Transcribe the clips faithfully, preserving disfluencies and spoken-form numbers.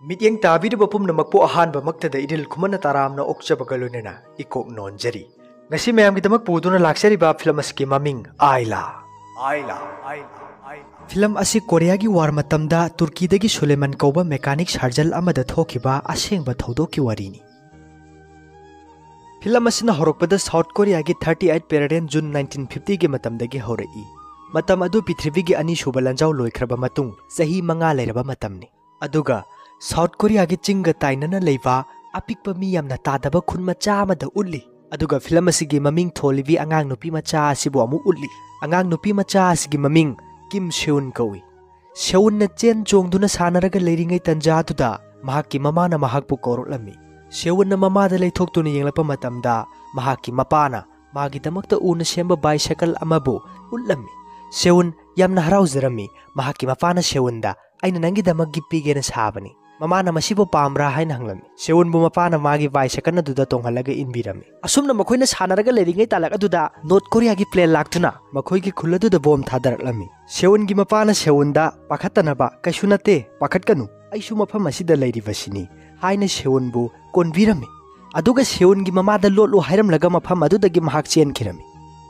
ꯃꯤꯠꯌꯦꯡ ꯇꯥꯕꯤꯔꯤꯕ ꯄꯨꯝꯅꯃꯛꯄꯨ ꯑꯍꯥꯟꯕꯃꯛꯇꯗ ꯏꯔꯤꯜ ꯈꯨꯃꯟ ꯇꯔꯥꯝꯅ ꯑꯣꯛꯆꯕꯒ ꯂꯣꯏꯅꯅ ꯏꯀꯣꯛ ꯅꯣꯟꯖꯔꯤ꯫ ꯉꯁꯤ ꯃꯌꯥꯝꯒꯤꯗꯃꯛ ꯄꯨꯗꯨꯅ ꯂꯥꯛꯆꯔꯤꯕ ꯐꯤꯂꯝ ꯑꯁꯤꯒꯤ ꯃꯃꯤꯡ ꯑꯥꯏꯂꯥ꯫ ꯐꯤꯂꯝ ꯑꯁꯤ ꯀꯣꯔꯤꯌꯥꯒꯤ ꯋꯥꯔ ꯃꯇꯝꯗ ꯇꯨꯔꯀꯤꯗꯒꯤ ꯁꯨꯂꯦꯃꯟ ꯀꯧꯕ ꯃꯦꯀꯥꯅꯤꯛ ꯁꯥꯔꯖꯟ ꯑꯃꯗ ꯊꯣꯛꯈꯤꯕ ꯑꯁꯦꯡꯕ ꯊꯧꯗꯣꯛꯀꯤ ꯋꯥꯔꯤꯅꯤ꯫ ꯐꯤꯂꯝ ꯑꯁꯤꯅ ꯍꯧꯔꯛꯄꯗ ꯁꯥꯎꯠ ꯀꯣꯔꯤꯌꯥꯒꯤ thirty eight Period in June nineteen fifty ꯒꯤ ꯃꯇꯝꯗꯒꯤ ꯍꯧꯔꯛꯏ꯫ ꯃꯇꯝ ꯑꯗꯨ ꯄ꯭ꯔꯤꯊꯤꯕꯤꯒꯤ ꯑꯅꯤꯁꯨꯕ ꯂꯥꯟꯖꯥꯎ ꯂꯣꯏꯈ꯭ꯔꯕ ꯃꯇꯨꯡ ꯆꯍꯤ ꯃꯉꯥ ꯂꯩꯔꯕ ꯃꯇꯝꯅꯤ꯫ ꯑꯗꯨꯒ ꯁꯥꯎꯠ ꯀꯣꯔꯤꯌꯥꯒꯤ ꯆꯤꯡꯒ ꯇꯥꯏꯅꯅ ꯂꯩꯕ ꯑꯄꯤꯛꯄ ꯃꯤ ꯌꯥꯝꯅ ꯇꯥꯗꯕ ꯈꯨꯟ ꯃꯆꯥ ꯑꯃꯗ ꯎꯠꯂꯤ꯫ ꯑꯗꯨꯒ ꯐꯤꯂꯝ ꯑꯁꯤꯒꯤ ꯃꯃꯤꯡ ꯊꯣꯜꯂꯤꯕꯤ ꯑꯉꯥꯡ ꯅꯨꯄꯤ ꯃꯆꯥ ꯑꯁꯤꯕꯨ ꯑꯃꯨꯛ ꯎꯠꯂꯤ꯫ ꯑꯉꯥꯡ ꯅꯨꯄꯤ ꯃꯆꯥ ꯑꯁꯤꯒꯤ ꯃꯃꯤꯡ ꯀꯤꯝ ꯁꯦꯎꯟ ꯀꯧꯏ꯫ ꯁꯦꯎꯟꯅ ꯆꯦꯟ ꯆꯣꯡꯗꯨꯅ ꯁꯥꯟꯅꯔꯒ ꯂꯩꯔꯤꯉꯩ ꯇꯟꯖꯥꯗꯨꯗ ꯃꯍꯥꯛꯀꯤ ꯃꯃꯥꯅ ꯃꯍꯥꯛꯄꯨ ꯀꯧꯔꯛꯂꯝꯃꯤ꯫ ꯁꯦꯎꯟꯅ ꯃꯃꯥꯗ ꯂꯩꯊꯣꯛꯇꯨꯅ ꯌꯦꯡꯂꯛꯄ ꯃꯇꯝꯗ ꯃꯍꯥꯛꯀꯤ ꯃꯄꯥꯅ ꯃꯥꯒꯤꯗꯃꯛꯇ ꯎꯅ ꯁꯦꯝꯕ ꯕꯥꯏꯁꯥꯏꯀꯜ ꯑꯃꯕꯨ ꯎꯠꯂꯝꯃꯤ꯫ ꯁꯦꯎꯟ ꯌꯥꯝꯅ ꯍꯔꯥꯎꯖꯔꯝꯃꯤ꯫ ꯃꯍꯥꯛꯀꯤ ꯃꯄꯥꯅ ꯁꯦꯎꯟꯗ, "ꯑꯩꯅ ꯅꯪꯒꯤꯗꯃꯛ ꯒꯤꯐ ꯄꯤꯒꯦꯅ ꯁꯥꯕꯅꯤ꯫ ꯃꯃꯥꯅ ꯃꯁꯤꯕꯨ ꯄꯥꯝꯕ꯭ꯔꯥ?" ꯍꯥꯏꯅ ꯍꯪꯂꯝꯃꯤ꯫ ꯁꯦꯎꯟꯕꯨ ꯃꯄꯥꯅ ꯃꯥꯒꯤ ꯕꯥꯏꯁꯥꯏꯀꯜ ꯑꯗꯨꯗ ꯇꯣꯡꯍꯜꯂꯒ ꯏꯟꯕꯤꯔꯝꯃꯤ꯫ ꯑꯁꯨꯝꯅ ꯃꯈꯣꯏꯅ ꯁꯥꯟꯅꯔꯒ ꯂꯩꯔꯤꯉꯩ ꯇꯥꯂꯛ ꯑꯗꯨꯗ ꯅꯣꯔꯠ ꯀꯣꯔꯤꯌꯥꯒꯤ ꯄ꯭ꯂꯦꯟ ꯂꯥꯛꯇꯨꯅ ꯃꯈꯣꯏꯒꯤ ꯈꯨꯜ ꯑꯗꯨꯗ ꯕꯣꯝ ꯊꯥꯗꯔꯛꯂꯝꯃꯤ꯫ ꯁꯦꯎꯟꯒꯤ ꯃꯄꯥꯅ ꯁꯦꯎꯟꯗ, "ꯄꯥꯈꯠꯇꯅꯕ, ꯀꯩꯁꯨ ꯅꯠꯇꯦ, ꯄꯥꯈꯠꯀꯅꯨ, ꯑꯩꯁꯨ ꯃꯐꯝ ꯑꯁꯤꯗ ꯂꯩꯔꯤꯕꯁꯤꯅꯤ" ꯍꯥꯏꯅ ꯁꯦꯎꯟꯕꯨ ꯀꯣꯟꯕꯤꯔꯝꯃꯤ꯫ ꯑꯗꯨꯒ ꯁꯦꯎꯟꯒꯤ ꯃꯃꯥꯗ ꯂꯣꯠꯂꯨ ꯍꯥꯏꯔꯝꯂꯒ ꯃꯐꯝ ꯑꯗꯨꯗꯒꯤ ꯃꯍꯥꯛ ꯆꯦꯟꯈꯤꯔꯝꯃꯤ꯫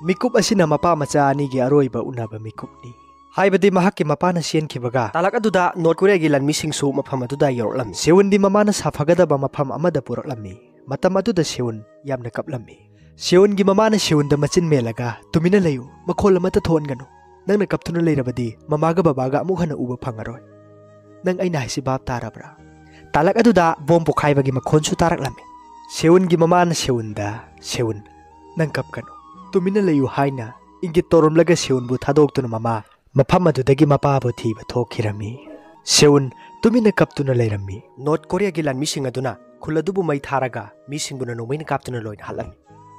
ꯃꯤꯀꯨꯞ ꯑꯁꯤꯅ ꯃꯄꯥ ꯃꯆꯥ ꯑꯅꯤꯒꯤ ꯑꯔꯣꯏꯕ ꯎꯅꯕ ꯃꯤꯀꯨꯞꯅꯤ꯫ ꯍꯥꯏꯕꯗꯤ ꯃꯍꯥꯛꯀꯤ ꯃꯄꯥꯅ ꯆꯦꯟꯈꯤꯕꯒ ꯇꯥꯂꯛ ꯑꯗꯨꯗ ꯅꯣꯔꯠ ꯀꯣꯔꯤꯌꯥꯒꯤ ꯂꯥꯟꯃꯤꯁꯤꯡꯁꯨ ꯃꯐꯝ ꯑꯗꯨꯗ ꯌꯧꯔꯛꯂꯝꯃꯤ꯫ ꯁꯦꯎꯟꯗꯤ ꯃꯃꯥꯅ ꯁꯥꯐꯒꯗꯕ ꯃꯐꯝ ꯑꯃꯗ ꯄꯨꯔꯛꯂꯝꯃꯤ꯫ ꯃꯇꯝ ꯑꯗꯨꯗ ꯁꯦꯎꯟ ꯌꯥꯝꯅ ꯀꯞꯂꯝꯃꯤ꯫ ꯁꯦꯎꯟꯒꯤ ꯃꯃꯥꯅ ꯁꯦꯎꯟꯗ ꯃꯆꯤꯟ ꯃꯦꯜꯂꯒ, "ꯇꯨꯃꯤꯟꯅ ꯂꯩꯌꯨ, ꯃꯈꯣꯜ ꯑꯃꯠꯇ ꯊꯣꯛꯍꯟꯒꯅꯨ꯫ ꯅꯪꯅ ꯀꯞꯇꯨꯅ ꯂꯩꯔꯕꯗꯤ ꯃꯃꯥꯒ ꯕꯕꯥꯒ ꯑꯃꯨꯛ ꯍꯟꯅ ꯎꯕ ꯐꯪꯉꯔꯣꯏ꯫ ꯅꯪ ꯑꯩꯅ ꯍꯥꯏꯁꯤ ꯚꯥꯞ ꯇꯥꯔꯕ꯭ꯔꯥ?" ꯇꯥꯂꯛ ꯑꯗꯨꯗ ꯕꯣꯝ ꯄꯣꯈꯥꯏꯕꯒꯤ ꯃꯈꯣꯟꯁꯨ ꯇꯥꯔꯛꯂꯝꯃꯤ꯫ ꯁꯦꯎꯟꯒꯤ ꯃꯃꯥꯅ ꯁꯦꯎꯟꯗ, "ꯁꯦꯎꯟ, ꯅꯪ ꯀꯞꯀꯅꯨ, ꯇꯨꯃꯤꯟꯅ ꯂꯩꯌꯨ" ꯍꯥꯏꯅ ꯏꯪꯒꯤꯠ ꯇꯧꯔꯝꯂꯒ ꯁꯦꯎꯟꯕꯨ ꯊꯥꯗꯣꯛꯇꯨꯅ ꯃꯃꯥ ꯃꯐꯝ ꯑꯗꯨꯗꯒꯤ ꯃꯄꯥꯕꯨ ꯊꯤꯕ ꯊꯣꯛꯈꯤꯔꯝꯃꯤ꯫ ꯁꯦꯎꯟ ꯇꯨꯃꯤꯟꯅ ꯀꯞꯇꯨꯅ ꯂꯩꯔꯝꯃꯤ꯫ ꯅꯣꯔꯠ ꯀꯣꯔꯤꯌꯥꯒꯤ ꯂꯥꯟꯃꯤꯁꯤꯡ ꯑꯗꯨꯅ ꯈꯨꯜ ꯑꯗꯨꯕꯨ ꯃꯩ ꯊꯥꯔꯒ ꯃꯤꯁꯤꯡꯕꯨꯅ ꯅꯣꯡꯃꯩꯅ ꯀꯥꯞꯇꯨꯅ ꯂꯣꯏꯅ ꯍꯥꯠꯂꯝꯃꯤ꯫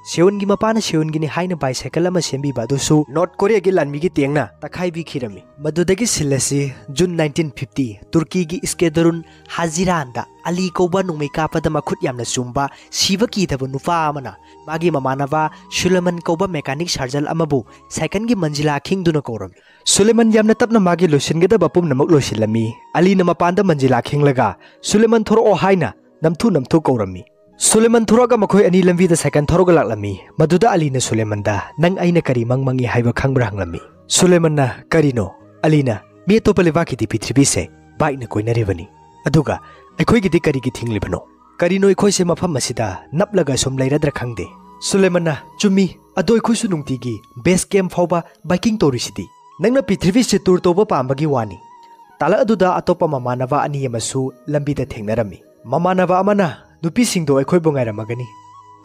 ꯁꯤꯌꯣꯟꯒꯤ ꯃꯄꯥꯅ ꯁꯤꯌꯣꯟꯒꯤꯅꯤ ꯍꯥꯏꯅ bicycle ꯑꯃ ꯁꯦꯝꯕꯤꯕ ꯑꯗꯨꯁꯨ North Korea ꯒꯤ ꯂꯥꯟꯃꯤꯒꯤ tank ꯅ ꯇꯛꯈꯥꯏꯕꯤꯈꯤꯔꯝꯃꯤ꯫ ꯃꯗꯨꯗꯒꯤ ꯁꯤꯜ ꯑꯁꯤ June nineteen fifty ꯇꯨꯔꯀꯤꯒꯤ Iskenderun Haziran ꯗ ꯑꯂꯤ ꯀꯧꯕ ꯅꯣꯡꯃꯩ ꯀꯥꯞꯄꯗ ꯃꯈꯨꯠ ꯌꯥꯝꯅ ꯆꯨꯝꯕ, ꯁꯤꯕ ꯀꯤꯗꯕ ꯅꯨꯄꯥ ꯑꯃꯅ ꯃꯥꯒꯤ ꯃꯃꯥꯟꯅꯕ ꯁꯨꯂꯦꯃꯟ ꯀꯧꯕ mechanic surgeon ꯑꯃꯕꯨ cycle ꯒꯤ ꯃꯟꯖꯤꯂꯥ ꯈꯤꯡꯗꯨꯅ ꯀꯧꯔꯝꯃꯤ꯫ ꯁꯨꯂꯦꯃꯟ ꯌꯥꯝꯅ ꯇꯞꯅ ꯃꯥꯒꯤ ꯂꯣꯏꯁꯤꯟꯒꯗꯕ ꯄꯨꯝꯅꯃꯛ ꯂꯣꯏꯁꯤꯜꯂꯝꯃꯤ꯫ ꯑꯂꯤꯅ ꯃꯄꯥꯟꯗ ꯃꯟꯖꯤꯂꯥ ꯈꯤꯡꯂꯒ, "ꯁꯨꯂꯦꯃꯟ, ꯊꯣꯔꯛꯑꯣ" ꯍꯥꯏꯅ ꯅꯝꯊꯨ ꯅꯝꯊꯨ ꯀꯧꯔꯝꯃꯤ꯫ ꯁꯨꯂꯦꯃꯟ ꯊꯣꯔꯛꯑꯒ ꯃꯈꯣꯏ ꯑꯅꯤ ꯂꯝꯕꯤꯗ cycle ꯊꯧꯔꯒ ꯂꯥꯛꯂꯝꯃꯤ꯫ ꯃꯗꯨꯗ ꯑꯂꯤꯅ ꯁꯨꯂꯦꯃꯟꯗ, "ꯅꯪ ꯑꯩꯅ ꯀꯔꯤ ꯃꯪ ꯃꯪꯉꯤ ꯍꯥꯏꯕ ꯈꯪꯕ꯭ꯔꯥ?" ꯍꯪꯂꯝꯃꯤ꯫ ꯁꯨꯂꯦꯃꯟꯅ, "ꯀꯔꯤꯅꯣ?" ꯑꯂꯤꯅ, "ꯃꯤ ꯑꯇꯣꯞꯄ ꯂꯩꯕꯥꯛꯀꯤꯗꯤ ꯄ꯭ꯔꯤꯊꯤꯕꯤꯁꯦ bike ꯅ ꯀꯣꯏꯅꯔꯤꯕꯅꯤ, ꯑꯗꯨꯒ ꯑꯩꯈꯣꯏꯒꯤꯗꯤ ꯀꯔꯤꯒꯤ ꯊꯤꯡꯂꯤꯕꯅꯣ? ꯀꯔꯤꯅꯣ ꯑꯩꯈꯣꯏꯁꯦ ꯃꯐꯝ ꯑꯁꯤꯗ ꯅꯞꯂꯒ ꯁꯨꯝ ꯂꯩꯔꯗ꯭ꯔꯥ ꯈꯪꯗꯦ?" ꯁꯨꯂꯦꯃꯟꯅ, "ꯆꯨꯝꯃꯤ, ꯑꯗꯣ ꯑꯩꯈꯣꯏꯁꯨ ꯅꯨꯡꯇꯤꯒꯤ base camp ꯐꯥꯎꯕ biking ꯇꯧꯔꯤꯁꯤꯗꯤ꯫ ꯅꯪꯅ ꯄ꯭ꯔꯤꯊꯤꯕꯤꯁꯦ tour ꯇꯧꯕ ꯄꯥꯝꯕꯒꯤ ꯋꯥꯅꯤ꯫" ꯇꯥꯂꯛ ꯑꯗꯨꯗ ꯑꯇꯣꯞꯄ ꯃꯃꯥꯟꯅꯕ ꯑꯅꯤ ꯑꯃꯁꯨ ꯂꯝꯕꯤꯗ ꯊꯦꯡꯅꯔꯝꯃꯤ꯫ ꯃꯃꯥꯟꯅꯕ ꯑꯃꯅ, "ꯅꯨꯄꯤꯁꯤꯡꯗꯣ ꯑꯩꯈꯣꯏꯕꯨ ꯉꯥꯏꯔꯝꯃꯒꯅꯤ꯫"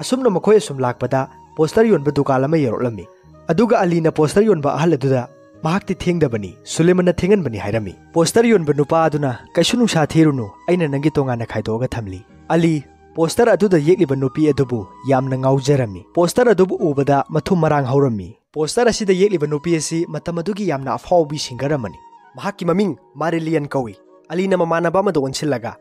ꯑꯁꯨꯝꯅ ꯃꯈꯣꯏ ꯑꯁꯨꯝ ꯂꯥꯛꯄꯗ poster ꯌꯣꯟꯕ ꯗꯨꯀꯥꯟ ꯑꯃ ꯌꯧꯔꯛꯂꯝꯃꯤ꯫ ꯑꯗꯨꯒ ꯑꯂꯤꯅ poster ꯌꯣꯟꯕ ꯑꯍꯜ ꯑꯗꯨꯗ, "ꯃꯍꯥꯛꯇꯤ ꯊꯦꯡꯗꯕꯅꯤ, ꯁꯨꯂꯦꯃꯟꯅ ꯊꯦꯡꯍꯟꯕꯅꯤ" ꯍꯥꯏꯔꯝꯃꯤ꯫ Poster ꯌꯣꯟꯕ ꯅꯨꯄꯥ ꯑꯗꯨꯅ, "ꯀꯩꯁꯨ ꯅꯨꯡꯁꯥ ꯊꯤꯔꯨꯅꯨ, ꯑꯩꯅ ꯅꯪꯒꯤ ꯇꯣꯉꯥꯟꯅ ꯈꯥꯏꯗꯣꯛꯑꯒ ꯊꯝꯂꯤ꯫" ꯑꯂꯤ poster ꯑꯗꯨꯗ ꯌꯦꯛꯂꯤꯕ ꯅꯨꯄꯤ ꯑꯗꯨꯕꯨ ꯌꯥꯝꯅ ꯉꯥꯎꯖꯔꯝꯃꯤ꯫ Poster ꯑꯗꯨꯕꯨ ꯎꯕꯗ ꯃꯊꯨꯝ ꯃꯔꯥꯡ ꯍꯧꯔꯝꯃꯤ꯫ Poster ꯑꯁꯤꯗ ꯌꯦꯛꯂꯤꯕ ꯅꯨꯄꯤ ꯑꯁꯤ ꯃꯇꯝ ꯑꯗꯨꯒꯤ ꯌꯥꯝꯅ ꯑꯐꯥꯎꯕꯤ singer ꯑꯃꯅꯤ꯫ ꯃꯍꯥꯛꯀꯤ ꯃꯃꯤꯡ ꯃꯥꯔꯤꯂꯤꯌꯟ ꯀꯧꯏ꯫ ꯑꯂꯤꯅ ꯃꯃꯥꯟꯅꯕ ꯑꯃꯗ ꯑꯣꯟꯁꯤꯜꯂꯒ,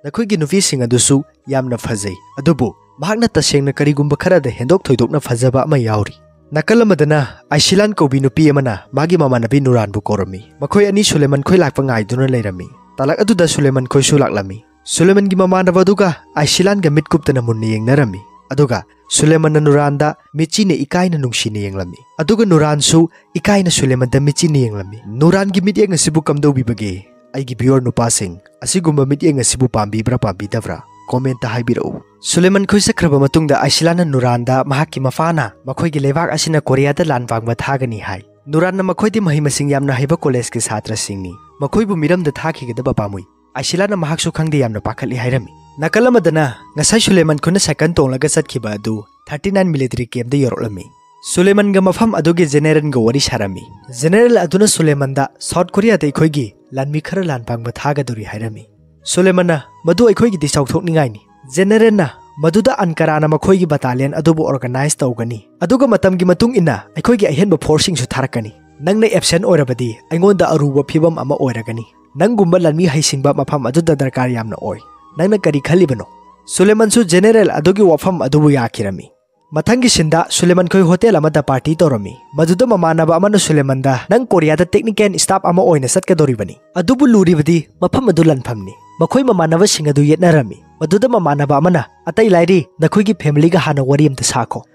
"ꯅꯈꯣꯏꯒꯤ ꯅꯨꯄꯤꯁꯤꯡ ꯑꯗꯨꯁꯨ ꯌꯥꯝꯅ ꯐꯖꯩ, ꯑꯗꯨꯕꯨ ꯃꯍꯥꯛꯅ ꯇꯁꯦꯡꯅ ꯀꯔꯤꯒꯨꯝꯕ ꯈꯔꯗ ꯍꯦꯟꯗꯣꯛ ꯊꯣꯏꯗꯣꯛꯅ ꯐꯖꯕ ꯑꯃ ꯌꯥꯎꯔꯤ꯫" ꯅꯥꯀꯜ ꯑꯃꯗꯅ ꯑꯥꯏꯁꯤꯂꯥꯟ ꯀꯧꯕꯤ ꯅꯨꯄꯤ ꯑꯃꯅ ꯃꯥꯒꯤ ꯃꯃꯥꯟꯅꯕꯤ ꯅꯨꯔꯥꯟꯕꯨ ꯀꯧꯔꯝꯃꯤ꯫ ꯃꯈꯣꯏ ꯑꯅꯤ ꯁꯨꯂꯦꯃꯟ ꯈꯣꯏ ꯂꯥꯛꯄ ꯉꯥꯏꯗꯨꯅ ꯂꯩꯔꯝꯃꯤ꯫ ꯇꯥꯂꯛ ꯑꯗꯨꯗ ꯁꯨꯂꯦꯃꯟ ꯈꯣꯏꯁꯨ ꯂꯥꯛꯂꯝꯃꯤ꯫ ꯁꯨꯂꯦꯃꯟꯒꯤ ꯃꯃꯥꯟꯅꯕ ꯑꯗꯨꯒ ꯑꯥꯏꯁꯤꯂꯥꯟꯒ ꯃꯤꯠ ꯀꯨꯞꯇꯅ ꯃꯨꯟꯅ ꯌꯦꯡꯅꯔꯝꯃꯤ꯫ ꯑꯗꯨꯒ ꯁꯨꯂꯦꯃꯟꯅ ꯅꯨꯔꯥꯟꯗ ꯃꯤꯠꯆꯤꯅ ꯏꯀꯥꯏꯅ ꯅꯨꯡꯁꯤꯅ ꯌꯦꯡꯂꯝꯃꯤ꯫ ꯑꯗꯨꯒ ꯅꯨꯔꯥꯟꯁꯨ ꯏꯀꯥꯏꯅ ꯁꯨꯂꯦꯃꯟꯗ ꯃꯤꯠꯆꯤꯅ ꯌꯦꯡꯂꯝꯃꯤ꯫ ꯅꯨꯔꯥꯟꯒꯤ ꯃꯤꯠꯌꯦꯡ ꯑꯁꯤꯕꯨ ꯀꯝꯗꯧꯕꯤꯕꯒꯦ? ꯑꯩꯒꯤ viewer ꯅꯨꯄꯥꯁꯤꯡ, ꯑꯁꯤꯒꯨꯝꯕ ꯃꯤꯠꯌꯦꯡ ꯑꯁꯤꯕꯨ ꯄꯥꯝꯕꯤꯕ꯭ꯔꯥ ꯄꯥꯝꯕꯤꯗꯕ꯭ꯔꯥ? Comment ꯇ ꯍꯥꯏꯕꯤꯔꯛꯎ꯫ ꯁꯨꯂꯦꯃꯟ ꯈꯣꯏ ꯆꯠꯈ꯭ꯔꯕ ꯃꯇꯨꯡꯗ ꯑꯥꯏꯁꯤꯂꯥꯟꯅ ꯅꯨꯔꯥꯟꯗ ꯃꯍꯥꯛꯀꯤ ꯃꯄꯥꯅ ꯃꯈꯣꯏꯒꯤ ꯂꯩꯕꯥꯛ ꯑꯁꯤꯅ ꯀꯣꯔꯤꯌꯥꯗ ꯂꯥꯟ ꯄꯥꯡꯕ ꯊꯥꯒꯅꯤ ꯍꯥꯏ꯫ ꯅꯨꯔꯥꯟꯅ ꯃꯈꯣꯏꯗꯤ ꯃꯍꯩ ꯃꯁꯤꯡ ꯌꯥꯝꯅ ꯍꯩꯕ college ꯀꯤ ꯁꯥꯇ꯭ꯔꯁꯤꯡꯅꯤ, ꯃꯈꯣꯏꯕꯨ ꯃꯤꯔꯝꯗ ꯊꯥꯈꯤꯒꯗꯕ ꯄꯥꯝꯃꯨꯏ꯫ ꯑꯥꯏꯁꯤꯂꯥꯟꯅ ꯃꯍꯥꯛꯁꯨ ꯈꯪꯗꯦ ꯌꯥꯝꯅ ꯄꯥꯈꯠꯂꯤ ꯍꯥꯏꯔꯝꯃꯤ꯫ ꯅꯥꯀꯜ ꯑꯃꯗꯅ ꯉꯁꯥꯏ ꯁꯨꯂꯦꯃꯟ ꯈꯣꯏꯅ cycle ꯇꯣꯡꯂꯒ ꯆꯠꯈꯤꯕ ꯑꯗꯨ thirty nine military camp ꯇ ꯌꯧꯔꯛꯂꯝꯃꯤ꯫ ꯁꯨꯂꯦꯃꯟꯒ ꯃꯐꯝ ꯑꯗꯨꯒꯤ general ꯒ ꯋꯥꯔꯤ ꯁꯥꯔꯝꯃꯤ꯫ General ꯑꯗꯨꯅ ꯁꯨꯂꯦꯃꯟꯗ, "South Korea ꯗ ꯑꯩꯈꯣꯏꯒꯤ ꯂꯥꯟꯃꯤ ꯈꯔ ꯂꯥꯟ ꯄꯥꯡꯕ ꯊꯥꯒꯗꯧꯔꯤ" ꯍꯥꯏꯔꯝꯃꯤ꯫ ꯁꯨꯂꯦꯃꯟꯅ, "ꯃꯗꯨ ꯑꯩꯈꯣꯏꯒꯤꯗꯤ ꯆꯥꯎꯊꯣꯛꯅꯤꯡꯉꯥꯏꯅꯤ꯫" General ꯅ, ꯃꯗꯨꯗ ꯑꯟꯀꯥꯔꯥꯅ ꯃꯈꯣꯏꯒꯤ battalion ꯑꯗꯨꯕꯨ organize ꯇꯧꯒꯅꯤ, ꯑꯗꯨꯒ ꯃꯇꯝꯒꯤ ꯃꯇꯨꯡ ꯏꯟꯅ ꯑꯩꯈꯣꯏꯒꯤ ꯑꯍꯦꯟꯕ forceꯁꯤꯡꯁꯨ ꯊꯥꯔꯛꯀꯅꯤ꯫ ꯅꯪꯅ absent ꯑꯣꯏꯔꯕꯗꯤ ꯑꯩꯉꯣꯟꯗ ꯑꯔꯨꯕ ꯐꯤꯕꯝ ꯑꯃ ꯑꯣꯏꯔꯒꯅꯤ꯫ ꯅꯪꯒꯨꯝꯕ ꯂꯥꯟꯃꯤ ꯍꯩꯁꯤꯡꯕ ꯃꯐꯝ ꯑꯗꯨꯗ ꯗꯔꯀꯥꯔ ꯌꯥꯝꯅ ꯑꯣꯏ꯫ ꯅꯪꯅ ꯀꯔꯤ ꯈꯜꯂꯤꯕꯅꯣ?" ꯁꯨꯂꯦꯃꯟꯁꯨ general ꯑꯗꯨꯒꯤ ꯋꯥꯐꯝ ꯑꯗꯨꯕꯨ ꯌꯥꯈꯤꯔꯝꯃꯤ꯫ ꯃꯊꯪꯒꯤ sceneꯗ ꯁꯨꯂꯦꯃꯟ ꯈꯣꯏ hotel ꯑꯃꯗ party ꯇꯧꯔꯝꯃꯤ꯫ ꯃꯗꯨꯗ ꯃꯃꯥꯟꯅꯕ ꯑꯃꯅ ꯁꯨꯂꯦꯃꯟꯗ, "ꯅꯪ ꯀꯣꯔꯤꯌꯥꯗ technical staff ꯑꯃ ꯑꯣꯏꯅ ꯆꯠꯀꯗꯧꯔꯤꯕꯅꯤ꯫ ꯑꯗꯨꯕꯨ ꯂꯨꯔꯤꯕꯗꯤ ꯃꯐꯝ ꯑꯗꯨ ꯂꯥꯟꯐꯝꯅꯤ꯫" ꯃꯈꯣꯏ ꯃꯃꯥꯟꯅꯕꯁꯤꯡ ꯑꯗꯨ ꯌꯦꯠꯅꯔꯝꯃꯤ꯫ ꯃꯗꯨꯗ ꯃꯃꯥꯟꯅꯕ ꯑꯃꯅ, "ꯑꯇꯩ ꯂꯥꯏꯔꯤ, ꯅꯈꯣꯏꯒꯤ familyꯒ ꯍꯥꯟꯅ ꯋꯥꯔꯤ ꯑꯃꯇ ꯁꯥꯈꯣ꯫"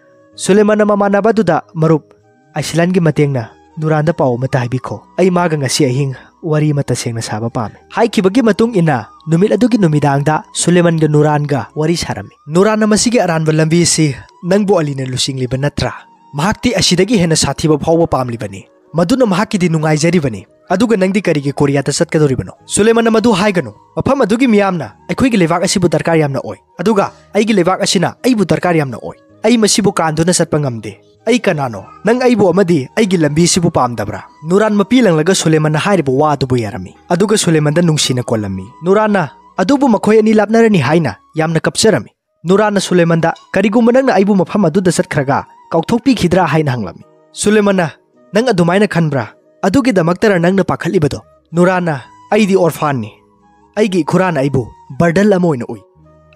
ꯁꯨꯂꯦꯃꯟꯅ ꯃꯃꯥꯟꯅꯕ ꯑꯗꯨꯗ, "ꯃꯔꯨꯞ, ꯑꯥꯏꯁꯤꯂꯥꯟꯒꯤ ꯃꯇꯦꯡꯅ ꯅꯨꯔꯥꯟꯗ ꯄꯥꯎ ꯑꯃꯇ ꯍꯥꯏꯕꯤꯈꯣ꯫ ꯑꯩ ꯃꯥꯒ ꯉꯁꯤ ꯑꯍꯤꯡ ꯋꯥꯔꯤ ꯑꯃ ꯇꯁꯦꯡꯅ ꯁꯥꯕ ꯄꯥꯝꯃꯤ꯫" ꯍꯥꯏꯈꯤꯕꯒꯤ ꯃꯇꯨꯡ ꯏꯟꯅ ꯅꯨꯃꯤꯠ ꯑꯗꯨꯒꯤ ꯅꯨꯃꯤꯗꯥꯡꯗ ꯁꯨꯂꯦꯃꯟꯒ ꯅꯨꯔꯥꯟꯒ ꯋꯥꯔꯤ ꯁꯥꯔꯝꯃꯤ꯫ "ꯅꯨꯔꯥꯟꯅ ꯃꯁꯤꯒꯤ ꯑꯔꯥꯟꯕ ꯂꯝꯕꯤ ꯑꯁꯤ ꯅꯪꯕꯨ ꯑꯂꯤꯅ ꯂꯨꯆꯤꯡꯂꯤꯕ ꯅꯠꯇ꯭ꯔꯥ? ꯃꯍꯥꯛꯇꯤ ꯑꯁꯤꯗꯒꯤ ꯍꯦꯟꯅ ꯁꯥꯊꯤꯕ ꯐꯥꯎꯕ ꯄꯥꯝꯂꯤꯕꯅꯤ꯫ ꯃꯗꯨꯅ ꯃꯍꯥꯛꯀꯤꯗꯤ ꯅꯨꯡꯉꯥꯏꯖꯔꯤꯕꯅꯤ꯫ ꯑꯗꯨꯒ ꯅꯪꯗꯤ ꯀꯔꯤꯒꯤ ꯀꯣꯔꯤꯌꯥꯗ ꯆꯠꯀꯗꯧꯔꯤꯕꯅꯣ?" ꯁꯨꯂꯦꯃꯟꯅ ꯃꯗꯨ ꯍꯥꯏꯒꯅꯨ꯫ ꯃꯐꯝ ꯑꯗꯨꯒꯤ ꯃꯤꯌꯥꯝꯅ ꯑꯩꯈꯣꯏꯒꯤ ꯂꯩꯕꯥꯛ ꯑꯁꯤꯕꯨ ꯗꯔꯀꯥꯔ ꯌꯥꯝꯅ ꯑꯣꯏ꯫ ꯑꯗꯨꯒ ꯑꯩꯒꯤ ꯂꯩꯕꯥꯛ ꯑꯁꯤꯅ ꯑꯩꯕꯨ ꯗꯔꯀꯥꯔ ꯌꯥꯝꯅ ꯑꯣꯏ꯫ ꯑꯩ ꯃꯁꯤꯕꯨ ꯀꯥꯟꯗꯨꯅ ꯆꯠꯄ ꯉꯝꯗꯦ꯫ ꯑꯩ ꯀꯅꯥꯅꯣ? ꯅꯪ ꯑꯩꯕꯨ ꯑꯃꯗꯤ ꯑꯩꯒꯤ ꯂꯝꯕꯤꯁꯤꯕꯨ ꯄꯥꯝꯗꯕ꯭ꯔꯥ? ꯅꯨꯔꯥꯟ ꯃꯄꯤ ꯂꯪꯂꯒ ꯁꯨꯂꯦꯃꯟꯅ ꯍꯥꯏꯔꯤꯕ ꯋꯥ ꯑꯗꯨꯕꯨ ꯌꯥꯔꯝꯃꯤ꯫ ꯑꯗꯨꯒ ꯁꯨꯂꯦꯃꯟꯗ ꯅꯨꯡꯁꯤꯅ ꯀꯣꯜꯂꯝꯃꯤ꯫ ꯅꯨꯔꯥꯟꯅ ꯑꯗꯨꯕꯨ ꯃꯈꯣꯏ ꯑꯅꯤ ꯂꯥꯞꯅꯔꯅꯤ ꯍꯥꯏꯅ ꯌꯥꯝꯅ ꯀꯞꯆꯔꯝꯃꯤ꯫ ꯅꯨꯔꯥꯟꯅ ꯁꯨꯂꯦꯃꯟꯗ, "ꯀꯔꯤꯒꯨꯝꯕ ꯅꯪꯅ ꯑꯩꯕꯨ ꯃꯐꯝ ꯑꯗꯨꯗ ꯆꯠꯈ꯭ꯔꯒ ꯀꯥꯎꯊꯣꯛꯄꯤꯈꯤꯗ꯭ꯔꯥ?" ꯍꯥꯏꯅ ꯍꯪꯂꯝꯃꯤ꯫ ꯁꯨꯂꯦꯃꯟꯅ, "ꯅꯪ ꯑꯗꯨꯃꯥꯏꯅ ꯈꯟꯕ꯭ꯔꯥ? ꯑꯗꯨꯒꯤꯗꯃꯛꯇꯔ ꯅꯪꯅ ꯄꯥꯈꯠꯂꯤꯕꯗꯣ?" ꯅꯨꯔꯥꯟꯅ, "ꯑꯩꯗꯤ orphanꯅꯤ꯫ ꯑꯩꯒꯤ ꯏꯈꯨꯔꯥꯅ ꯑꯩꯕꯨ burden ꯑꯃ ꯑꯣꯏꯅ ꯎꯏ꯫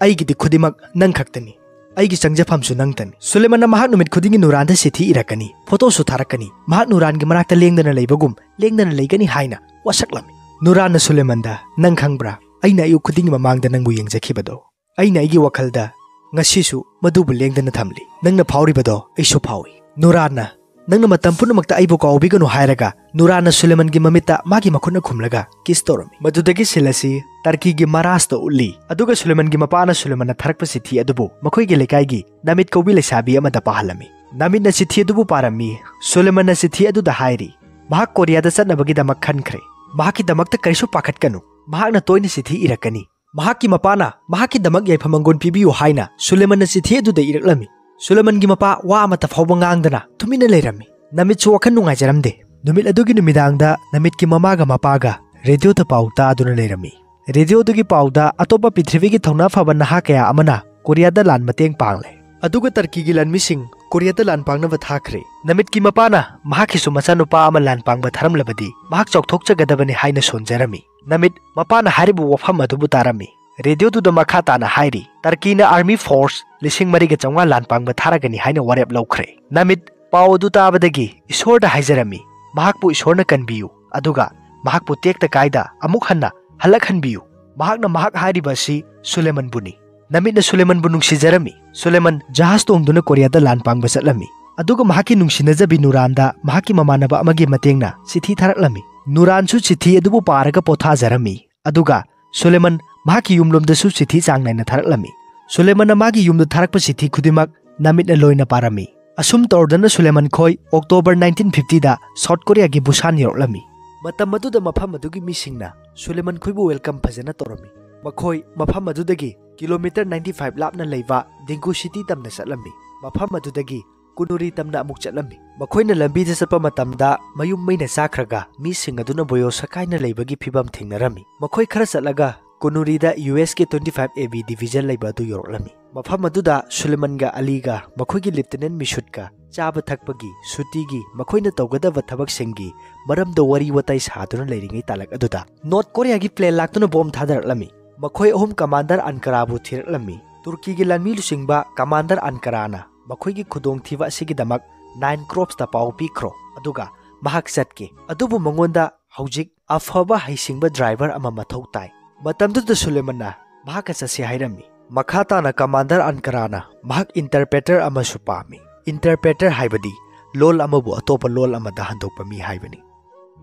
ꯑꯩꯒꯤꯗꯤ ꯈꯨꯗꯤꯡꯃꯛ ꯅꯪ ꯈꯛꯇꯅꯤ꯫ ꯑꯩꯒꯤ ꯆꯪꯖꯐꯝꯁꯨ ꯅꯪꯇꯅꯤ꯫" ꯁꯨꯂꯦꯃꯟꯅ ꯃꯍꯥꯛ ꯅꯨꯃꯤꯠ ꯈꯨꯗꯤꯡꯒꯤ ꯅꯨꯔꯥꯟꯗ ꯆꯤꯊꯤ ꯏꯔꯛꯀꯅꯤ, photoꯁꯨ ꯊꯥꯔꯛꯀꯅꯤ꯫ ꯃꯍꯥꯛ ꯅꯨꯔꯥꯟꯒꯤ ꯃꯅꯥꯛꯇ ꯂꯦꯡꯗꯅ ꯂꯩꯕꯒꯨꯝ ꯂꯦꯡꯗꯅ ꯂꯩꯒꯅꯤ ꯍꯥꯏꯅ ꯋꯥꯁꯛꯂꯝꯃꯤ꯫ ꯅꯨꯔꯥꯟꯅ ꯁꯨꯂꯦꯃꯟꯗ, "ꯅꯪ ꯈꯪꯕ꯭ꯔꯥ? ꯑꯩꯅ ꯑꯌꯨꯛ ꯈꯨꯗꯤꯡꯒꯤ ꯃꯃꯥꯡꯗ ꯅꯪꯕꯨ ꯌꯦꯡꯖꯈꯤꯕꯗꯣ꯫ ꯑꯩꯅ ꯑꯩꯒꯤ ꯋꯥꯈꯜꯗ ꯉꯁꯤꯁꯨ ꯃꯗꯨꯕꯨ ꯂꯦꯡꯗꯅ ꯊꯝꯂꯤ꯫ ꯅꯪꯅ ꯐꯥꯎꯔꯤꯕꯗꯣ ꯑꯩꯁꯨ ꯐꯥꯎꯏ꯫" ꯅꯨꯔꯥꯟꯅ, "ꯅꯪꯅ ꯃꯇꯝ ꯄꯨꯝꯅꯃꯛꯇ ꯑꯩꯕꯨ ꯀꯥꯎꯕꯤꯒꯅꯨ" ꯍꯥꯏꯔꯒ ꯅꯨꯔꯥꯟꯅ ꯁꯨꯂꯦꯃꯟꯒꯤ ꯃꯃꯤꯠꯇ ꯃꯥꯒꯤ ꯃꯈꯨꯠꯅ ꯈꯨꯝꯂꯒ kiss ꯇꯧꯔꯝꯃꯤ꯫ ꯃꯗꯨꯗꯒꯤ scene ꯑꯁꯤ ꯇꯔꯀꯤꯒꯤ ꯃꯔꯥꯖꯇ ꯎꯠꯂꯤ꯫ ꯑꯗꯨꯒ ꯁꯨꯂꯦꯃꯟꯒꯤ ꯃꯄꯥꯅ ꯁꯨꯂꯦꯃꯟꯅ ꯊꯥꯔꯛꯄ ꯆꯤꯊꯤ ꯑꯗꯨꯕꯨ ꯃꯈꯣꯏꯒꯤ ꯂꯩꯀꯥꯏꯒꯤ ꯅꯥꯃꯤꯠ ꯀꯧꯕꯤ ꯂꯩꯁꯥꯕꯤ ꯑꯃꯗ ꯄꯥꯍꯜꯂꯝꯃꯤ꯫ ꯅꯥꯃꯤꯠꯅ ꯆꯤꯊꯤ ꯑꯗꯨꯕꯨ ꯄꯥꯔꯝꯃꯤ꯫ ꯁꯨꯂꯦꯃꯟꯅ ꯆꯤꯊꯤ ꯑꯗꯨꯗ ꯍꯥꯏꯔꯤ, ꯃꯍꯥꯛ ꯀꯣꯔꯤꯌꯥꯗ ꯆꯠꯅꯕꯒꯤꯗꯃꯛ ꯈꯟꯈ꯭ꯔꯦ꯫ ꯃꯍꯥꯛꯀꯤꯗꯃꯛꯇ ꯀꯔꯤꯁꯨ ꯄꯥꯈꯠꯀꯅꯨ꯫ ꯃꯍꯥꯛꯅ ꯇꯣꯏꯅ ꯆꯤꯊꯤ ꯏꯔꯛꯀꯅꯤ꯫ ꯃꯍꯥꯛꯀꯤ ꯃꯄꯥꯅ ꯃꯍꯥꯛꯀꯤꯗꯃꯛ ꯌꯥꯏꯐ ꯃꯪꯒꯣꯜ ꯄꯤꯕꯤꯌꯨ ꯍꯥꯏꯅ ꯁꯨꯂꯦꯃꯟꯅ ꯆꯤꯊꯤ ꯑꯗꯨꯗ ꯏꯔꯛꯂꯝꯃꯤ꯫ ꯁꯨꯂꯦꯃꯟꯒꯤ ꯃꯄꯥ ꯋꯥ ꯑꯃꯠꯇ ꯐꯥꯎꯕ ꯉꯥꯡꯗꯅ ꯇꯨꯃꯤꯟꯅ ꯂꯩꯔꯝꯃꯤ꯫ ꯅꯥꯃꯤꯠꯁꯨ ꯋꯥꯈꯜ ꯅꯨꯡꯉꯥꯏꯖꯔꯝꯗꯦ꯫ ꯅꯨꯃꯤꯠ ꯑꯗꯨꯒꯤ ꯅꯨꯃꯤꯗꯥꯡꯗ ꯅꯥꯃꯤꯠꯀꯤ ꯃꯃꯥꯒ ꯃꯄꯥꯒ radioꯗ ꯄꯥꯎ ꯇꯥꯗꯨꯅ ꯂꯩꯔꯝꯃꯤ꯫ Radioꯗꯨꯒꯤ ꯄꯥꯎꯗ ꯑꯇꯣꯞꯄ ꯄ꯭ꯔꯤꯊꯤꯕꯤꯒꯤ ꯊꯧꯅꯥ ꯐꯕ ꯅꯍꯥ ꯀꯌꯥ ꯑꯃꯅ ꯀꯣꯔꯤꯌꯥꯗ ꯂꯥꯟ ꯃꯇꯦꯡ ꯄꯥꯡꯂꯦ꯫ ꯑꯗꯨꯒ ꯇꯔꯀꯤꯒꯤ ꯂꯥꯟꯃꯤꯁꯤꯡ ꯀꯣꯔꯤꯌꯥꯗ ꯂꯥꯟ ꯄꯥꯡꯅꯕ ꯊꯥꯈ꯭ꯔꯦ꯫ ꯅꯃꯤꯠꯀꯤ ꯃꯄꯥꯅ ꯃꯍꯥꯛꯀꯤꯁꯨ ꯃꯆꯥꯅꯨꯄꯥ ꯑꯃ ꯂꯥꯟ ꯄꯥꯡꯕ ꯊꯥꯔꯝꯂꯕꯗꯤ ꯃꯍꯥꯛ ꯆꯥꯎꯊꯣꯛꯆꯒꯗꯕꯅꯤ ꯍꯥꯏꯅ ꯁꯣꯟꯖꯔꯝꯃꯤ꯫ ꯅꯃꯤꯠ ꯃꯄꯥꯅ ꯍꯥꯏꯔꯤꯕ ꯋꯥꯐꯝ ꯑꯗꯨꯕꯨ ꯇꯥꯔꯝꯃꯤ꯫ ꯔꯦꯗꯤꯑꯣꯗꯨꯗ ꯃꯈꯥ ꯇꯥꯅ ꯍꯥꯏꯔꯤ, ꯇꯔꯀꯤꯅ army force ꯂꯤꯁꯤꯡ ꯃꯔꯤꯒ ꯆꯥꯝꯃꯉꯥ ꯂꯥꯟ ꯄꯥꯡꯕ ꯊꯥꯔꯒꯅꯤ ꯍꯥꯏꯅ ꯋꯥꯔꯦꯞ ꯂꯧꯈ꯭ꯔꯦ꯫ ꯅꯃꯤꯠ ꯄꯥꯎ ꯑꯗꯨ ꯇꯥꯕꯗꯒꯤ ꯏꯁꯣꯔꯗ ꯍꯥꯏꯖꯔꯝꯃꯤ, ꯃꯍꯥꯛꯄꯨ ꯏꯁꯣꯔꯅ ꯀꯟꯕꯤꯌꯨ, ꯑꯗꯨꯒ ꯃꯍꯥꯛꯄꯨ ꯇꯦꯛꯇ ꯀꯥꯏꯗ ꯑꯃꯨꯛ ꯍꯟꯅ ꯍꯜꯂꯛꯍꯟꯕꯤꯌꯨ꯫ ꯃꯍꯥꯛꯅ ꯃꯍꯥꯛ ꯍꯥꯏꯔꯤꯕ ꯑꯁꯤ ꯁꯨꯂꯦꯃꯟꯕꯨꯅꯤ꯫ ꯅꯃꯤꯠꯅ ꯁꯨꯂꯦꯃꯟꯕꯨ ꯅꯨꯡꯁꯤꯖꯔꯝꯃꯤ꯫ ꯁꯨꯂꯦꯃꯟ ꯖꯍꯥꯖ ꯇꯣꯡꯗꯨꯅ ꯀꯣꯔꯤꯌꯥꯗ ꯂꯥꯟ ꯄꯥꯡꯕ ꯆꯠꯂꯝꯃꯤ꯫ ꯑꯗꯨꯒ ꯃꯍꯥꯛꯀꯤ ꯅꯨꯡꯁꯤꯅꯖꯕꯤ ꯅꯨꯔꯥꯟꯗ ꯃꯍꯥꯛꯀꯤ ꯃꯃꯥꯟꯅꯕ ꯑꯃꯒꯤ ꯃꯇꯦꯡꯅ ꯆꯤꯊꯤ ꯊꯥꯔꯛꯂꯝꯃꯤ꯫ ꯅꯨꯔꯥꯟꯁꯨ ꯆꯤꯊꯤ ꯑꯗꯨꯕꯨ ꯄꯥꯔꯒ ꯄꯣꯊꯥꯖꯔꯝꯃꯤ꯫ ꯑꯗꯨꯒ ꯁꯨꯂꯦꯃꯟ ꯃꯍꯥꯛꯀꯤ ꯌꯨꯝꯂꯣꯝꯗꯁꯨ ꯆꯤꯊꯤ ꯆꯥꯡ ꯅꯥꯏꯅ ꯊꯥꯔꯛꯂꯝꯃꯤ꯫ ꯁꯨꯂꯦꯃꯟꯅ ꯃꯥꯒꯤ ꯌꯨꯝꯗ ꯊꯥꯔꯛꯄ ꯆꯤꯊꯤ ꯈꯨꯗꯤꯡꯃꯛ ꯅꯃꯤꯠꯅ ꯂꯣꯏꯅ ꯄꯥꯔꯝꯃꯤ꯫ ꯑꯁꯨꯝ ꯇꯧꯔꯗꯅ ꯁꯨꯂꯦꯃꯟ ꯈꯣꯏ ꯑꯣꯛꯇꯣꯕꯔ ꯅꯥꯏꯟꯇꯤꯟ ꯐꯤꯐꯇꯤꯗ ꯁꯥꯎꯠ ꯀꯣꯔꯤꯌꯥꯒꯤ ꯕꯨꯁꯥꯟ ꯌꯧꯔꯛꯂꯝꯃꯤ꯫ ꯃꯇꯝ ꯑꯗꯨꯗ ꯃꯐꯝ ꯑꯗꯨꯒꯤ ꯃꯤꯁꯤꯡꯅ ꯁꯨꯂꯦꯃꯟ ꯈꯣꯏꯕꯨ welcome ꯐꯖꯅ ꯇꯧꯔꯝꯃꯤ꯫ ꯃꯈꯣꯏ ꯃꯐꯝ ꯑꯗꯨꯗꯒꯤ ꯀꯤꯂꯣꯃꯤꯇꯔ ꯅꯥꯏꯟꯇꯤ ꯐꯥꯏꯚ ꯂꯥꯞꯅ ꯂꯩꯕ ꯗꯤꯡꯒꯨ ꯁꯤꯇꯤ ꯇꯝꯅ ꯆꯠꯂꯝꯃꯤ꯫ ꯃꯐꯝ ꯑꯗꯨꯗꯒꯤ ꯀꯨꯅꯨꯔꯤ ꯇꯝꯅ ꯑꯃꯨꯛ ꯆꯠꯂꯝꯃꯤ꯫ ꯃꯈꯣꯏꯅ ꯂꯝꯕꯤꯗ ꯆꯠꯄ ꯃꯇꯝꯗ ꯃꯌꯨꯝ ꯃꯩꯅ ꯆꯥꯈ꯭ꯔꯒ ꯃꯤꯁꯤꯡ ꯑꯗꯨꯅ ꯕꯣꯌꯣꯁ ꯁꯀꯥꯏꯅ ꯂꯩꯕꯒꯤ ꯐꯤꯕꯝ ꯊꯦꯡꯅꯔꯝꯃꯤ꯫ ꯃꯈꯣꯏ ꯈꯔ ꯆꯠꯂꯒ ꯀꯨꯅꯨꯔꯤꯗ ꯌꯨ ꯑꯦꯁꯀꯤ twenty five A B division ꯂꯩꯕ ꯑꯗꯨ ꯌꯧꯔꯛꯂꯝꯃꯤ꯫ ꯃꯐꯝ ꯑꯗꯨꯗ ꯁꯨꯂꯦꯃꯟꯒ ꯑꯂꯤꯒ ꯃꯈꯣꯏꯒꯤ ꯂꯤꯐꯇꯤꯅꯦꯟ ꯃꯤꯁꯨꯠꯀ ꯆꯥꯕ ꯊꯛꯄꯒꯤ, ꯁꯨꯇꯤꯒꯤ, ꯃꯈꯣꯏꯅ ꯇꯧꯒꯗꯕ ꯊꯕꯛꯁꯤꯡꯒꯤ ꯃꯔꯝꯗ ꯋꯥꯔꯤ ꯋꯥꯇꯥꯏ ꯁꯥꯗꯨꯅ ꯂꯩꯔꯤꯉꯩ ꯇꯥꯂꯛ ꯑꯗꯨꯗ ꯅꯣꯔꯠ ꯀꯣꯔꯤꯌꯥꯒꯤ ꯄ꯭ꯂꯦꯟ ꯂꯥꯛꯇꯨꯅ ꯕꯣꯝ ꯊꯥꯗꯔꯛꯂꯝꯃꯤ꯫ ꯃꯈꯣꯏ ꯑꯍꯨꯝ ꯀꯃꯥꯟꯗꯔ ꯑꯟꯀꯔꯥꯕꯨ ꯊꯤꯔꯛꯂꯝꯃꯤ꯫ ꯇꯨꯔꯀꯤꯒꯤ ꯂꯥꯟꯃꯤ ꯂꯨꯆꯤꯡꯕ ꯀꯃꯥꯟꯗꯔ ꯑꯟꯀꯔꯥꯅ ꯃꯈꯣꯏꯒꯤ ꯈꯨꯗꯣꯡꯊꯤꯕ ꯑꯁꯤꯒꯤꯗꯃꯛ ꯅꯥꯏꯟ ꯀ꯭ꯔꯣꯞꯁꯇ ꯄꯥꯎ ꯄꯤꯈ꯭ꯔꯣ, ꯑꯗꯨꯒ ꯃꯍꯥꯛ ꯆꯠꯀꯦ꯫ ꯑꯗꯨꯕꯨ ꯃꯉꯣꯟꯗ ꯍꯧꯖꯤꯛ ꯑꯐꯕ ꯍꯩꯁꯤꯡꯕ ꯗ꯭ꯔꯥꯏꯚꯔ ꯑꯃ ꯃꯊꯧ ꯇꯥꯏ꯫ ꯃꯇꯝꯗꯨꯗ ꯁꯨꯂꯦꯃꯟꯅ ꯃꯍꯥꯛꯀ ꯆꯠꯁꯤ ꯍꯥꯏꯔꯝꯃꯤ꯫ ꯃꯈꯥ ꯇꯥꯅ ꯀꯃꯥꯟꯗꯔ ꯑꯟꯀꯔꯥꯅ ꯃꯍꯥꯛ ꯏꯟꯇꯔꯄ꯭ꯔꯦꯇꯔ ꯑꯃꯁꯨ ꯄꯥꯝꯃꯤ꯫ ꯏꯟꯇꯔꯄ꯭ꯔꯦꯇꯔ ꯍꯥꯏꯕꯗꯤ ꯂꯣꯜ ꯑꯃꯕꯨ ꯑꯇꯣꯞꯄ ꯂꯣꯜ ꯑꯃꯗ ꯍꯟꯗꯣꯛꯄ ꯃꯤ ꯍꯥꯏꯕꯅꯤ꯫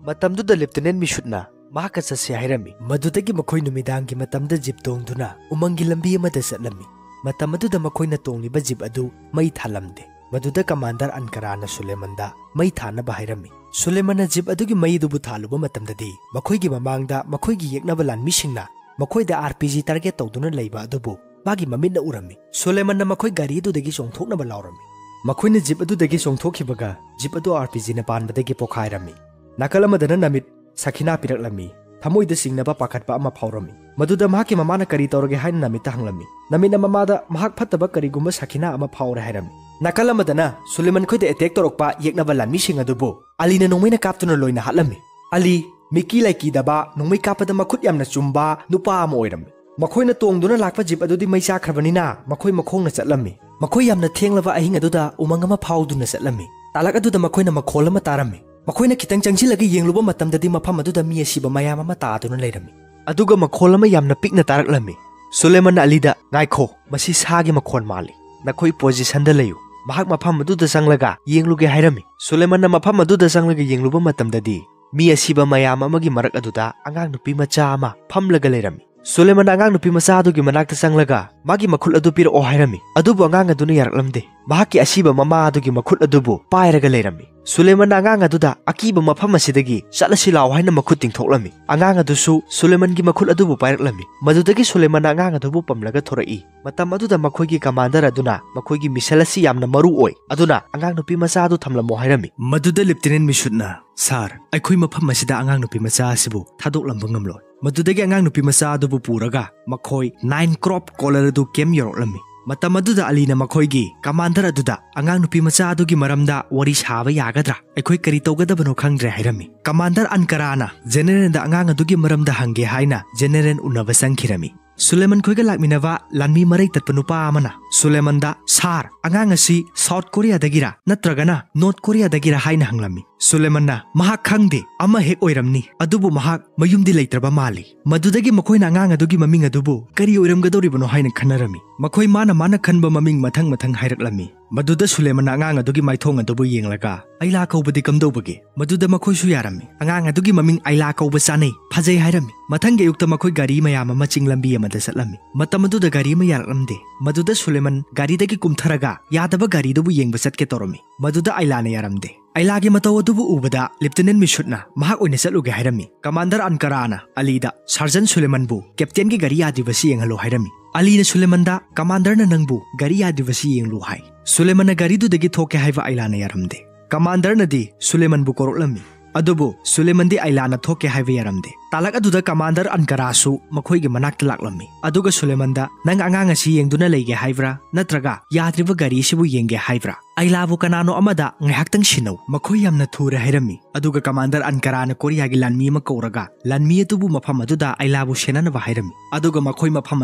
ꯃꯇꯝꯗꯨꯗ ꯂꯦꯐꯇꯤꯅꯦꯟ ꯃꯤꯁꯨꯠꯅ ꯃꯍꯥꯛꯀ ꯆꯠꯁꯤ ꯍꯥꯏꯔꯝꯃꯤ꯫ ꯃꯗꯨꯗꯒꯤ ꯃꯈꯣꯏ ꯅꯨꯃꯤꯗꯥꯡꯒꯤ ꯃꯇꯝꯗ ꯖꯤꯞ ꯇꯣꯡꯗꯨꯅ ꯎꯃꯪꯒꯤ ꯂꯝꯕꯤ ꯑꯃꯗ ꯆꯠꯂꯝꯃꯤ꯫ ꯃꯇꯝ ꯑꯗꯨꯗ ꯃꯈꯣꯏꯅ ꯇꯣꯡꯂꯤꯕ ꯖꯤꯞ ꯑꯗꯨ ꯃꯩ ꯊꯥꯂꯝꯗꯦ꯫ ꯃꯗꯨꯗ ꯀꯃꯥꯟꯗꯔ ꯑꯟꯀꯔꯥꯅ ꯁꯨꯂꯦꯃꯟꯗ ꯃꯩ ꯊꯥꯅꯕ ꯍꯥꯏꯔꯝꯃꯤ꯫ ꯁꯨꯂꯦꯃꯟꯅ ꯖꯤꯞ ꯑꯗꯨꯒꯤ ꯃꯩ ꯑꯗꯨꯕꯨ ꯊꯥꯜꯂꯨꯕ ꯃꯇꯝꯗꯗꯤ ꯃꯈꯣꯏꯒꯤ ꯃꯃꯥꯡꯗ ꯃꯈꯣꯏꯒꯤ ꯌꯦꯛꯅꯕ ꯂꯥꯟꯃꯤꯁꯤꯡꯅ ꯃꯈꯣꯏꯗ ꯑꯥꯔ ꯄꯤ ꯖꯤ ꯇꯥꯔꯒꯦꯠ ꯇꯧꯗꯨꯅ ꯂꯩꯕ ꯑꯗꯨꯕꯨ ꯃꯥꯒꯤ ꯃꯃꯤꯠꯅ ꯎꯔꯝꯃꯤ꯫ ꯁꯨꯂꯦꯃꯟꯅ ꯃꯈꯣꯏ ꯒꯥꯔꯤ ꯑꯗꯨꯗꯒꯤ ꯆꯣꯡꯊꯣꯛꯅꯕ ꯂꯥꯎꯔꯝꯃꯤ꯫ ꯃꯈꯣꯏꯅ ꯖꯤꯞ ꯑꯗꯨꯗꯒꯤ ꯆꯣꯡꯊꯣꯛꯈꯤꯕꯒ ꯖꯤꯞ ꯑꯗꯨ ꯑꯥꯔ ꯄꯤ ꯖꯤꯅ ꯄꯥꯟꯕꯗꯒꯤ ꯄꯣꯈꯥꯏꯔꯝꯃꯤ꯫ ꯅꯥꯀꯜ ꯑꯃꯗꯅ ꯅꯃꯤꯠ ꯁꯈꯤꯅꯥ ꯄꯤꯔꯛꯂꯝꯃꯤ꯫ ꯊꯃꯣꯏꯗ ꯆꯤꯡꯅꯕ ꯄꯥꯈꯠꯄ ꯑꯃ ꯐꯥꯎꯔꯝꯃꯤ꯫ ꯃꯗꯨꯗ ꯃꯍꯥꯛꯀꯤ ꯃꯃꯥꯅ ꯀꯔꯤ ꯇꯧꯔꯒꯦ ꯍꯥꯏꯅ ꯅꯃꯤꯠꯇ ꯍꯪꯂꯝꯃꯤ꯫ ꯅꯃꯤꯠꯅ ꯃꯃꯥꯗ ꯃꯍꯥꯛ ꯐꯠꯇꯕ ꯀꯔꯤꯒꯨꯝꯕ ꯁꯥꯈꯤꯅꯥ ꯑꯃ ꯐꯥꯎꯔꯦ ꯍꯥꯏꯔꯝꯃꯤ꯫ ꯅꯥꯀꯜ ꯑꯃꯗꯅ ꯁꯨꯂꯦꯃꯟ ꯈꯣꯏꯗ ꯑꯦꯇꯦꯛ ꯇꯧꯔꯛꯄ ꯌꯦꯛꯅꯕ ꯂꯥꯟꯃꯤꯁꯤꯡ ꯑꯗꯨꯕꯨ ꯑꯂꯤꯅ ꯅꯣꯡꯃꯩꯅ ꯀꯥꯞꯇꯨꯅ ꯂꯣꯏꯅ ꯍꯥꯠꯂꯝꯃꯤ꯫ ꯑꯂꯤ ꯃꯤꯀꯤ ꯂꯥꯏꯀꯤꯗꯕ, ꯅꯣꯡꯃꯩ ꯀꯥꯞꯄꯗ ꯃꯈꯨꯠ ꯌꯥꯝꯅ ꯆꯨꯝꯕ ꯅꯨꯄꯥ ꯑꯃ ꯑꯣꯏꯔꯝꯃꯤ꯫ ꯃꯈꯣꯏꯅ ꯇꯣꯡꯗꯨꯅ ꯂꯥꯛꯄ ꯖꯤꯞ ꯑꯗꯨꯗꯤ ꯃꯩ ꯆꯥꯈ꯭ꯔꯕꯅꯤꯅ ꯃꯈꯣꯏ ꯃꯈꯣꯡꯅ ꯆꯠꯂꯝꯃꯤ꯫ ꯃꯈꯣꯏ ꯌꯥꯝꯅ ꯊꯦꯡꯂꯕ ꯑꯍꯤꯡ ꯑꯗꯨꯗ ꯎꯃꯪ ꯑꯃ ꯐꯥꯎꯗꯨꯅ ꯆꯠꯂꯝꯃꯤ꯫ ꯇꯥꯂꯛ ꯑꯗꯨꯗ ꯃꯈꯣꯏꯅ ꯃꯈꯣꯜ ꯑꯃ ꯇꯥꯔꯝꯃꯤ꯫ ꯃꯈꯣꯏꯅ ꯈꯤꯇꯪ ꯆꯪꯁꯤꯜꯂꯒ ꯌꯦꯡꯂꯨꯕ ꯃꯇꯝꯗꯗꯤ ꯃꯐꯝ ꯑꯗꯨꯗ ꯃꯤ ꯑꯁꯤꯕ ꯃꯌꯥꯝ ꯑꯃ ꯇꯥꯗꯨꯅ ꯂꯩꯔꯝꯃꯤ꯫ ꯑꯗꯨꯒ ꯃꯈꯣꯜ ꯑꯃ ꯌꯥꯝꯅ ꯄꯤꯛꯅ ꯇꯥꯔꯛꯂꯝꯃꯤ꯫ ꯁꯨꯂꯦꯃꯟꯅ ꯑꯂꯤꯗ, "ꯉꯥꯏꯈꯣ, ꯃꯁꯤ ꯁꯥꯒꯤ ꯃꯈꯣꯟ ꯃꯥꯜꯂꯤ꯫ ꯅꯈꯣꯏ ꯄꯣꯖꯤꯁꯟꯗ ꯂꯩꯌꯨ꯫ ꯃꯍꯥꯛ ꯃꯐꯝ ꯑꯗꯨꯗ ꯆꯪꯂꯒ ꯌꯦꯡꯂꯨꯒꯦ" ꯍꯥꯏꯔꯝꯃꯤ꯫ ꯁꯨꯂꯦꯃꯟꯅ ꯃꯐꯝ ꯑꯗꯨꯗ ꯆꯪꯂꯒ ꯌꯦꯡꯂꯨꯕ ꯃꯇꯝꯗꯗꯤ ꯃꯤ ꯑꯁꯤꯕ ꯃꯌꯥꯝ ꯑꯃꯒꯤ ꯃꯔꯛ ꯑꯗꯨꯗ ꯑꯉꯥꯡ ꯅꯨꯄꯤ ꯃꯆꯥ ꯑꯃ ꯐꯝꯂꯒ ꯂꯩꯔꯝꯃꯤ꯫ ꯁꯨꯂꯦꯃꯟꯅ ꯑꯉꯥꯡ ꯅꯨꯄꯤ ꯃꯆꯥ ꯑꯗꯨꯒꯤ ꯃꯅꯥꯛꯇ ꯆꯪꯂꯒ ꯃꯥꯒꯤ ꯃꯈꯨꯠ ꯑꯗꯨ ꯄꯤꯔꯛꯑꯣ ꯍꯥꯏꯔꯝꯃꯤ꯫ ꯑꯗꯨꯕꯨ ꯑꯉꯥꯡ ꯑꯗꯨꯅ ꯌꯥꯔꯛꯂꯝꯗꯦ꯫ ꯃꯍꯥꯛꯀꯤ ꯑꯁꯤꯕ ꯃꯃꯥ ꯑꯗꯨꯒꯤ ꯃꯈꯨꯠ ꯑꯗꯨꯕꯨ ꯄꯥꯏꯔꯒ ꯂꯩꯔꯝꯃꯤ꯫ ꯁꯨꯂꯦꯃꯟꯅ ꯑꯉꯥꯡ ꯑꯗꯨꯗ, "ꯑꯀꯤꯕ ꯃꯐꯝ ꯑꯁꯤꯗꯒꯤ ꯆꯠꯂꯁꯤ ꯂꯥꯛꯑꯣ" ꯍꯥꯏꯅ ꯃꯈꯨꯠ ꯇꯤꯡꯊꯣꯛꯂꯝꯃꯤ꯫ ꯑꯉꯥꯡ ꯑꯗꯨꯁꯨ ꯁꯨꯂꯦꯃꯟꯒꯤ ꯃꯈꯨꯠ ꯑꯗꯨꯕꯨ ꯄꯥꯏꯔꯛꯂꯝꯃꯤ꯫ ꯃꯗꯨꯗꯒꯤ ꯁꯨꯂꯦꯃꯟꯅ ꯑꯉꯥꯡ ꯑꯗꯨꯕꯨ ꯄꯝꯂꯒ ꯊꯣꯔꯛꯏ꯫ ꯃꯇꯝ ꯑꯗꯨꯗ ꯃꯈꯣꯏꯒꯤ ꯀꯃꯥꯟꯗꯔ ꯑꯗꯨꯅ ꯃꯈꯣꯏꯒꯤ ꯃꯤꯁꯟ ꯑꯁꯤ ꯌꯥꯝꯅ ꯃꯔꯨ ꯑꯣꯏ, ꯑꯗꯨꯅ ꯑꯉꯥꯡ ꯅꯨꯄꯤ ꯃꯆꯥ ꯑꯗꯨ ꯊꯝꯂꯝꯃꯣ ꯍꯥꯏꯔꯝꯃꯤ꯫ ꯃꯗꯨꯗ ꯂꯦꯐꯇꯤꯅꯦꯟ ꯃꯤꯁꯨꯠꯅ, "ꯁꯥꯔ, ꯑꯩꯈꯣꯏ ꯃꯐꯝ ꯑꯁꯤꯗ ꯑꯉꯥꯡ ꯅꯨꯄꯤ ꯃꯆꯥ ꯑꯁꯤꯕꯨ ꯊꯥꯗꯣꯛꯂꯝꯕ ꯉꯝꯂꯣꯏ"꯫ ꯃꯗꯨꯗꯒꯤ ꯑꯉꯥꯡ ꯅꯨꯄꯤ ꯃꯆꯥ ꯑꯗꯨꯕꯨ ꯄꯨꯔꯒ ꯃꯈꯣꯏ ꯅꯥꯏꯟ ꯀ꯭ꯔꯣꯞ ꯀꯣꯂꯔ ꯑꯗꯨ ꯀꯦꯝ ꯌꯧꯔꯛꯂꯝꯃꯤ꯫ ꯃꯇꯝ ꯑꯗꯨꯗ ꯑꯂꯤꯅ ꯃꯈꯣꯏꯒꯤ ꯀꯃꯥꯟꯗꯔ ꯑꯗꯨꯗ, "ꯑꯉꯥꯡ ꯅꯨꯄꯤ ꯃꯆꯥ ꯑꯗꯨꯒꯤ ꯃꯔꯝꯗ ꯋꯥꯔꯤ ꯁꯥꯕ ꯌꯥꯒꯗ꯭ꯔꯥ? ꯑꯩꯈꯣꯏ ꯀꯔꯤ ꯇꯧꯒꯗꯕꯅꯣ ꯈꯪꯗ꯭ꯔꯦ" ꯍꯥꯏꯔꯝꯃꯤ꯫ ꯀꯃꯥꯟꯗꯔ ꯑꯟꯀꯔꯥꯅ ꯖꯦꯅꯦꯔꯦꯜꯗ ꯑꯉꯥꯡ ꯑꯗꯨꯒꯤ ꯃꯔꯝꯗ ꯍꯪꯒꯦ ꯍꯥꯏꯅ ꯖꯦꯅꯦꯔꯦꯜ ꯎꯅꯕ ꯆꯪꯈꯤꯔꯝꯃꯤ꯫ ꯁꯨꯂꯦꯃꯟ ꯈꯣꯏꯒ ꯂꯥꯛꯃꯤꯟꯅꯕ ꯂꯥꯟꯃꯤ ꯃꯔꯩ ꯇꯠꯄ ꯅꯨꯄꯥ ꯑꯃꯅ ꯁꯨꯂꯦꯃꯟꯗ, "ꯁꯥꯔ, ꯑꯉꯥꯡ ꯑꯁꯤ ꯁꯥꯎꯠ ꯀꯣꯔꯤꯌꯥꯗꯒꯤꯔ ꯅꯠꯇ꯭ꯔꯒꯅ ꯅꯣꯔꯠ ꯀꯣꯔꯤꯌꯥꯗꯒꯤꯔ?" ꯍꯥꯏꯅ ꯍꯪꯂꯝꯃꯤ꯫ ꯁꯨꯂꯦꯃꯟꯅ, "ꯃꯍꯥꯛ ꯈꯪꯗꯦ, ꯑꯃ ꯍꯦꯛ ꯑꯣꯏꯔꯝꯅꯤ, ꯑꯗꯨꯕꯨ ꯃꯍꯥꯛ ꯃꯌꯨꯝꯗꯤ ꯂꯩꯇ꯭ꯔꯕ ꯃꯥꯜꯂꯤ"꯫ ꯃꯗꯨꯗꯒꯤ ꯃꯈꯣꯏꯅ ꯑꯉꯥꯡ ꯑꯗꯨꯒꯤ ꯃꯃꯤꯡ ꯑꯗꯨꯕꯨ ꯀꯔꯤ ꯑꯣꯏꯔꯝꯒꯗꯧꯔꯤꯕꯅꯣ ꯍꯥꯏꯅ ꯈꯟꯅꯔꯝꯃꯤ꯫ ꯃꯈꯣꯏ ꯃꯥꯅ ꯃꯥꯅ ꯈꯟꯕ ꯃꯃꯤꯡ ꯃꯊꯪ ꯃꯊꯪ ꯍꯥꯏꯔꯛꯂꯝꯃꯤ꯫ ꯃꯗꯨꯗ ꯁꯨꯂꯦꯃꯟꯅ ꯑꯉꯥꯡ ꯑꯗꯨꯒꯤ ꯃꯥꯏꯊꯣꯡ ꯑꯗꯨꯕꯨ ꯌꯦꯡꯂꯒ, "ꯑꯥꯏꯂꯥ ꯀꯧꯕꯗꯤ ꯀꯝꯗꯧꯕꯒꯦ?" ꯃꯗꯨꯗ ꯃꯈꯣꯏꯁꯨ ꯌꯥꯔꯝꯃꯤ꯫ "ꯑꯉꯥꯡ ꯑꯗꯨꯒꯤ ꯃꯃꯤꯡ ꯑꯥꯏꯂꯥ ꯀꯧꯕ ꯆꯥꯅꯩ, ꯐꯖꯩ" ꯍꯥꯏꯔꯝꯃꯤ꯫ ꯃꯊꯪꯒꯤ ꯑꯌꯨꯛꯇ ꯃꯈꯣꯏ ꯒꯥꯔꯤ ꯃꯌꯥꯝ ꯑꯃ ꯆꯤꯡ ꯂꯝꯕꯤ ꯑꯃꯗ ꯆꯠꯂꯝꯃꯤ꯫ ꯃꯇꯝ ꯑꯗꯨꯗ ꯒꯥꯔꯤ ꯑꯃ ꯌꯥꯔꯛꯂꯝꯗꯦ꯫ ꯃꯗꯨꯗ ꯁꯨꯂꯦꯃꯟ ꯒꯥꯔꯤꯗꯒꯤ ꯀꯨꯝꯊꯔꯒ ꯌꯥꯗꯕ ꯒꯥꯔꯤꯗꯨꯕꯨ ꯌꯦꯡꯕ ꯆꯠꯀꯦ ꯇꯧꯔꯝꯃꯤ꯫ ꯃꯗꯨꯗ ꯑꯥꯏꯂꯥꯅ ꯌꯥꯔꯝꯗꯦ꯫ ꯑꯥꯏꯂꯥꯒꯤ ꯃꯇꯧ ꯑꯗꯨꯕꯨ ꯎꯕꯗ ꯂꯦꯐꯇꯤꯅꯦꯟ ꯃꯤꯁꯨꯠꯅ ꯃꯍꯥꯛ ꯑꯣꯏꯅ ꯆꯠꯂꯨꯒꯦ ꯍꯥꯏꯔꯝꯃꯤ꯫ ꯀꯃꯥꯟꯗꯔ ꯑꯟꯀꯔꯥꯅ ꯑꯂꯤꯗ, "ꯁꯥꯔꯖꯟ ꯁꯨꯂꯦꯃꯟꯕꯨ ꯀꯦꯞꯇꯦꯟꯒꯤ ꯒꯥꯔꯤ ꯌꯥꯗ꯭ꯔꯤꯕꯁꯤ ꯌꯦꯡꯍꯜꯂꯨ" ꯍꯥꯏꯔꯝꯃꯤ꯫ ꯑꯂꯤꯅ ꯁꯨꯂꯦꯃꯟꯗ, "ꯀꯃꯥꯟꯗꯔꯅ ꯅꯪꯕꯨ ꯒꯥꯔꯤ ꯌꯥꯗ꯭ꯔꯤꯕꯁꯤ ꯌꯦꯡꯂꯨ" ꯍꯥꯏ꯫ ꯁꯨꯂꯦꯃꯟꯅ ꯒꯥꯔꯤꯗꯨꯗꯒꯤ ꯊꯣꯛꯀꯦ ꯍꯥꯏꯕ ꯑꯥꯏꯂꯥꯅ ꯌꯥꯔꯝꯗꯦ꯫ ꯀꯃꯥꯟꯗꯔꯅꯗꯤ ꯁꯨꯂꯦꯃꯟꯕꯨ ꯀꯧꯔꯛꯂꯝꯃꯤ꯫ ꯑꯗꯨꯕꯨ ꯁꯨꯂꯦꯃꯟꯗꯤ ꯑꯥꯏꯂꯥꯅ ꯊꯣꯛꯀꯦ ꯍꯥꯏꯕ ꯌꯥꯔꯝꯗꯦ꯫ ꯇꯥꯂꯛ ꯑꯗꯨꯗ ꯀꯃꯥꯟꯗꯔ ꯑꯟꯀꯔꯥꯁꯨ ꯃꯈꯣꯏꯒꯤ ꯃꯅꯥꯛꯇ ꯂꯥꯛꯂꯝꯃꯤ꯫ ꯑꯗꯨꯒ ꯁꯨꯂꯦꯃꯟꯗ, "ꯅꯪ ꯑꯉꯥꯡ ꯑꯁꯤ ꯌꯦꯡꯗꯨꯅ ꯂꯩꯒꯦ ꯍꯥꯏꯕ꯭ꯔꯥ, ꯅꯠꯇ꯭ꯔꯒ ꯌꯥꯗ꯭ꯔꯤꯕ ꯒꯥꯔꯤ ꯑꯁꯤꯕꯨ ꯌꯦꯡꯒꯦ ꯍꯥꯏꯕ꯭ꯔꯥ? ꯑꯥꯏꯂꯥꯕꯨ ꯀꯅꯥꯅꯣ ꯑꯃꯗ ꯉꯥꯏꯍꯥꯛꯇꯪ ꯁꯤꯟꯅꯧ꯫ ꯃꯈꯣꯏ ꯌꯥꯝꯅ ꯊꯨꯔꯦ" ꯍꯥꯏꯔꯝꯃꯤ꯫ ꯑꯗꯨꯒ ꯀꯃꯥꯟꯗꯔ ꯑꯟꯀꯔꯥꯅ ꯀꯣꯔꯤꯌꯥꯒꯤ ꯂꯥꯟꯃꯤ ꯑꯃ ꯀꯧꯔꯒ ꯂꯥꯟꯃꯤ ꯑꯗꯨꯕꯨ ꯃꯐꯝ ꯑꯗꯨꯗ ꯑꯥꯏꯂꯥꯕꯨ ꯁꯦꯟꯅꯅꯕ ꯍꯥꯏꯔꯝꯃꯤ꯫ ꯑꯗꯨꯒ ꯃꯈꯣꯏ ꯃꯐꯝ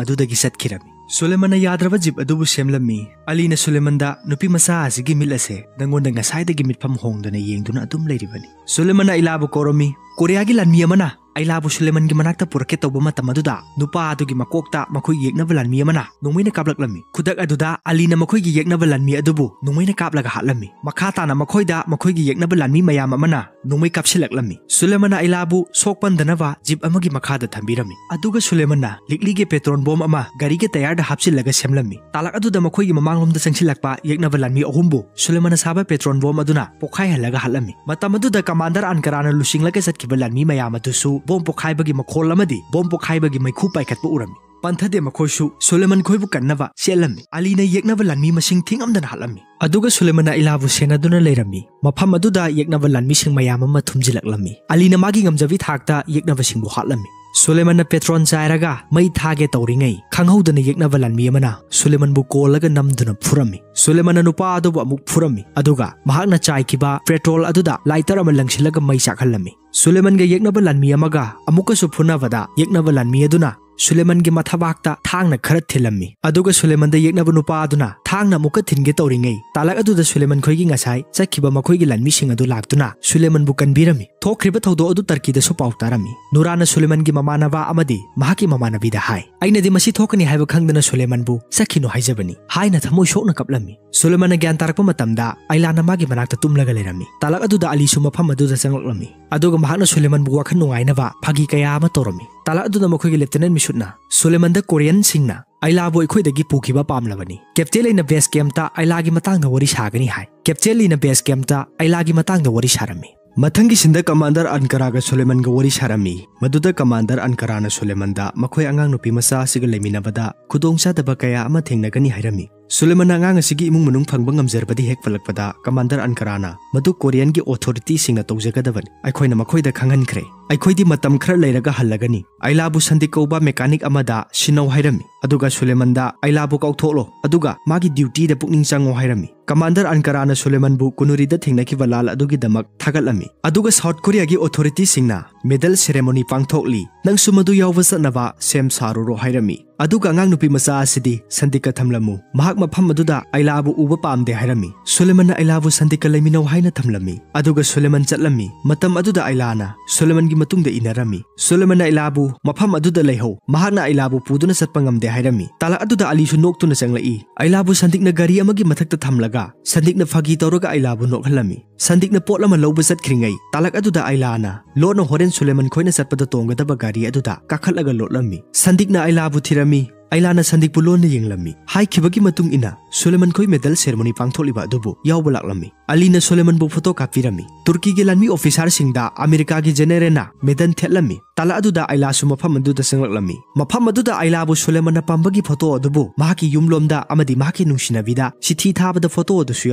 ꯑꯗꯨꯗꯒꯤ ꯆꯠꯈꯤꯔꯝꯃꯤ꯫ ꯁꯨꯂꯦꯃꯟꯅ ꯌꯥꯗ꯭ꯔꯕ ꯖꯤꯞ ꯑꯗꯨꯕꯨ ꯁꯦꯝꯂꯝꯃꯤ꯫ ꯑꯂꯤꯅ ꯁꯨꯂꯦꯃꯟꯗ, "ꯅꯨꯄꯤ ꯃꯆꯥ ꯑꯁꯤꯒꯤ ꯃꯤꯠ ꯑꯁꯦ ꯅꯪꯉꯣꯟꯗ ꯉꯁꯥꯏꯗꯒꯤ ꯃꯤꯠꯐꯝ ꯍꯣꯡꯗꯅ ꯌꯦꯡꯗꯨꯅ ꯑꯗꯨꯝ ꯂꯩꯔꯤꯕꯅꯤ"꯫ ꯁꯨꯂꯦꯃꯟꯅ ꯑꯥꯏꯂꯥꯕꯨ ꯀꯧꯔꯝꯃꯤ꯫ ꯀꯣꯔꯤꯌꯥꯒꯤ ꯂꯥꯟꯃꯤ ꯑꯃꯅ ꯑꯥꯏꯂꯥꯕꯨ ꯁꯨꯂꯦꯃꯟꯒꯤ ꯃꯅꯥꯛꯇ ꯄꯨꯔꯛꯀꯦ ꯇꯧꯕ ꯃꯇꯝ ꯑꯗꯨꯗ, ꯅꯨꯄꯥ ꯑꯗꯨꯒꯤ ꯃꯀꯣꯛꯇ ꯃꯈꯣꯏꯒꯤ ꯌꯦꯛꯅꯕ ꯂꯥꯟꯃꯤ ꯑꯃꯅ ꯅꯣꯡꯃꯩꯅ ꯀꯥꯞꯂꯛꯂꯝꯃꯤ꯫ ꯈꯨꯗꯛ ꯑꯗꯨꯗ ꯑꯂꯤꯅ ꯃꯈꯣꯏꯒꯤ ꯌꯦꯛꯅꯕ ꯂꯥꯟꯃꯤ ꯑꯗꯨꯕꯨ ꯅꯣꯡꯃꯩꯅ ꯀꯥꯞꯂꯒ ꯍꯥꯠꯂꯝꯃꯤ꯫ ꯃꯈꯥ ꯇꯥꯅ ꯃꯈꯣꯏꯗ ꯃꯈꯣꯏꯒꯤ ꯌꯦꯛꯅꯕ ꯂꯥꯟꯃꯤ ꯃꯌꯥꯝ ꯑꯃꯅ ꯅꯣꯡꯃꯩ ꯀꯥꯞꯁꯤꯜꯂꯛꯂꯝꯃꯤ꯫ ꯁꯨꯂꯦꯃꯟꯅ ꯑꯥꯏꯂꯥꯕꯨ ꯁꯣꯛ ꯄꯟꯗꯅꯕ ꯖꯤꯞ ꯑꯃꯒꯤ ꯃꯈꯥꯗ ꯊꯝꯕꯤꯔꯝꯃꯤ꯫ ꯑꯗꯨꯒ ꯁꯨꯂꯦꯃꯟꯅ ꯂꯤꯛꯂꯤꯒꯤ ꯄꯦꯇ꯭ꯔꯣꯟ ꯕꯣꯝ ꯑꯃ ꯒꯥꯔꯤꯒꯤ ꯇꯌꯥꯔꯗ ꯍꯥꯞꯆꯤꯜꯂꯒ ꯁꯦꯝꯂꯝꯃꯤ꯫ ꯇꯥꯂꯛ ꯑꯗꯨꯗ ꯃꯈꯣꯏꯒꯤ ꯃꯃꯥꯡꯂꯣꯝꯗ ꯆꯪꯁꯤꯜꯂꯛꯄ ꯌꯦꯛꯅꯕ ꯂꯥꯟꯃꯤ ꯑꯍꯨꯝꯕꯨ ꯁꯨꯂꯦꯃꯟꯅ ꯁꯥꯕ ꯄꯦꯇ꯭ꯔꯣꯟ ꯕꯣꯝ ꯑꯗꯨꯅ ꯄꯣꯈꯥꯏꯍꯜꯂꯒ ꯍꯥꯠꯂꯝꯃꯤ꯫ ꯃꯇꯝ ꯑꯗꯨꯗ ꯀꯃꯥꯟꯗꯔ ꯑꯟꯀꯔꯥꯅ ꯂꯨꯆꯤꯡꯂꯒ ꯆꯠꯈꯤꯕ ꯂꯥꯟꯃꯤ ꯃꯌꯥꯝ ꯑꯗꯨꯁꯨ ꯕꯣꯝ ꯄꯣꯈꯥꯏꯕꯒꯤ ꯃꯈꯣꯜ ꯑꯃꯗꯤ ꯕꯣꯝ ꯄꯣꯈꯥꯏꯕꯒꯤ ꯃꯩꯈꯨ ꯄꯥꯏꯈꯠꯄ ꯎꯔꯝꯃꯤ꯫ ꯄꯟꯊꯗꯦ, ꯃꯈꯣꯏꯁꯨ ꯁꯨꯂꯦꯃꯟ ꯈꯣꯏꯕꯨ ꯀꯟꯅꯕ ꯆꯦꯜꯂꯝꯃꯤ꯫ ꯑꯂꯤꯅ ꯌꯦꯛꯅꯕ ꯂꯥꯟꯃꯤ ꯃꯁꯤꯡ ꯊꯤꯉꯝꯗꯅ ꯍꯥꯠꯂꯝꯃꯤ꯫ ꯑꯗꯨꯒ ꯁꯨꯂꯦꯃꯟꯅ ꯑꯥꯏꯂꯥꯕꯨ ꯁꯦꯟꯅꯗꯨꯅ ꯂꯩꯔꯝꯃꯤ꯫ ꯃꯐꯝ ꯑꯗꯨꯗ ꯌꯦꯛꯅꯕ ꯂꯥꯟꯃꯤꯁꯤꯡ ꯃꯌꯥꯝ ꯑꯃ ꯊꯨꯝꯖꯤꯜꯂꯛꯂꯝꯃꯤ꯫ ꯑꯂꯤꯅ ꯃꯥꯒꯤ ꯉꯝꯖꯕꯤ ꯊꯥꯛꯇ ꯌꯦꯛꯅꯕꯁꯤꯡꯕꯨ ꯍꯥꯠꯂꯝꯃꯤ꯫ ꯁꯨꯂꯦꯃꯟꯅ ꯄꯦꯇ꯭ꯔꯣꯟ ꯆꯥꯏꯔꯒ ꯃꯩ ꯊꯥꯒꯦ ꯇꯧꯔꯤꯉꯩ, ꯈꯪꯍꯧꯗꯅ ꯌꯦꯛꯅꯕ ꯂꯥꯟꯃꯤ ꯑꯃꯅ ꯁꯨꯂꯦꯃꯟꯕꯨ ꯀꯣꯜꯂꯒ ꯅꯝꯗꯨꯅ ꯐꯨꯔꯝꯃꯤ꯫ ꯁꯨꯂꯦꯃꯟꯅ ꯅꯨꯄꯥ ꯑꯗꯨꯕꯨ ꯑꯃꯨꯛ ꯐꯨꯔꯝꯃꯤ, ꯑꯗꯨꯒ ꯃꯍꯥꯛꯅ ꯆꯥꯏꯈꯤꯕ ꯄꯦꯇ꯭ꯔꯣꯜ ꯑꯗꯨꯗ ꯂꯥꯏꯇꯔ ꯑꯃ ꯂꯪꯁꯤꯜꯂꯒ ꯃꯩ ꯆꯥꯛꯍꯜꯂꯝꯃꯤ꯫ ꯁꯨꯂꯦꯃꯟꯒ ꯌꯦꯛꯅꯕ ꯂꯥꯟꯃꯤ ꯑꯃꯒ ꯑꯃꯨꯛꯀꯁꯨ ꯐꯨꯅꯕꯗ, ꯌꯦꯛꯅꯕ ꯂꯥꯟꯃꯤ ꯑꯗꯨꯅ ꯁꯨꯂꯦꯃꯟꯒꯤ ꯃꯊꯕꯥꯛꯇ ꯊꯥꯡꯅ ꯈꯔ ꯊꯤꯜꯂꯝꯃꯤ꯫ ꯑꯗꯨꯒ ꯁꯨꯂꯦꯃꯟꯗ ꯌꯦꯛꯅꯕ ꯅꯨꯄꯥ ꯑꯗꯨꯅ ꯊꯥꯡꯅ ꯑꯃꯨꯛꯀ ꯊꯤꯟꯒꯦ ꯇꯧꯔꯤꯉꯩ, ꯇꯥꯂꯛ ꯑꯗꯨꯗ ꯁꯨꯂꯦꯃꯟ ꯈꯣꯏꯒꯤ ꯉꯁꯥꯏ ꯆꯠꯈꯤꯕ ꯃꯈꯣꯏꯒꯤ ꯂꯥꯟꯃꯤꯁꯤꯡ ꯑꯗꯨ ꯂꯥꯛꯇꯨꯅ ꯁꯨꯂꯦꯃꯟꯕꯨ ꯀꯟꯕꯤꯔꯝꯃꯤ꯫ ꯊꯣꯛꯈ꯭ꯔꯤꯕ ꯊꯧꯗꯣꯛ ꯑꯗꯨ ꯇꯔꯀꯤꯗꯁꯨ ꯄꯥꯎ ꯇꯥꯔꯝꯃꯤ꯫ ꯅꯨꯔꯥꯅ ꯁꯨꯂꯦꯃꯟꯒꯤ ꯃꯃꯥꯟꯅꯕ ꯑꯃꯗꯤ ꯃꯍꯥꯛꯀꯤ ꯃꯃꯥꯟꯅꯕꯤꯗ ꯍꯥꯏ, "ꯑꯩꯅꯗꯤ ꯃꯁꯤ ꯊꯣꯛꯀꯅꯤ ꯍꯥꯏꯕ ꯈꯪꯗꯅ ꯁꯨꯂꯦꯃꯟꯕꯨ ꯆꯠꯈꯤꯅꯨ ꯍꯥꯏꯖꯕꯅꯤ" ꯍꯥꯏꯅ ꯊꯃꯣꯏ ꯁꯣꯛꯅ ꯀꯞꯂꯝꯃꯤ꯫ ꯁꯨꯂꯦꯃꯟꯅ ꯒ꯭ꯌꯥꯟ ꯇꯥꯔꯛꯄ ꯃꯇꯝꯗ ꯑꯥꯏꯂꯥꯅ ꯃꯥꯒꯤ ꯃꯅꯥꯛꯇ ꯇꯨꯝꯂꯒ ꯂꯩꯔꯝꯃꯤ꯫ ꯇꯥꯂꯛ ꯑꯗꯨꯗ ꯑꯂꯤꯁꯨ ꯃꯐꯝ ꯑꯗꯨꯗ ꯆꯪꯂꯛꯂꯝꯃꯤ꯫ ꯑꯗꯨꯒ ꯃꯍꯥꯛꯅ ꯁꯨꯂꯦꯃꯟꯕꯨ ꯋꯥꯈꯜ ꯅꯨꯡꯉꯥꯏꯅꯕ ꯐꯥꯒꯤ ꯀꯌꯥ ꯑꯃ ꯇꯧꯔꯝꯃꯤ꯫ ꯇꯥꯂꯛ ꯑꯗꯨꯗ ꯃꯈꯣꯏꯒꯤ ꯂꯦꯐꯇꯤꯅꯦꯟꯠ ꯃꯤꯁꯨꯠꯅ ꯁꯨꯂꯦꯃꯟꯗ ꯀꯣꯔꯤꯌꯟꯁꯤꯡꯅ ꯑꯥꯏꯂꯥꯕꯨ ꯑꯩꯈꯣꯏꯗꯒꯤ ꯄꯨꯈꯤꯕ ꯄꯥꯝꯂꯕꯅꯤ꯫ ꯀꯦꯞꯇꯦꯟ ꯂꯩꯅ ꯕꯦꯁ ꯀꯦꯝꯞꯇ ꯑꯥꯏꯂꯥꯒꯤ ꯃꯇꯥꯡꯗ ꯋꯥꯔꯤ ꯁꯥꯒꯅꯤ ꯍꯥꯏ꯫ ꯀꯦꯞꯇꯦꯟ ꯂꯩꯅ ꯕꯦꯁ ꯀꯦꯝꯞꯇ ꯑꯥꯏꯂꯥꯒꯤ ꯃꯇꯥꯡꯗ ꯋꯥꯔꯤ ꯁꯥꯔꯝꯃꯤ꯫ ꯃꯊꯪꯒꯤ ꯁꯤꯟꯗ ꯀꯃꯥꯟꯗꯔ ꯑꯟꯀꯔꯥꯒ ꯁꯨꯂꯦꯃꯟꯒ ꯋꯥꯔꯤ ꯁꯥꯔꯝꯃꯤ꯫ ꯃꯗꯨꯗ ꯀꯃꯥꯟꯗꯔ ꯑꯟꯀꯔꯥꯅ ꯁꯨꯂꯦꯃꯟꯗ ꯃꯈꯣꯏ ꯑꯉꯥꯡ ꯅꯨꯄꯤ ꯃꯆꯥ ꯑꯁꯤꯒ ꯂꯩꯃꯤꯟꯅꯕꯗ ꯈꯨꯗꯣꯡꯆꯥꯗꯕ ꯀꯌꯥ ꯑꯃ ꯊꯦꯡꯅꯒꯅꯤ ꯍꯥꯏꯔꯝꯃꯤ꯫ ꯁꯨꯂꯦꯃꯟꯅ ꯑꯉꯥꯡ ꯑꯁꯤꯒꯤ ꯏꯃꯨꯡ ꯃꯅꯨꯡ ꯐꯪꯕ ꯉꯝꯖꯔꯕꯗꯤ ꯍꯦꯛ ꯄꯜꯂꯛꯄꯗ, ꯀꯃꯥꯟꯗꯔ ꯑꯟꯀꯥꯔꯥꯅ ꯃꯗꯨ ꯀꯣꯔꯤꯌꯟꯒꯤ ꯑꯣꯊꯣꯔꯤꯇꯤꯁꯤꯡꯅ ꯇꯧꯖꯒꯗꯕꯅꯤ꯫ ꯑꯩꯈꯣꯏꯅ ꯃꯈꯣꯏꯗ ꯈꯪꯍꯟꯈ꯭ꯔꯦ꯫ ꯑꯩꯈꯣꯏꯗꯤ ꯃꯇꯝ ꯈꯔ ꯂꯩꯔꯒ ꯍꯜꯂꯒꯅꯤ꯫ ꯑꯥꯏꯂꯥꯕꯨ ꯁꯟꯗꯤꯛ ꯀꯧꯕ ꯃꯦꯀꯥꯅꯤꯛ ꯑꯃꯗ ꯁꯤꯟꯅꯧ ꯍꯥꯏꯔꯝꯃꯤ, ꯑꯗꯨꯒ ꯁꯨꯂꯦꯃꯟꯗ ꯑꯥꯏꯂꯥꯕꯨ ꯀꯥꯎꯊꯣꯛꯂꯣ, ꯑꯗꯨꯒ ꯃꯥꯒꯤ ꯗ꯭ꯌꯨꯇꯤꯗ ꯄꯨꯛꯅꯤꯡ ꯆꯪꯉꯣ ꯍꯥꯏꯔꯝꯃꯤ꯫ ꯀꯃꯥꯟꯗꯔ ꯑꯟꯀꯥꯔꯥꯅ ꯁꯨꯂꯦꯃꯟꯕꯨ ꯀꯨꯅꯨꯔꯤꯗ ꯊꯦꯡꯅꯈꯤꯕ ꯂꯥꯜ ꯑꯗꯨꯒꯤꯗꯃꯛ ꯊꯥꯒꯠꯂꯝꯃꯤ, ꯑꯗꯨꯒ ꯁꯥꯎꯠ ꯀꯣꯔꯤꯌꯥꯒꯤ ꯑꯣꯊꯣꯔꯤꯇꯤꯁꯤꯡꯅ ꯃꯦꯗꯜ ꯁꯦꯔꯦꯃꯣꯅꯤ ꯄꯥꯡꯊꯣꯛꯂꯤ, ꯅꯪꯁꯨ ꯃꯗꯨ ꯌꯥꯎꯕ ꯆꯠꯅꯕ ꯁꯦꯝ ꯁꯥꯔꯨꯔꯣ ꯍꯥꯏꯔꯝꯃꯤ꯫ ꯑꯗꯨꯒ ꯑꯉꯥꯡ ꯅꯨꯄꯤ ꯃꯆꯥ ꯑꯁꯤꯗꯤ ꯁꯟꯗꯤꯛꯀ ꯊꯝꯂꯝꯃꯨ, ꯃꯍꯥꯛ ꯃꯐꯝ ꯑꯗꯨꯗ ꯑꯥꯏꯂꯥꯕꯨ ꯎꯕ ꯄꯥꯝꯗꯦ ꯍꯥꯏꯔꯝꯃꯤ꯫ ꯁꯨꯂꯦꯃꯟꯅ ꯑꯥꯏꯂꯥꯕꯨ ꯁꯟꯗꯤꯛꯀ ꯂꯩꯃꯤꯟꯅꯧ ꯍꯥꯏꯅ ꯊꯝꯂꯝꯃꯤ, ꯑꯗꯨꯒ ꯁꯨꯂꯦꯃꯟ ꯆꯠꯂꯝꯃꯤ꯫ ꯃꯇꯝ ꯑꯗꯨꯗ ꯑꯥꯏꯂꯥꯅ ꯁꯨꯂꯦꯃꯟꯒꯤ ꯃꯇꯨꯡꯗ ꯏꯟꯅꯔꯝꯃꯤ꯫ ꯁꯨꯂꯦꯃꯟꯅ ꯑꯥꯏꯂꯥꯕꯨ ꯃꯐꯝ ꯑꯗꯨꯗ ꯂꯩꯍꯧ, ꯃꯍꯥꯛꯅ ꯑꯥꯏꯂꯥꯕꯨ ꯄꯨꯗꯨꯅ ꯆꯠꯄ ꯉꯝꯗꯦ ꯍꯥꯏꯔꯝꯃꯤ꯫ ꯇꯥꯂꯛ ꯑꯗꯨꯗ ꯑꯂꯤꯁꯨ ꯅꯣꯛꯇꯨꯅ ꯆꯪꯂꯛꯏ꯫ ꯑꯥꯏꯂꯥꯕꯨ ꯁꯟꯗꯤꯛꯅ ꯒꯥꯔꯤ ꯑꯃꯒꯤ ꯃꯊꯛꯇ ꯊꯝꯂꯒ ꯁꯟꯗꯤꯛꯅ ꯐꯥꯒꯤ ꯇꯧꯔꯒ ꯑꯥꯏꯂꯥꯕꯨ ꯅꯣꯛꯍꯜꯂꯝꯃꯤ꯫ ꯁꯟꯗꯤꯛꯅ ꯄꯣꯠ ꯑꯃ ꯂꯧꯕ ꯆꯠꯈ꯭ꯔꯤꯉꯩ, ꯇꯥꯂꯛ ꯑꯗꯨꯗ ꯑꯥꯏꯂꯥꯅ ꯂꯣꯟꯅ ꯍꯣꯔꯦꯟ ꯁꯨꯂꯦꯃꯟ ꯈꯣꯏꯅ ꯆꯠꯄꯗ ꯇꯣꯡꯒꯗꯕ ꯒꯥꯔꯤ ꯑꯗꯨꯗ ꯀꯥꯈꯠꯂꯒ ꯂꯣꯠꯂꯝꯃꯤ꯫ ꯁꯟꯗꯤꯛꯅ ꯑꯥꯏꯂꯥꯕꯨ ꯊꯤꯔꯝꯃꯤ꯫ ꯑꯥꯏꯂꯥꯅ ꯁꯟꯗꯤꯛꯄꯨ ꯂꯣꯟꯅ ꯌꯦꯡꯂꯝꯃꯤ꯫ ꯍꯥꯏꯈꯤꯕꯒꯤ ꯃꯇꯨꯡ ꯏꯟꯅ ꯁꯨꯂꯦꯃꯟ ꯈꯣꯏ ꯃꯦꯗꯜ ꯁꯦꯔꯃꯣꯅꯤ ꯄꯥꯡꯊꯣꯛꯂꯤꯕ ꯑꯗꯨꯕꯨ ꯌꯥꯎꯕ ꯂꯥꯛꯂꯝꯃꯤ꯫ ꯑꯂꯤꯅ ꯁꯨꯂꯦꯃꯟꯕꯨ ꯐꯣꯇꯣ ꯀꯥꯞꯄꯤꯔꯝꯃꯤ꯫ ꯇꯨꯔꯀꯤꯒꯤ ꯂꯥꯟꯃꯤ ꯑꯣꯐꯤꯁꯥꯔꯁꯤꯡꯗ ꯑꯃꯦꯔꯤꯀꯥꯒꯤ ꯖꯦꯅꯦꯔꯦꯜꯅ ꯃꯦꯗꯜ ꯊꯦꯠꯂꯝꯃꯤ꯫ ꯇꯥꯂꯛ ꯑꯗꯨꯗ ꯑꯥꯏꯂꯥꯁꯨ ꯃꯐꯝ ꯑꯗꯨꯗ ꯆꯪꯂꯛꯂꯝꯃꯤ꯫ ꯃꯐꯝ ꯑꯗꯨꯗ ꯑꯥꯏꯂꯥꯕꯨ ꯁꯨꯂꯦꯃꯟꯅ ꯄꯥꯝꯕꯒꯤ ꯐꯣꯇꯣ ꯑꯗꯨꯕꯨ ꯃꯍꯥꯛꯀꯤ ꯌꯨꯝꯂꯣꯝꯗ ꯑꯃꯗꯤ ꯃꯍꯥꯛꯀꯤ ꯅꯨꯡꯁꯤꯅꯕꯤꯗ ꯆꯤꯊꯤ ꯊꯥꯕꯗ ꯐꯣꯇꯣ ꯑꯗꯨꯁꯨ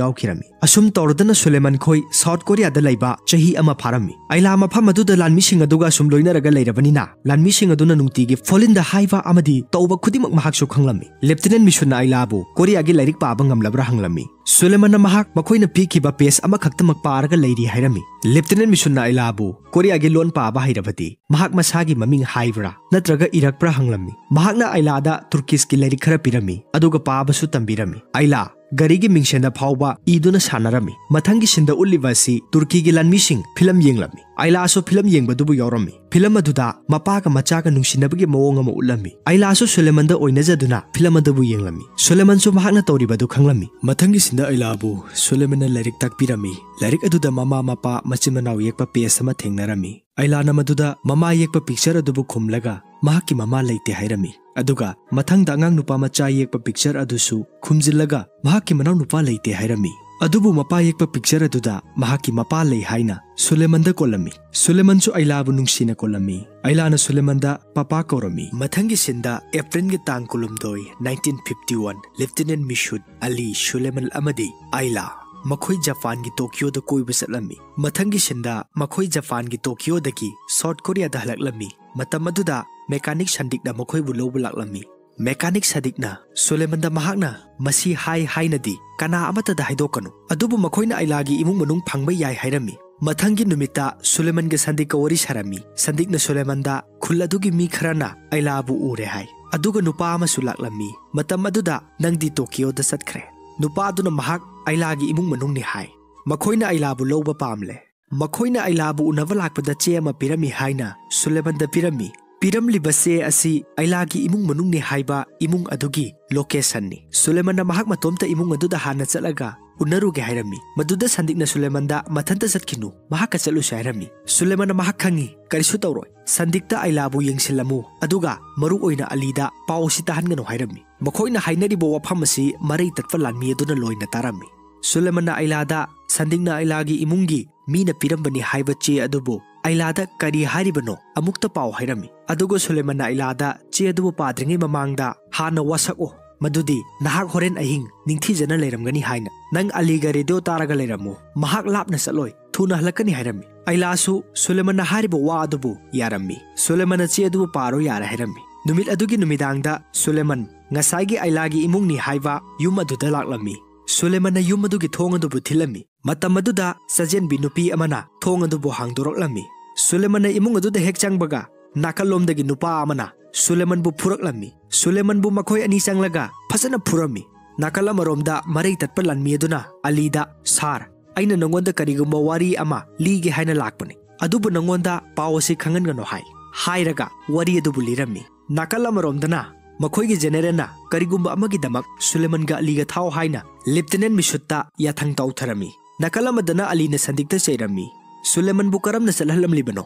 ꯌꯥꯎꯈꯤꯔꯝꯃꯤ꯫ ꯑꯁꯨꯝ ꯇꯧꯔꯗꯅ ꯁꯨꯂꯦꯃꯟ ꯈꯣꯏ ꯁꯥꯎꯠ ꯀꯣꯔꯤꯌꯥꯗ ꯂꯩꯕ ꯆꯍꯤ ꯑꯃ ꯐꯥꯔꯝꯃꯤ꯫ ꯑꯥꯏꯂꯥ ꯃꯐꯝ ꯑꯗꯨꯗ ꯂꯥꯟꯃꯤꯁꯤꯡ ꯑꯗꯨꯒ ꯑꯁꯨꯝ ꯂꯣꯏꯅꯔꯒ ꯂꯩꯔꯕꯅꯤꯅ, ꯂꯥꯟꯃꯤꯁꯤꯡ ꯑꯗꯨꯅ ꯅꯨꯡꯇꯤꯒꯤ ꯐꯣꯂꯤꯟꯗ ꯍꯥꯏꯕ ꯑꯃꯗꯤ ꯇꯧꯕ ꯈꯨꯗꯤꯡꯃꯛ ꯃꯍꯥꯛꯁꯨ ꯈꯪꯂꯝꯃꯤ꯫ ꯂꯦꯐꯇꯤꯅꯦꯟ ꯃꯤꯁꯨꯟꯅ ꯑꯥꯏꯂꯥꯕꯨ ꯀꯣꯔꯤꯌꯥꯒꯤ ꯂꯥꯏꯔꯤꯛ ꯄꯥꯕ ꯉꯝꯂꯕ꯭ꯔꯥ ꯍꯪꯂꯝꯃꯤ꯫ ꯁꯨꯂꯦꯃꯟꯅ ꯃꯍꯥꯛ ꯃꯈꯣꯏꯅ ꯄꯤꯈꯤꯕ ꯄꯦꯖ ꯑꯃꯈꯛꯇꯃꯛ ꯄꯥꯔꯒ ꯂꯩꯔꯤ ꯍꯥꯏꯔꯝꯃꯤ꯫ ꯂꯦꯐꯇꯤꯅꯦꯟ ꯃꯤꯁꯨꯟꯅ ꯑꯥꯏꯂꯥꯕꯨ ꯀꯣꯔꯤꯌꯥꯒꯤ ꯂꯣꯟ ꯄꯥꯕ ꯍꯩꯔꯕꯗꯤ ꯃꯍꯥꯛ ꯃꯁꯥꯒꯤ ꯃꯃꯤꯡ ꯍꯥꯏꯕ꯭ꯔꯥ ꯅꯠꯇ꯭ꯔꯒ ꯏꯔꯛꯄ꯭ꯔꯥ ꯍꯪꯂꯝꯃꯤ꯫ ꯃꯍꯥꯛꯅ ꯑꯥꯏꯂꯥꯗ ꯇꯨꯔꯀꯤꯁꯀꯤ ꯂꯥꯏꯔꯤꯛ ꯈꯔ ꯄꯤꯔꯝꯃꯤ, ꯑꯗꯨꯒ ꯄꯥꯕꯁꯨ ꯇꯝꯕꯤꯔꯝꯃꯤ꯫ ꯑꯥꯏꯂꯥ ꯒꯥꯔꯤꯒꯤ ꯃꯤꯡꯁꯦꯟꯗ ꯐꯥꯎꯕ ꯏꯗꯨꯅ ꯁꯥꯟꯅꯔꯝꯃꯤ꯫ ꯃꯊꯪꯒꯤ ꯁꯤꯟꯗ ꯎꯠꯂꯤꯕ ꯑꯁꯤ ꯇꯨꯔꯀꯤꯒꯤ ꯂꯥꯟꯃꯤꯁꯤꯡ ꯐꯤꯂꯝ ꯌꯦꯡꯂꯝꯃꯤ꯫ ꯑꯥꯏꯂꯥꯁꯨ ꯐꯤꯂꯝ ꯌꯦꯡꯕꯗꯨꯕꯨ ꯌꯥꯎꯔꯝꯃꯤ꯫ ꯐꯤꯂꯝ ꯑꯗꯨꯗ ꯃꯄꯥꯒ ꯃꯆꯥꯒ ꯅꯨꯡꯁꯤꯅꯕꯒꯤ ꯃꯑꯣꯡ ꯑꯃ ꯎꯠꯂꯝꯃꯤ꯫ ꯑꯥꯏꯂꯥꯁꯨ ꯁꯨꯂꯦꯃꯟꯗ ꯑꯣꯏꯅꯖꯗꯨꯅ ꯐꯤꯂꯝ ꯑꯗꯨꯕꯨ ꯌꯦꯡꯂꯝꯃꯤ꯫ ꯁꯨꯂꯦꯃꯟꯁꯨ ꯃꯍꯥꯛꯅ ꯇꯧꯔꯤꯕ ꯑꯗꯨ ꯈꯪꯂꯝꯃꯤ꯫ ꯃꯊꯪꯒꯤ ꯁꯤꯟꯗ ꯑꯥꯏꯂꯥꯕꯨ ꯁꯨꯂꯦꯃꯟꯅ ꯂꯥꯏꯔꯤꯛ ꯇꯥꯛꯄꯤꯔꯝꯃꯤ꯫ ꯂꯥꯏꯔꯤꯛ ꯑꯗꯨꯗ ꯃꯃꯥ ꯃꯄꯥ ꯃꯆꯤꯟ ꯃꯅꯥꯎ ꯌꯦꯛꯄ ꯄꯦꯖ ꯑꯃ ꯊꯦꯡꯅꯔꯝꯃꯤ꯫ ꯑꯥꯏꯂꯥꯅ ꯃꯗꯨꯗ ꯃꯃꯥ ꯌꯦꯛꯄ ꯄꯤꯛꯆꯔ ꯑꯗꯨꯕꯨ ꯈꯨꯝꯂꯒ ꯃꯍꯥꯛꯀꯤ ꯃꯃꯥ ꯂꯩꯇꯦ ꯍꯥꯏꯔꯝꯃꯤ꯫ ꯑꯗꯨꯒ ꯃꯊꯪꯗ ꯑꯉꯥꯡ ꯅꯨꯄꯥ ꯃꯆꯥ ꯌꯦꯛꯄ ꯄꯤꯛꯆꯔ ꯑꯗꯨꯁꯨ ꯈꯨꯝꯖꯤꯜꯂꯒ ꯃꯍꯥꯛꯀꯤ ꯃꯅꯥꯎ ꯅꯨꯄꯥ ꯂꯩꯇꯦ ꯍꯥꯏꯔꯝꯃꯤ꯫ ꯑꯗꯨꯕꯨ ꯃꯄꯥ ꯌꯦꯛꯄ ꯄꯤꯛꯆꯔ ꯑꯗꯨꯗ ꯃꯍꯥꯛꯀꯤ ꯃꯄꯥ ꯂꯩ ꯍꯥꯏꯅ ꯁꯨꯂꯦꯃꯟꯗ ꯀꯣꯜꯂꯝꯃꯤ꯫ ꯁꯨꯂꯦꯃꯟꯁꯨ ꯑꯩꯂꯥꯕꯨ ꯅꯨꯡꯁꯤꯅ ꯀꯣꯜꯂꯝꯃꯤ꯫ ꯑꯩꯂꯥꯅ ꯁꯨꯂꯦꯃꯟꯗ ꯄꯄꯥ ꯀꯧꯔꯝꯃꯤ꯫ ꯃꯊꯪꯒꯤ ꯁꯤꯟꯗ ꯑꯦꯄ꯭ꯔꯤꯜꯒꯤ ꯇꯥꯡ ꯀꯨꯟꯍꯨꯝꯗꯣꯏ, nineteen fifty one, ꯂꯦꯐꯇꯤꯅꯦꯟ ꯃꯤꯁꯨꯠ, ꯑꯂꯤ, ꯁꯨꯂꯦꯃꯟ ꯑꯃꯗꯤ ꯑꯥꯏꯂꯥ ꯃꯈꯣꯏ ꯖꯄꯥꯟꯒꯤ ꯇꯣꯀꯤꯌꯣꯗ ꯀꯣꯏꯕ ꯆꯠꯂꯝꯃꯤ꯫ ꯃꯊꯪꯒꯤ ꯁꯤꯟꯗ ꯃꯈꯣꯏ ꯖꯄꯥꯟꯒꯤ ꯇꯣꯀꯤꯌꯣꯗꯒꯤ ꯁꯥꯎꯠ ꯀꯣꯔꯤꯌꯥꯗ ꯍꯜꯂꯛꯂꯝꯃꯤ꯫ ꯃꯇꯝ ꯑꯗꯨꯗ ꯃꯦꯀꯥꯅꯤꯛ ꯁꯟꯗꯤꯛꯅ ꯃꯈꯣꯏꯕꯨ ꯂꯧꯕ ꯂꯥꯛꯂꯝꯃꯤ꯫ ꯃꯦꯀꯥꯅꯤꯛ ꯁꯟꯗꯤꯛꯅ ꯁꯨꯂꯦꯃꯟꯗ ꯃꯍꯥꯛꯅ ꯃꯁꯤ ꯍꯥꯏ ꯍꯥꯏꯅꯗꯤ ꯀꯅꯥ ꯑꯃꯠꯇꯗ ꯍꯥꯏꯗꯣꯛꯀꯅꯨ, ꯑꯗꯨꯕꯨ ꯃꯈꯣꯏꯅ ꯑꯩꯂꯥꯒꯤ ꯏꯃꯨꯡ ꯃꯅꯨꯡ ꯐꯪꯕ ꯌꯥꯏ ꯍꯥꯏꯔꯝꯃꯤ꯫ ꯃꯊꯪꯒꯤ ꯅꯨꯃꯤꯠꯇ ꯁꯨꯂꯦꯃꯟꯒ ꯁꯟꯗꯤꯛꯀ ꯋꯥꯔꯤ ꯁꯥꯔꯝꯃꯤ꯫ ꯁꯟꯗꯤꯛꯅ ꯁꯨꯂꯦꯃꯟꯗ ꯈꯨꯜ ꯑꯗꯨꯒꯤ ꯃꯤ ꯈꯔꯅ ꯑꯩꯂꯥꯕꯨ ꯎꯔꯦ ꯍꯥꯏ, ꯑꯗꯨꯒ ꯅꯨꯄꯥ ꯑꯃꯁꯨ ꯂꯥꯛꯂꯝꯃꯤ꯫ ꯃꯇꯝ ꯑꯗꯨꯗ ꯅꯪꯗꯤ ꯇꯣꯀꯤꯌꯣꯗ ꯆꯠꯈ꯭ꯔꯦ꯫ ꯅꯨꯄꯥ ꯑꯗꯨꯅ ꯃꯍꯥꯛ ꯑꯩꯂꯥꯒꯤ ꯏꯃꯨꯡ ꯃꯅꯨꯡꯅꯤ ꯍꯥꯏ꯫ ꯃꯈꯣꯏꯅ ꯑꯩꯂꯥꯕꯨ ꯂꯧꯕ ꯄꯥꯝꯂꯦ꯫ ꯃꯈꯣꯏꯅ ꯑꯩꯂꯥꯕꯨ ꯎꯅꯕ ꯂꯥꯛꯄꯗ ꯆꯦ ꯑꯃ ꯄꯤꯔꯝꯃꯤ ꯍꯥꯏꯅ ꯁꯨꯂꯦꯃꯟꯗ ꯄꯤꯔꯝꯃꯤ꯫ ꯄꯤꯔꯝꯂꯤꯕ ꯆꯦ ꯑꯁꯤ ꯑꯩꯂꯥꯒꯤ ꯏꯃꯨꯡ ꯃꯅꯨꯡꯅꯤ ꯍꯥꯏꯕ ꯏꯃꯨꯡ ꯑꯗꯨꯒꯤ ꯂꯣꯀꯦꯁꯟꯅꯤ꯫ ꯁꯨꯂꯦꯃꯟꯅ ꯃꯍꯥꯛ ꯃꯇꯣꯝꯇ ꯏꯃꯨꯡ ꯑꯗꯨꯗ ꯍꯥꯟꯅ ꯆꯠꯂꯒ ꯎꯅꯔꯨꯒꯦ ꯍꯥꯏꯔꯝꯃꯤ꯫ ꯃꯗꯨꯗ ꯁꯟꯗꯤꯛꯅ ꯁꯨꯂꯦꯃꯟꯗ ꯃꯊꯟꯇ ꯆꯠꯈꯤꯅꯨ, ꯃꯍꯥꯛꯀ ꯆꯠꯂꯨꯁꯤ ꯍꯥꯏꯔꯝꯃꯤ꯫ ꯁꯨꯂꯦꯃꯟꯅ ꯃꯍꯥꯛ ꯈꯪꯏ, ꯀꯔꯤꯁꯨ ꯇꯧꯔꯣꯏ꯫ ꯁꯟꯗꯤꯛꯇ ꯑꯩꯂꯥꯕꯨ ꯌꯦꯡꯁꯤꯜꯂꯝꯃꯨ, ꯑꯗꯨꯒ ꯃꯔꯨ ꯑꯣꯏꯅ ꯑꯂꯤꯗ ꯄꯥꯎ ꯑꯁꯤ ꯇꯥꯍꯟꯒꯅꯨ ꯍꯥꯏꯔꯝꯃꯤ꯫ ꯃꯈꯣꯏꯅ ꯍꯥꯏꯅꯔꯤꯕ ꯋꯥꯐꯝ ꯑꯁꯤ ꯃꯔꯩ ꯇꯠꯄ ꯂꯥꯟꯃꯤ ꯑꯗꯨꯅ ꯂꯣꯏꯅ ꯇꯥꯔꯝꯃꯤ꯫ ꯁꯨꯂꯦꯃꯟꯅ ꯑꯩꯂꯥꯗ ꯁꯟꯗꯤꯛꯅ ꯑꯩꯂꯥꯒꯤ ꯏꯃꯨꯡꯒꯤ ꯃꯤꯅ ꯄꯤꯔꯝꯕꯅꯤ ꯍꯥꯏꯕ ꯆꯦ ꯑꯗꯨꯕꯨ ꯑꯩꯂꯥꯗ ꯀꯔꯤ ꯍꯥꯏꯔꯤꯕꯅꯣ ꯑꯃꯨꯛꯇ ꯄꯥꯎ ꯍꯥꯏꯔꯝꯃꯤ꯫ ꯑꯗꯨꯒ ꯁꯨꯂꯦꯃꯟꯅ ꯑꯩꯂꯥꯗ ꯆꯦ ꯑꯗꯨꯕꯨ ꯄꯥꯗ꯭ꯔꯤꯉꯩ ꯃꯃꯥꯡꯗ ꯍꯥꯟꯅ ꯋꯥꯁꯛꯑꯣ, ꯃꯗꯨꯗꯤ ꯅꯍꯥꯛ ꯍꯣꯔꯦꯟ ꯑꯍꯤꯡ ꯅꯤꯡꯊꯤꯖꯅ ꯂꯩꯔꯝꯒꯅꯤ ꯍꯥꯏꯅ꯫ ꯅꯪ ꯑꯂꯤꯒ ꯔꯦꯗꯤꯑꯣ ꯇꯥꯔꯒ ꯂꯩꯔꯝꯃꯨ, ꯃꯍꯥꯛ ꯂꯥꯞꯅ ꯆꯠꯂꯣꯏ, ꯊꯨꯅ ꯍꯜꯂꯛꯀꯅꯤ ꯍꯥꯏꯔꯝꯃꯤ꯫ ꯑꯩꯂꯥꯁꯨ ꯁꯨꯂꯦꯃꯟꯅ ꯍꯥꯏꯔꯤꯕ ꯋꯥ ꯑꯗꯨꯕꯨ ꯌꯥꯔꯝꯃꯤ꯫ ꯁꯨꯂꯦꯃꯟꯅ ꯆꯦ ꯑꯗꯨꯕꯨ ꯄꯥꯔꯣ ꯌꯥꯔꯦ ꯍꯥꯏꯔꯝꯃꯤ꯫ ꯅꯨꯃꯤꯠ ꯑꯗꯨꯒꯤ ꯅꯨꯃꯤꯗꯥꯡꯗ ꯁꯨꯂꯦꯃꯟ ꯉꯁꯥꯏꯒꯤ ꯑꯩꯂꯥꯒꯤ ꯏꯃꯨꯡꯅꯤ ꯍꯥꯏꯕ ꯌꯨꯝ ꯑꯗꯨꯗ ꯂꯥꯛꯂꯝꯃꯤ꯫ ꯁꯨꯂꯦꯃꯟꯅ ꯌꯨꯝ ꯑꯗꯨꯒꯤ ꯊꯣꯡ ꯑꯗꯨꯕꯨ ꯊꯤꯜꯂꯝꯃꯤ꯫ ꯃꯇꯝ ꯑꯗꯨꯗ ꯆꯖꯦꯟꯕꯤ ꯅꯨꯄꯤ ꯑꯃꯅ ꯊꯣꯡ ꯑꯗꯨꯕꯨ ꯍꯥꯡꯗꯣꯔꯛꯂꯝꯃꯤ꯫ ꯁꯨꯂꯦꯃꯟꯅ ꯏꯃꯨꯡ ꯑꯗꯨꯗ ꯍꯦꯛ ꯆꯪꯕꯒ ꯅꯥꯀꯜꯂꯣꯝꯗꯒꯤ ꯅꯨꯄꯥ ꯑꯃꯅ ꯁꯨꯂꯦꯃꯟꯕꯨ ꯐꯨꯔꯛꯂꯝꯃꯤ꯫ ꯁꯨꯂꯦꯃꯟꯕꯨ ꯃꯈꯣꯏ ꯑꯅꯤ ꯆꯪꯂꯒ ꯐꯖꯅ ꯐꯨꯔꯝꯃꯤ꯫ ꯅꯥꯀꯜ ꯑꯃꯔꯣꯝꯗ ꯃꯔꯩ ꯇꯠꯄ ꯂꯥꯟꯃꯤ ꯑꯗꯨꯅ ꯑꯂꯤꯗ, "ꯁꯥꯔ, ꯑꯩꯅ ꯅꯉꯣꯟꯗ ꯀꯔꯤꯒꯨꯝꯕ ꯋꯥꯔꯤ ꯑꯃ ꯂꯤꯒꯦ ꯍꯥꯏꯅ ꯂꯥꯛꯄꯅꯤ, ꯑꯗꯨꯕꯨ ꯅꯉꯣꯟꯗ ꯄꯥꯎ ꯑꯁꯤ ꯈꯪꯍꯟꯒꯅꯨ" ꯍꯥꯏ꯫ ꯍꯥꯏꯔꯒ ꯋꯥꯔꯤ ꯑꯗꯨꯕꯨ ꯂꯤꯔꯝꯃꯤ꯫ ꯅꯥꯀꯜ ꯑꯃꯔꯣꯝꯗꯅ ꯃꯈꯣꯏꯒꯤ ꯖꯦꯅꯦꯔꯦꯜꯅ ꯀꯔꯤꯒꯨꯝꯕ ꯑꯃꯒꯤꯗꯃꯛ ꯁꯨꯂꯦꯃꯟꯒ ꯑꯂꯤꯒ ꯊꯥꯎ ꯍꯥꯏꯅ ꯂꯦꯐꯇꯤꯅꯦꯟ ꯃꯤꯁꯨꯠꯇ ꯌꯥꯊꯪ ꯇꯧꯊꯔꯝꯃꯤ꯫ ꯅꯥꯀꯜ ꯑꯃꯗꯅ ꯑꯂꯤꯅ ꯁꯟꯗꯤꯛꯇ ꯆꯩꯔꯝꯃꯤ꯫ "ꯁꯨꯂꯦꯃꯟꯕꯨ ꯀꯔꯝꯅ ꯆꯠꯍꯜꯂꯝꯂꯤꯕꯅꯣ?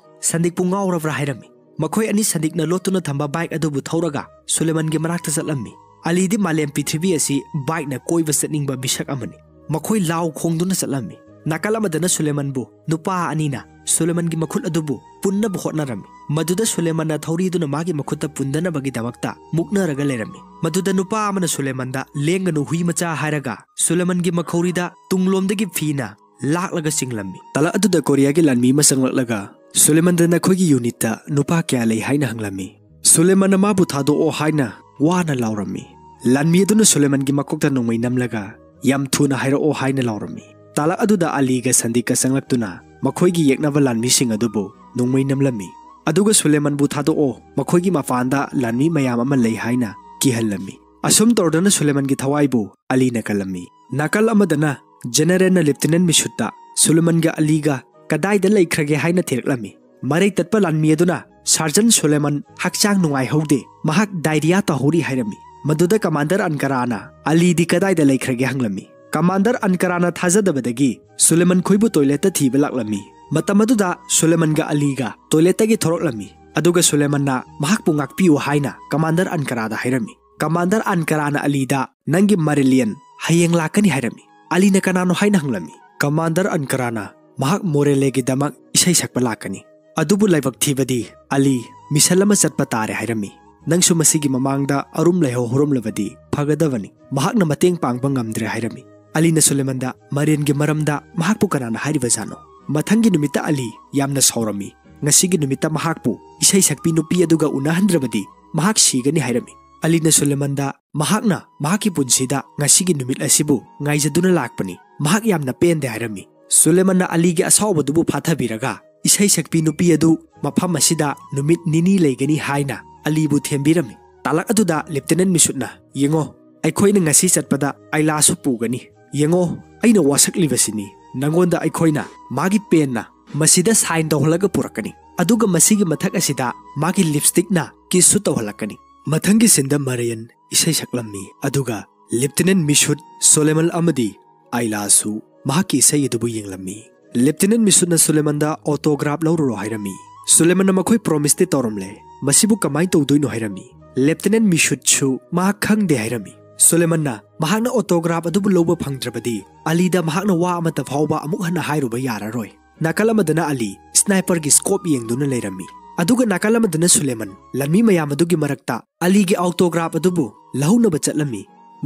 ꯁꯟꯗꯤꯛꯄꯨ ꯉꯥꯎꯔꯕ꯭ꯔꯥ?" ꯍꯥꯏꯔꯝꯃꯤ꯫ ꯃꯈꯣꯏ ꯑꯅꯤ ꯁꯟꯗꯤꯛꯅ ꯂꯣꯠꯇꯨꯅ ꯊꯝꯕ ꯕꯥꯏꯛ ꯑꯗꯨꯕꯨ ꯊꯧꯔꯒ ꯁꯨꯂꯦꯃꯟꯒꯤ ꯃꯅꯥꯛꯇ ꯆꯠꯂꯝꯃꯤ꯫ ꯑꯂꯤꯗꯤ ꯃꯥꯂꯦꯝ ꯄ꯭ꯔꯤꯊꯤꯕꯤ ꯑꯁꯤ ꯕꯥꯏꯛꯅ ꯀꯣꯏꯕ ꯆꯠꯅꯤꯡꯕ ꯃꯤꯁꯛ ꯑꯃꯅꯤ꯫ ꯃꯈꯣꯏ ꯂꯥꯎ ꯈꯣꯡꯗꯨꯅ ꯆꯠꯂꯝꯃꯤ꯫ ꯅꯥꯀꯜ ꯑꯃꯗꯅ ꯁꯨꯂꯦꯃꯟꯕꯨ ꯅꯨꯄꯥ ꯑꯅꯤꯅ ꯁꯨꯂꯦꯃꯟꯒꯤ ꯃꯈꯨꯠ ꯑꯗꯨꯕꯨ ꯄꯨꯟꯅꯕ ꯍꯣꯠꯅꯔꯝꯃꯤ꯫ ꯃꯗꯨꯗ ꯁꯨꯂꯦꯃꯟꯅ ꯊꯧꯔꯤꯗꯨꯅ ꯃꯥꯒꯤ ꯃꯈꯨꯠꯇ ꯄꯨꯟꯗꯅꯕꯒꯤꯗꯃꯛꯇ ꯃꯨꯛꯅꯔꯒ ꯂꯩꯔꯝꯃꯤ꯫ ꯃꯗꯨꯗ ꯅꯨꯄꯥ ꯑꯃꯅ ꯁꯨꯂꯦꯃꯟꯗ "ꯂꯦꯡꯒꯅꯨ ꯍꯨꯏ ꯃꯆꯥ" ꯍꯥꯏꯔꯒ ꯁꯨꯂꯦꯃꯟꯒꯤ ꯃꯈꯧꯔꯤꯗ ꯇꯨꯡꯂꯣꯝꯗꯒꯤ ꯐꯤꯅ ꯂꯥꯛꯂꯒ ꯆꯤꯡꯂꯝꯃꯤ꯫ ꯇꯥꯂꯛ ꯑꯗꯨꯗ ꯀꯣꯔꯤꯌꯥꯒꯤ ꯂꯥꯟꯃꯤ ꯑꯃ ꯆꯪꯂꯛꯂꯒ ꯁꯨꯂꯦꯃꯟꯗ "ꯅꯈꯣꯏꯒꯤ ꯌꯨꯅꯤꯠꯇ ꯅꯨꯄꯥ ꯀꯌꯥ ꯂꯩ?" ꯍꯥꯏꯅ ꯍꯪꯂꯝꯃꯤ꯫ ꯁꯨꯂꯦꯃꯟꯅ ꯃꯥꯕꯨ ꯊꯥꯗꯣꯛꯑꯣ ꯍꯥꯏꯅ ꯋꯥꯅ ꯂꯥꯎꯔꯝꯃꯤ꯫ ꯂꯥꯟꯃꯤ ꯑꯗꯨꯅ ꯁꯨꯂꯦꯃꯟꯒꯤ ꯃꯀꯣꯛꯇ ꯅꯣꯡꯃꯩ ꯅꯝꯂꯒ "ꯌꯥꯝ ꯊꯨꯅ ꯍꯥꯏꯔꯛꯑꯣ" ꯍꯥꯏꯅ ꯂꯥꯎꯔꯝꯃꯤ꯫ ꯇꯥꯂꯛ ꯑꯗꯨꯗ ꯑꯂꯤꯒ ꯁꯟꯗꯤꯛꯀ ꯆꯪꯂꯛꯇꯨꯅ ꯃꯈꯣꯏꯒꯤ ꯌꯦꯛꯅꯕ ꯂꯥꯟꯃꯤꯁꯤꯡ ꯑꯗꯨꯕꯨ ꯅꯣꯡꯃꯩ ꯅꯝꯂꯝꯃꯤ꯫ ꯑꯗꯨꯒ "ꯁꯨꯂꯦꯃꯟꯕꯨ ꯊꯥꯗꯣꯛꯑꯣ, ꯃꯈꯣꯏꯒꯤ ꯃꯄꯥꯟꯗ ꯂꯥꯟꯃꯤ ꯃꯌꯥꯝ ꯑꯃ ꯂꯩ" ꯍꯥꯏꯅ ꯀꯤꯍꯜꯂꯝꯃꯤ꯫ ꯑꯁꯨꯝ ꯇꯧꯗꯅ ꯁꯨꯂꯦꯃꯟꯒꯤ ꯊꯋꯥꯏꯕꯨ ꯑꯂꯤꯅ ꯀꯜꯂꯝꯃꯤ꯫ ꯅꯥꯀꯜ ꯑꯃꯗꯅ ꯖꯦꯅꯔꯦꯜꯅ ꯂꯦꯐꯇꯤꯅꯦꯟ ꯃꯤꯁꯨꯠꯇ "ꯁꯨꯂꯦꯃꯟꯒ ꯑꯂꯤꯒ ꯀꯗꯥꯏꯗ ꯂꯩꯈ꯭ꯔꯒꯦ?" ꯍꯥꯏꯅ ꯊꯤꯔꯛꯂꯝꯃꯤ꯫ ꯃꯔꯩ ꯇꯠꯄ ꯂꯥꯟꯃꯤ ꯑꯗꯨꯅ "ꯁꯥꯔꯖꯟ ꯁꯨꯂꯦꯃꯟ ꯍꯛꯆꯥꯡ ꯅꯨꯡꯉꯥꯏꯍꯧꯗꯦ, ꯃꯍꯥꯛ ꯗꯥꯏꯔꯤꯌꯥ ꯇꯧꯍꯧꯔꯤ" ꯍꯥꯏꯔꯝꯃꯤ꯫ ꯃꯗꯨꯗ ꯀꯃꯥꯟꯗꯔ ꯑꯟꯀꯔꯥꯅ "ꯑꯂꯤꯗꯤ ꯀꯗꯥꯏꯗ ꯂꯩꯈ꯭ꯔꯒꯦ?" ꯍꯪꯂꯝꯃꯤ꯫ ꯀꯃꯥꯟꯗꯔ ꯑꯟꯀꯔꯥꯅ ꯊꯥꯖꯗꯕꯗꯒꯤ ꯁꯨꯂꯦꯃꯟ ꯈꯣꯏꯕꯨ ꯇꯣꯏꯂꯦꯠꯇ ꯊꯤꯕ ꯂꯥꯛꯂꯝꯃꯤ꯫ ꯃꯇꯝ ꯑꯗꯨꯗ ꯁꯨꯂꯦꯃꯟꯒ ꯑꯂꯤꯒ ꯇꯣꯏꯂꯦꯠꯇꯒꯤ ꯊꯣꯔꯛꯂꯝꯃꯤ꯫ ꯑꯗꯨꯒ ꯁꯨꯂꯦꯃꯟꯅ "ꯃꯍꯥꯛꯄꯨ ꯉꯥꯛꯄꯤꯌꯨ" ꯍꯥꯏꯅ ꯀꯃꯥꯟꯗꯔ ꯑꯟꯀꯔꯥꯗ ꯍꯥꯏꯔꯝꯃꯤ꯫ ꯀꯃꯥꯟꯗꯔ ꯑꯟꯀꯔꯥꯅ ꯑꯂꯤꯗ "ꯅꯪꯒꯤ ꯃꯔꯤꯂꯤꯌꯟ ꯍꯌꯦꯡ ꯂꯥꯛꯀꯅꯤ" ꯍꯥꯏꯔꯝꯃꯤ꯫ ꯑꯂꯤꯅ "ꯀꯅꯥꯅꯣ?" ꯍꯥꯏꯅ ꯍꯪꯂꯝꯃꯤ꯫ ꯀꯃꯥꯟꯗꯔ ꯑꯟꯀꯔꯥꯅ "ꯃꯍꯥꯛ ꯃꯣꯔꯦꯂꯦꯒꯤꯗꯃꯛ ꯏꯁꯩ ꯁꯛꯄ ꯂꯥꯛꯀꯅꯤ꯫ ꯑꯗꯨꯕꯨ ꯂꯥꯏꯕꯛ ꯊꯤꯕꯗꯤ ꯑꯂꯤ ꯃꯤꯁꯟ ꯑꯃ ꯆꯠꯄ ꯇꯥꯔꯦ" ꯍꯥꯏꯔꯝꯃꯤ꯫ "ꯅꯪꯁꯨ ꯃꯁꯤꯒꯤ ꯃꯃꯥꯡꯗ ꯑꯔꯨꯝ ꯂꯩꯍꯧꯔꯝꯂꯕꯗꯤ ꯐꯒꯗꯕꯅꯤ꯫ ꯃꯍꯥꯛꯅ ꯃꯇꯦꯡ ꯄꯥꯡꯕ ꯉꯝꯗ꯭ꯔꯦ" ꯍꯥꯏꯔꯝꯃꯤ꯫ ꯑꯂꯤꯅ ꯁꯨꯂꯦꯃꯟꯗ ꯃꯔꯦꯟꯒꯤ ꯃꯔꯝꯗ "ꯃꯍꯥꯛꯄꯨ ꯀꯅꯥꯅ ꯍꯥꯏꯔꯤꯕꯖꯥꯠꯅꯣ?" ꯃꯊꯪꯒꯤ ꯅꯨꯃꯤꯠꯇ ꯑꯂꯤ ꯌꯥꯝꯅ ꯁꯥꯎꯔꯝꯃꯤ꯫ "ꯉꯁꯤꯒꯤ ꯅꯨꯃꯤꯠꯇ ꯃꯍꯥꯛꯄꯨ ꯏꯁꯩ ꯁꯛꯄꯤ ꯅꯨꯄꯤ ꯑꯗꯨꯒ ꯎꯅꯍꯟꯗ꯭ꯔꯕꯗꯤ ꯃꯍꯥꯛ ꯁꯤꯒꯅꯤ" ꯍꯥꯏꯔꯝꯃꯤ꯫ ꯑꯂꯤꯅ ꯁꯨꯂꯦꯃꯟꯗ "ꯃꯍꯥꯛꯅ ꯃꯍꯥꯛꯀꯤ ꯄꯨꯟꯁꯤꯗ ꯉꯁꯤꯒꯤ ꯅꯨꯃꯤꯠ ꯑꯁꯤꯕꯨ ꯉꯥꯏꯖꯗꯨꯅ ꯂꯥꯛꯄꯅꯤ꯫ ꯃꯍꯥꯛ ꯌꯥꯝꯅ ꯄꯦꯟꯗꯦ" ꯍꯥꯏꯔꯝꯃꯤ꯫ ꯁꯨꯂꯦꯃꯟꯅ ꯑꯂꯤꯒꯤ ꯑꯁꯥꯎꯕꯗꯨꯕꯨ ꯐꯥꯊꯕꯤꯔꯒ ꯏꯁꯩ ꯁꯛꯄꯤ ꯅꯨꯄꯤ ꯑꯗꯨ ꯃꯐꯝ ꯑꯁꯤꯗ ꯅꯨꯃꯤꯠ ꯅꯤꯅꯤ ꯂꯩꯒꯅꯤ ꯍꯥꯏꯅ ꯑꯂꯤꯕꯨ ꯊꯦꯝꯕꯤꯔꯝꯃꯤ꯫ ꯇꯥꯂꯛ ꯑꯗꯨꯗ ꯂꯦꯐꯇꯤꯅꯦꯟ ꯃꯤꯁꯨꯠꯅ "ꯌꯦꯡꯉꯣ, ꯑꯩꯈꯣꯏꯅ ꯉꯁꯤ ꯆꯠꯄꯗ ꯑꯥꯏꯂꯥꯁꯨ ꯄꯨꯒꯅꯤ꯫ ꯌꯦꯡꯉꯣ, ꯑꯩꯅ ꯋꯥꯁꯛꯂꯤꯕꯁꯤꯅꯤ꯫ ꯅꯉꯣꯟꯗ ꯑꯩꯈꯣꯏꯅ ꯃꯥꯒꯤ ꯄꯦꯟꯅ ꯃꯁꯤꯗ ꯁꯥꯏꯟ ꯇꯧꯍꯜꯂꯒ ꯄꯨꯔꯛꯀꯅꯤ꯫ ꯑꯗꯨꯒ ꯃꯁꯤꯒꯤ ꯃꯊꯛ ꯑꯁꯤꯗ ꯃꯥꯒꯤ ꯂꯤꯞꯁꯇꯤꯛꯅ ꯀꯤꯁꯁꯨ ꯇꯧꯍꯜꯂꯛꯀꯅꯤ꯫" ꯃꯊꯪꯒꯤ ꯁꯤꯟꯗ ꯃꯔꯤꯌꯟ ꯏꯁꯩ ꯁꯛꯂꯝꯃꯤ, ꯑꯗꯨꯒ ꯂꯦꯐꯇꯤꯅꯦꯟ ꯃꯤꯁꯨꯠ, ꯁꯣꯂꯦꯃꯟ ꯑꯃꯗꯤ ꯑꯥꯏꯂꯥꯁꯨ ꯃꯍꯥꯛꯀꯤ ꯏꯁꯩ ꯑꯗꯨꯕꯨ ꯌꯦꯡꯂꯝꯃꯤ꯫ ꯂꯦꯐꯇꯤꯅꯦꯟ ꯃꯤꯁꯨꯠꯅ ꯁꯨꯂꯦꯃꯟꯗ "ꯑꯣꯇꯣꯒ꯭ꯔꯥꯐ ꯂꯧꯔꯨꯔꯣ" ꯍꯥꯏꯔꯝꯃꯤ꯫ ꯁꯨꯂꯦꯃꯟꯅ "ꯃꯈꯣꯏ ꯄ꯭ꯔꯣꯃꯤꯁꯇꯤ ꯇꯧꯔꯝꯂꯦ, ꯃꯁꯤꯕꯨ ꯀꯃꯥꯏꯅ ꯇꯧꯗꯣꯏꯅꯣ?" ꯍꯥꯏꯔꯝꯃꯤ꯫ ꯂꯦꯐꯇꯤꯅꯦꯟ ꯃꯤꯁꯨꯠꯁꯨ ꯃꯍꯥꯛ ꯈꯪꯗꯦ ꯍꯥꯏꯔꯝꯃꯤ꯫ ꯁꯨꯂꯦꯃꯟꯅ "ꯃꯍꯥꯛꯅ ꯑꯣꯇꯣꯒ꯭ꯔꯥꯐ ꯑꯗꯨꯕꯨ ꯂꯧꯕ ꯐꯪꯗ꯭ꯔꯕꯗꯤ ꯑꯂꯤꯗ ꯃꯍꯥꯛꯅ ꯋꯥ ꯑꯃꯠꯇ ꯐꯥꯎꯕ ꯑꯃꯨꯛ ꯍꯟꯅ ꯍꯥꯏꯔꯨꯕ ꯌꯥꯔꯔꯣꯏ꯫ ꯅꯥꯀꯜ ꯑꯃꯗꯅ ꯑꯂꯤ sniperꯒꯤ scope ꯌꯦꯡꯗꯨꯅ ꯂꯩꯔꯝꯃꯤ, ꯑꯗꯨꯒ ꯅꯥꯀꯜ ꯑꯃꯗꯅ ꯁꯨꯂꯦꯃꯟ ꯂꯥꯟꯃꯤ ꯃꯌꯥꯝ ꯑꯗꯨꯒꯤ ꯃꯔꯛꯇ ꯑꯂꯤꯒꯤ autograph ꯑꯗꯨꯕꯨ ꯂꯧꯍꯧꯅꯕ ꯆꯠꯂꯝꯃꯤ꯫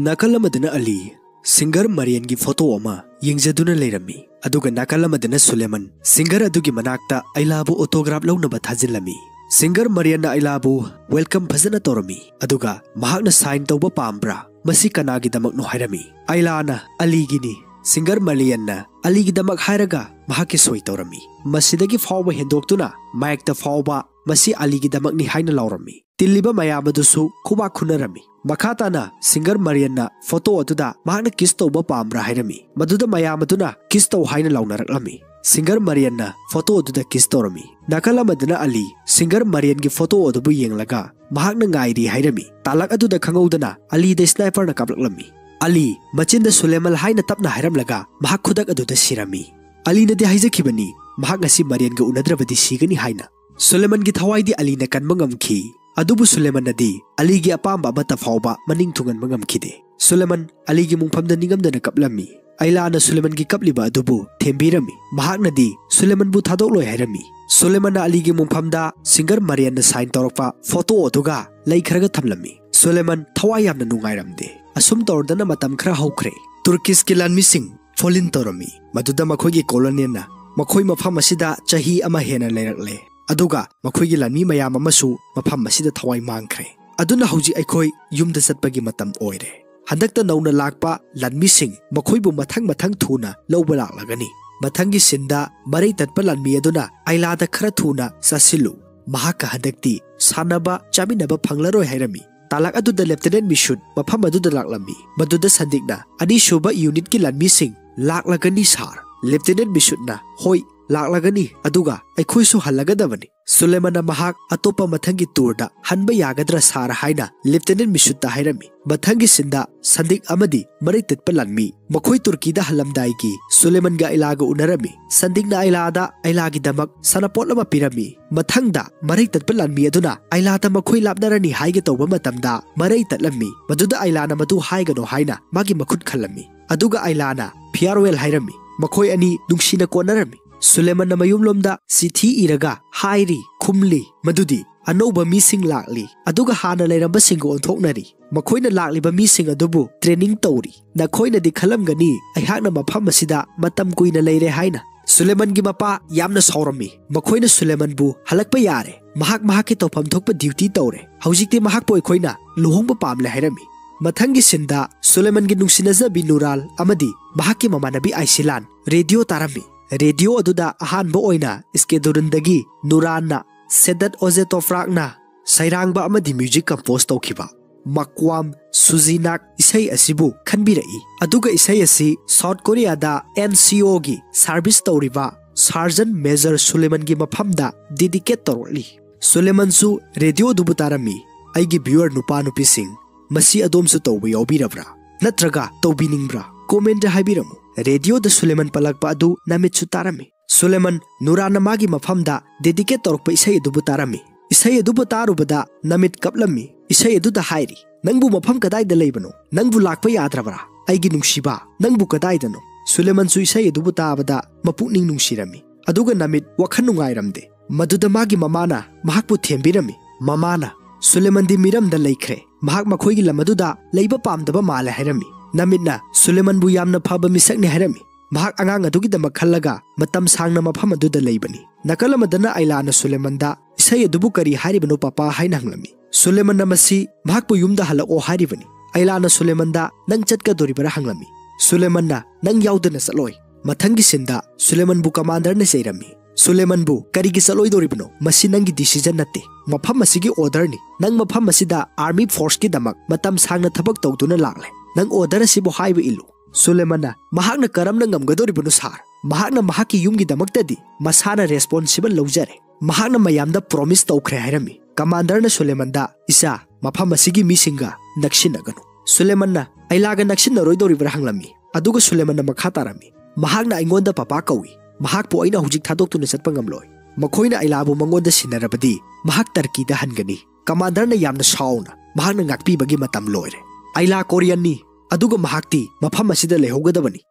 ꯅꯥꯀꯜ ꯑꯃꯗꯅ ꯑꯂꯤ singer ꯃꯔꯤꯌꯟꯒꯤ photo ꯑꯃ ꯌꯦꯡꯖꯗꯨꯅ ꯂꯩꯔꯝꯃꯤ, ꯑꯗꯨꯒ ꯅꯥꯀꯜ ꯑꯃꯗꯅ ꯁꯨꯂꯦꯃꯟ singer ꯑꯗꯨꯒꯤ ꯃꯅꯥꯛꯇ ꯑꯩꯂꯥꯕꯨ autograph ꯂꯧꯅꯕ ꯊꯥꯖꯤꯜꯂꯝꯃꯤ꯫ Singer ꯃꯔꯤꯌꯟꯅ ꯑꯩꯂꯥꯕꯨ welcome ꯐꯖꯅ ꯇꯧꯔꯝꯃꯤ, ꯑꯗꯨꯒ ꯃꯍꯥꯛꯅ sign ꯇꯧꯕ ꯄꯥꯝꯕ꯭ꯔꯥ, ꯃꯁꯤ ꯀꯅꯥꯒꯤꯗꯃꯛꯅꯣ ꯍꯥꯏꯔꯝꯃꯤ꯫ ꯑꯩꯂꯥꯅ ꯑꯂꯤꯒꯤꯅꯤ꯫ Singer ꯃꯔꯤꯌꯟꯅ ꯑꯂꯤꯒꯤꯗꯃꯛ ꯍꯥꯏꯔꯒ ꯃꯍꯥꯛꯀꯤ ꯁꯣꯏ ꯇꯧꯔꯝꯃꯤ꯫ ꯃꯁꯤꯗꯒꯤ ꯐꯥꯎꯕ ꯍꯦꯟꯗꯣꯛꯇꯨꯅ ꯃꯥꯏꯛꯇ ꯐꯥꯎꯕ ꯃꯁꯤ ꯑꯂꯤꯒꯤꯗꯃꯛꯅꯤ ꯍꯥꯏꯅ ꯂꯥꯎꯔꯝꯃꯤ꯫ ꯇꯤꯜꯂꯤꯕ ꯃꯌꯥꯝ ꯑꯗꯨꯁꯨ ꯈꯨꯕꯥꯛ ꯈꯨꯅꯔꯝꯃꯤ꯫ ꯃꯈꯥ ꯇꯥꯅ singer ꯃꯔꯤꯌꯟꯅ photo ꯑꯗꯨꯗ ꯃꯍꯥꯛꯅ kiss ꯇꯧꯕ ꯄꯥꯝꯕ꯭ꯔꯥ ꯍꯥꯏꯔꯝꯃꯤ꯫ ꯃꯗꯨꯗ ꯃꯌꯥꯝ ꯑꯗꯨꯅ kiss ꯇꯧ ꯍꯥꯏꯅ ꯂꯥꯎꯅꯔꯛꯂꯝꯃꯤ꯫ Singer ꯃꯔꯤꯌꯟꯅ photo ꯑꯗꯨꯗ kiss ꯇꯧꯔꯝꯃꯤ꯫ ꯅꯥꯀꯜ ꯑꯃꯗꯅ ꯑꯂꯤ singer ꯃꯔꯤꯌꯟꯒꯤ photo ꯑꯗꯨꯕꯨ ꯌꯦꯡꯂꯒ ꯃꯍꯥꯛꯅ ꯉꯥꯏꯔꯤ ꯍꯥꯏꯔꯝꯃꯤ꯫ ꯇꯥꯂꯛ ꯑꯗꯨꯗ ꯈꯪꯍꯧꯗꯅ ꯑꯂꯤꯗ sniperꯅ ꯀꯥꯞꯂꯛꯂꯝꯃꯤ꯫ ꯑꯂꯤ ꯃꯆꯤꯟꯗ ꯁꯨꯂꯦꯃꯟ ꯍꯥꯏꯅ ꯇꯞꯅ ꯍꯥꯏꯔꯝꯂꯒ ꯃꯍꯥꯛ ꯈꯨꯗꯛ ꯑꯗꯨꯗ ꯁꯤꯔꯝꯃꯤ꯫ ꯑꯂꯤꯅꯗꯤ ꯍꯥꯏꯖꯈꯤꯕꯅꯤ ꯃꯍꯥꯛ ꯉꯁꯤ ꯃꯔꯤꯌꯟꯒ ꯎꯅꯗ꯭ꯔꯕꯗꯤ ꯁꯤꯒꯅꯤ ꯍꯥꯏꯅ꯫ ꯁꯨꯂꯦꯃꯟꯒꯤ ꯊꯋꯥꯏꯗꯤ ꯑꯂꯤꯅ ꯀꯟꯕ ꯉꯝꯈꯤ, ꯑꯗꯨꯕꯨ ꯁꯨꯂꯦꯃꯟꯅꯗꯤ ꯑꯂꯤꯒꯤ ꯑꯄꯥꯝꯕ ꯑꯃꯠꯇ ꯐꯥꯎꯕ ꯃꯅꯤꯡ ꯊꯨꯡꯍꯟꯕ ꯉꯝꯈꯤꯗꯦ꯫ ꯁꯨꯂꯦꯃꯟ ꯑꯂꯤꯒꯤ ꯃꯨꯡꯐꯝꯗ ꯅꯤꯡꯉꯝꯗꯅ ꯀꯞꯂꯝꯃꯤ꯫ ꯑꯩꯂꯥꯅ ꯁꯨꯂꯦꯃꯟꯒꯤ ꯀꯞꯂꯤꯕ ꯑꯗꯨꯕꯨ ꯊꯦꯝꯕꯤꯔꯝꯃꯤ꯫ ꯃꯍꯥꯛꯅꯗꯤ ꯁꯨꯂꯦꯃꯟꯕꯨ ꯊꯥꯗꯣꯛꯂꯣꯏ ꯍꯥꯏꯔꯝꯃꯤ꯫ ꯁꯨꯂꯦꯃꯟꯅ ꯑꯂꯤꯒꯤ ꯃꯨꯡꯐꯝꯗ singer ꯃꯔꯤꯌꯟꯅ sign ꯇꯧꯔꯛꯄ photo ꯑꯗꯨꯒ ꯂꯩ ꯈꯔꯒ ꯊꯝꯂꯝꯃꯤ꯫ ꯁꯨꯂꯦꯃꯟ ꯊꯋꯥꯏ ꯌꯥꯝꯅ ꯅꯨꯡꯉꯥꯏꯔꯝꯗꯦ꯫ ꯑꯁꯨꯝ ꯇꯧꯔꯗꯅ ꯃꯇꯝ ꯈꯔ ꯍꯧꯈ꯭ꯔꯦ꯫ ꯇꯨꯔꯀꯤꯁꯀꯤ ꯂꯥꯟꯃꯤꯁꯤꯡ ꯐꯣꯂꯤꯟ ꯇꯧꯔꯝꯃꯤ, ꯃꯗꯨꯗ ꯃꯈꯣꯏꯒꯤ colonelꯅ ꯃꯈꯣꯏ ꯃꯐꯝ ꯑꯁꯤꯗ ꯆꯍꯤ ꯑꯃ ꯍꯦꯟꯅ ꯂꯩꯔꯛꯂꯦ, ꯑꯗꯨꯒ ꯃꯈꯣꯏꯒꯤ ꯂꯥꯟꯃꯤ ꯃꯌꯥꯝ ꯑꯃꯁꯨ ꯃꯐꯝ ꯑꯁꯤꯗ ꯊꯋꯥꯏ ꯃꯥꯡꯈ꯭ꯔꯦ꯫ ꯑꯗꯨꯅ ꯍꯧꯖꯤꯛ ꯑꯩꯈꯣꯏ ꯌꯨꯝꯗ ꯆꯠꯄꯒꯤ ꯃꯇꯝ ꯑꯣꯏꯔꯦ꯫ ꯍꯟꯗꯛꯇ ꯅꯧꯅ ꯂꯥꯛꯄ ꯂꯥꯟꯃꯤꯁꯤꯡ ꯃꯈꯣꯏꯕꯨ ꯃꯊꯪ ꯃꯊꯪ ꯊꯨꯅ ꯂꯧꯕ ꯂꯥꯛꯂꯒꯅꯤ꯫ ꯃꯊꯪꯒꯤ sceneꯗ ꯃꯔꯩ ꯇꯠꯄ ꯂꯥꯟꯃꯤ ꯑꯗꯨꯅ ꯑꯩꯂꯥꯗ ꯈꯔ ꯊꯨꯅ ꯆꯥꯁꯤꯜꯂꯨ, ꯃꯍꯥꯛꯀ ꯍꯟꯗꯛꯇꯤ ꯁꯥꯟꯅꯕ ꯆꯥꯃꯤꯟꯅꯕ ꯐꯪꯂꯔꯣꯏ ꯍꯥꯏꯔꯝꯃꯤ꯫ ꯇꯥꯂꯛ ꯑꯗꯨꯗ Lieutenant ꯃꯤꯁꯨꯠ ꯃꯐꯝ ꯑꯗꯨꯗ ꯂꯥꯛꯂꯝꯃꯤ꯫ ꯃꯗꯨꯗ ꯁꯟꯗꯤꯛꯅ ꯑꯅꯤꯁꯨꯕ unitꯀꯤ ꯂꯥꯟꯃꯤꯁꯤꯡ ꯂꯥꯛꯂꯒꯅꯤ sir꯫ Lieutenant ꯃꯤꯁꯨꯠꯅ ꯍꯣꯏ ꯂꯥꯛꯂꯒꯅꯤ, ꯑꯗꯨꯒ ꯑꯩꯈꯣꯏꯁꯨ ꯍꯜꯂꯒꯗꯕꯅꯤ꯫ ꯁꯨꯂꯦꯃꯟꯅ ꯃꯍꯥꯛ ꯑꯇꯣꯞꯄ ꯃꯊꯪꯒꯤ tourꯗ ꯍꯟꯕ ꯌꯥꯒꯗ꯭ꯔꯥ sir ꯍꯥꯏꯅ Lieutenant ꯃꯤꯁꯨꯠꯇ ꯍꯥꯏꯔꯝꯃꯤ꯫ ꯃꯊꯪꯒꯤ sceneꯗ ꯁꯟꯗꯤꯛ ꯑꯃꯗꯤ ꯃꯔꯩ ꯇꯠꯄ ꯂꯥꯟꯃꯤ ꯃꯈꯣꯏ ꯇꯨꯔꯀꯤꯗ ꯍꯜꯂꯝꯗꯥꯏꯒꯤ ꯁꯨꯂꯦꯃꯟꯒ ꯑꯩꯂꯥꯒ ꯎꯅꯔꯝꯃꯤ꯫ ꯁꯟꯗꯤꯛꯅ ꯑꯩꯂꯥꯗ ꯑꯩꯂꯥꯒꯤꯗꯃꯛ ꯁꯥꯟꯅꯄꯣꯠ ꯑꯃ ꯄꯤꯔꯝꯃꯤ꯫ ꯃꯊꯪꯗ ꯃꯔꯩ ꯇꯠꯄ ꯂꯥꯟꯃꯤ ꯑꯗꯨꯅ ꯑꯩꯂꯥꯗ ꯃꯈꯣꯏ ꯂꯥꯞꯅꯔꯅꯤ ꯍꯥꯏꯒꯦ ꯇꯧꯕ ꯃꯇꯝꯗ ꯃꯔꯩ ꯇꯠꯂꯝꯃꯤ꯫ ꯃꯗꯨꯗ ꯑꯩꯂꯥꯅ ꯃꯗꯨ ꯍꯥꯏꯒꯅꯨ ꯍꯥꯏꯅ ꯃꯥꯒꯤ ꯃꯈꯨꯠ ꯈꯜꯂꯝꯃꯤ꯫ ꯑꯗꯨꯒ ꯑꯩꯂꯥꯅ farewell ꯍꯥꯏꯔꯝꯃꯤ꯫ ꯃꯈꯣꯏ ꯑꯅꯤ ꯅꯨꯡꯁꯤꯅ ꯀꯣꯟꯅꯔꯝꯃꯤ꯫ ꯁꯨꯂꯦꯃꯟꯅ ꯃꯌꯨꯝꯂꯣꯝꯗ ꯆꯤꯊꯤ ꯏꯔꯒ ꯍꯥꯏꯔꯤ, ꯈꯨꯝꯂꯤ ꯃꯗꯨꯗꯤ ꯑꯅꯧꯕ ꯃꯤꯁꯤꯡ ꯂꯥꯛꯂꯤ, ꯑꯗꯨꯒ ꯍꯥꯟꯅ ꯂꯩꯔꯝꯕꯁꯤꯡꯒ ꯑꯣꯟꯊꯣꯛꯅꯔꯤ꯫ ꯃꯈꯣꯏꯅ ꯂꯥꯛꯂꯤꯕ ꯃꯤꯁꯤꯡ ꯑꯗꯨꯕꯨ training ꯇꯧꯔꯤ꯫ ꯅꯈꯣꯏꯅꯗꯤ ꯈꯜꯂꯝꯒꯅꯤ ꯑꯩꯍꯥꯛꯅ ꯃꯐꯝ ꯑꯁꯤꯗ ꯃꯇꯝ ꯀꯨꯏꯅ ꯂꯩꯔꯦ ꯍꯥꯏꯅ꯫ ꯁꯨꯂꯦꯃꯟꯒꯤ ꯃꯄꯥ ꯌꯥꯝꯅ ꯁꯥꯎꯔꯝꯃꯤ꯫ ꯃꯈꯣꯏꯅ ꯁꯨꯂꯦꯃꯟꯕꯨ ꯍꯜꯂꯛꯄ ꯌꯥꯔꯦ, ꯃꯍꯥꯛ ꯃꯍꯥꯛꯀꯤ ꯇꯧꯐꯝ ꯊꯣꯛꯄ duty ꯇꯧꯔꯦ, ꯍꯧꯖꯤꯛꯇꯤ ꯃꯍꯥꯛꯄꯨ ꯑꯩꯈꯣꯏꯅ ꯂꯨꯍꯣꯡꯕ ꯄꯥꯝꯂꯦ ꯍꯥꯏꯔꯝꯃꯤ꯫ ꯃꯊꯪꯒꯤ ꯁꯤꯟꯗ ꯁꯨꯂꯦꯃꯟꯒꯤ ꯅꯨꯡꯁꯤꯅꯖꯕꯤ ꯅꯨꯔꯥꯜ ꯑꯃꯗꯤ ꯃꯍꯥꯛꯀꯤ ꯃꯃꯥꯟꯅꯕꯤ ꯑꯥꯏꯁꯤꯂꯥꯟ ꯔꯦꯗꯤꯑꯣ ꯇꯥꯔꯝꯃꯤ꯫ ꯔꯦꯗꯤꯑꯣ ꯑꯗꯨꯗ ꯑꯍꯥꯟꯕ ꯑꯣꯏꯅ ꯏꯁꯀꯦꯗꯨꯔꯨꯟꯗꯒꯤ ꯅꯨꯔꯥꯟꯅ ꯁꯦꯗꯠ ꯑꯣꯖꯦ ꯇꯣꯐ꯭ꯔꯥꯛꯅ ꯁꯩꯔꯥꯡꯕ ꯑꯃꯗꯤ ꯃ꯭ꯌꯨꯖꯤꯛ ꯀꯝꯄꯣꯖ ꯇꯧꯈꯤꯕ ꯃꯛꯋꯥꯝ ꯁꯨꯖꯤꯅꯥꯛ ꯏꯁꯩ ꯑꯁꯤꯕꯨ ꯈꯟꯕꯤꯔꯛꯏ꯫ ꯑꯗꯨꯒ ꯏꯁꯩ ꯑꯁꯤ ꯁꯥꯎꯠ ꯀꯣꯔꯤꯌꯥꯗ ꯑꯦꯟ ꯁꯤ ꯑꯣꯒꯤ ꯁꯥꯔꯚꯤꯁ ꯇꯧꯔꯤꯕ ꯁꯥꯔꯖꯟ ꯃꯦꯖꯔ ꯁꯨꯂꯦꯃꯟꯒꯤ ꯃꯐꯝꯗ ꯗꯦꯗꯤꯀꯦꯠ ꯇꯧꯔꯛꯂꯤ꯫ ꯁꯨꯂꯦꯃꯟꯁꯨ ꯔꯦꯗꯤꯑꯣꯗꯨꯕꯨ ꯇꯥꯔꯝꯃꯤ꯫ ꯑꯩꯒꯤ ꯚ꯭ꯌꯨꯋꯔ ꯅꯨꯄꯥ ꯅꯨꯄꯤꯁꯤꯡ, ꯃꯁꯤ ꯑꯗꯣꯝꯁꯨ ꯇꯧꯕ ꯌꯥꯎꯕꯤꯔꯕ꯭ꯔꯥ? ꯅꯠꯇ꯭ꯔꯒ ꯇꯧꯕꯤꯅꯤꯡꯕ꯭ꯔꯥ? ꯀꯣꯃꯦꯟꯗ ꯍꯥꯏꯕꯤꯔꯝꯃꯨ꯫ ꯔꯦꯗꯤꯑꯣꯗ ꯁꯨꯂꯦꯃꯟ ꯄꯜꯂꯛꯄ ꯑꯗꯨ ꯅꯃꯤꯠꯁꯨ ꯇꯥꯔꯝꯃꯤ꯫ ꯁꯨꯂꯦꯃꯟ ꯅꯨꯔꯥꯟꯅ ꯃꯥꯒꯤ ꯃꯐꯝꯗ ꯗꯦꯗꯤꯀꯦꯠ ꯇꯧꯔꯛꯄ ꯏꯁꯩ ꯑꯗꯨꯕꯨ ꯇꯥꯔꯝꯃꯤ꯫ ꯏꯁꯩ ꯑꯗꯨꯕꯨ ꯇꯥꯔꯨꯕꯗ ꯅꯃꯤꯠ ꯀꯞꯂꯝꯃꯤ꯫ ꯏꯁꯩ ꯑꯗꯨꯗ ꯍꯥꯏꯔꯤ, "ꯅꯪꯕꯨ ꯃꯐꯝ ꯀꯗꯥꯏꯗ ꯂꯩꯕꯅꯣ? ꯅꯪꯕꯨ ꯂꯥꯛꯄ ꯌꯥꯗ꯭ꯔꯕ꯭ꯔꯥ? ꯑꯩꯒꯤ ꯅꯨꯡꯁꯤꯕ, ꯅꯪꯕꯨ ꯀꯗꯥꯏꯗꯅꯣ?" ꯁꯨꯂꯦꯃꯟꯁꯨ ꯏꯁꯩ ꯑꯗꯨꯕꯨ ꯇꯥꯕꯗ ꯃꯄꯨꯛꯅꯤꯡ ꯅꯨꯡꯁꯤꯔꯝꯃꯤ꯫ ꯑꯗꯨꯒ ꯅꯃꯤꯠ ꯋꯥꯈꯜ ꯅꯨꯡꯉꯥꯏꯔꯝꯗꯦ꯫ ꯃꯗꯨꯗ ꯃꯥꯒꯤ ꯃꯃꯥꯅ ꯃꯍꯥꯛꯄꯨ ꯊꯦꯝꯕꯤꯔꯝꯃꯤ꯫ ꯃꯃꯥꯅ, "ꯁꯨꯂꯦꯃꯟꯗꯤ ꯃꯤꯔꯝꯗ ꯂꯩꯈ꯭ꯔꯦ꯫ ꯃꯍꯥꯛ ꯃꯈꯣꯏꯒꯤ ꯂꯝ ꯑꯗꯨꯗ ꯂꯩꯕ ꯄꯥꯝꯗꯕ ꯃꯥꯜꯂꯦ" ꯍꯥꯏꯔꯝꯃꯤ꯫ ꯅꯃꯤꯠꯅ, "ꯁꯨꯂꯦꯃꯟꯕꯨ ꯌꯥꯝꯅ ꯐꯕ ꯃꯤꯁꯛꯅꯤ" ꯍꯥꯏꯔꯝꯃꯤ꯫ ꯃꯍꯥꯛ ꯑꯉꯥꯡ ꯑꯗꯨꯒꯤꯗꯃꯛ ꯈꯜꯂꯒ ꯃꯇꯝ ꯁꯥꯡꯅ ꯃꯐꯝ ꯑꯗꯨꯗ ꯂꯩꯕꯅꯤ꯫ ꯅꯥꯀꯜ ꯑꯃꯗꯅ ꯑꯥꯏꯂꯥꯅ ꯁꯨꯂꯦꯃꯟꯗ, "ꯏꯁꯩ ꯑꯗꯨꯕꯨ ꯀꯔꯤ ꯍꯥꯏꯔꯤꯕꯅꯣ ꯄꯥꯄꯥ?" ꯍꯥꯏꯅ ꯍꯪꯂꯝꯃꯤ꯫ ꯁꯨꯂꯦꯃꯟꯅ ꯃꯁꯤ ꯃꯍꯥꯛꯄꯨ ꯌꯨꯝꯗ ꯍꯜꯂꯛꯑꯣ ꯍꯥꯏꯔꯤꯕꯅꯤ꯫ ꯑꯥꯏꯂꯥꯅ ꯁꯨꯂꯦꯃꯟꯗ, "ꯅꯪ ꯆꯠꯀꯗꯣꯔꯤꯕꯔꯥ?" ꯍꯪꯂꯝꯃꯤ꯫ ꯁꯨꯂꯦꯃꯟꯅ, "ꯅꯪ ꯌꯥꯎꯗꯅ ꯆꯠꯂꯣꯏ"꯫ ꯃꯊꯪꯒꯤ ꯁꯤꯟꯗ ꯁꯨꯂꯦꯃꯟꯕꯨ ꯀꯃꯥꯟꯗꯔꯅ ꯆꯩꯔꯝꯃꯤ꯫ ꯁꯨꯂꯦꯃꯟꯕꯨ ꯀꯔꯤꯒꯤ ꯆꯠꯂꯣꯏꯗꯧꯔꯤꯕꯅꯣ? ꯃꯁꯤ ꯅꯪꯒꯤ decision ꯅꯠꯇꯦ꯫ ꯃꯐꯝ ꯑꯁꯤꯒꯤ order ꯅꯤ꯫ ꯅꯪ ꯃꯐꯝ ꯑꯁꯤꯗ army force ꯀꯤꯗꯃꯛ ꯃꯇꯝ ꯁꯥꯡꯅ ꯊꯕꯛ ꯇꯧꯗꯨꯅ ꯂꯥꯛꯂꯦ꯫ ꯅꯪ order ꯑꯁꯤꯕꯨ ꯍꯥꯏꯕ ꯏꯜꯂꯨ꯫ ꯁꯨꯂꯦꯃꯟꯅ, "ꯃꯍꯥꯛꯅ ꯀꯔꯝꯅ ꯉꯝꯒꯗꯧꯔꯤꯕꯅꯣ ꯁꯥꯔ? ꯃꯍꯥꯛꯅ ꯃꯍꯥꯛꯀꯤ ꯌꯨꯝꯒꯤꯗꯃꯛꯇꯗꯤ ꯃꯁꯥꯅ responsible ꯂꯧꯖꯔꯦ꯫ ꯃꯍꯥꯛꯅ ꯃꯌꯥꯝꯗ promise ꯇꯧꯈ꯭ꯔꯦ" ꯍꯥꯏꯔꯝꯃꯤ꯫ ꯀꯃꯥꯟꯗꯔꯅ ꯁꯨꯂꯦꯃꯟꯗ, "ꯏꯆꯥ, ꯃꯐꯝ ꯑꯁꯤꯒꯤ ꯃꯤꯁꯤꯡꯒ ꯅꯛꯁꯤꯟꯅꯒꯅꯨ"꯫ ꯁꯨꯂꯦꯃꯟꯅ, "ꯑꯩꯂꯥꯒ ꯅꯛꯁꯤꯟꯅꯔꯣꯏꯗꯧꯔꯤꯕ꯭ꯔꯥ?" ꯍꯪꯂꯝꯃꯤ꯫ ꯑꯗꯨꯒ ꯁꯨꯂꯦꯃꯟꯅ ꯃꯈꯥ ꯇꯥꯔꯝꯃꯤ, "ꯃꯍꯥꯛꯅ ꯑꯩꯉꯣꯟꯗ ꯄꯥꯄꯥ ꯀꯧꯏ꯫ ꯃꯍꯥꯛꯄꯨ ꯑꯩꯅ ꯍꯧꯖꯤꯛ ꯊꯥꯗꯣꯛꯇꯨꯅ ꯆꯠꯄ ꯉꯝꯂꯣꯏ꯫ ꯃꯈꯣꯏꯅ ꯑꯩꯂꯥꯕꯨ ꯃꯉꯣꯟꯗ ꯁꯤꯟꯅꯔꯕꯗꯤ ꯃꯍꯥꯛ ꯇꯔꯀꯤꯗ ꯍꯟꯒꯅꯤ"꯫ ꯀꯃꯥꯟꯗꯔꯅ ꯌꯥꯝꯅ ꯁꯥꯎꯅ, "ꯃꯍꯥꯛꯅ ꯉꯥꯛꯄꯤꯕꯒꯤ ꯃꯇꯝ ꯂꯣꯏꯔꯦ꯫ ꯑꯩꯂꯥ ꯀꯣꯔꯤꯌꯟꯅꯤ, ꯑꯗꯨꯒ ꯃꯍꯥꯛꯇꯤ ꯃꯐꯝ ꯑꯁꯤꯗ ꯂꯩꯍꯧꯒꯗꯕꯅꯤ"꯫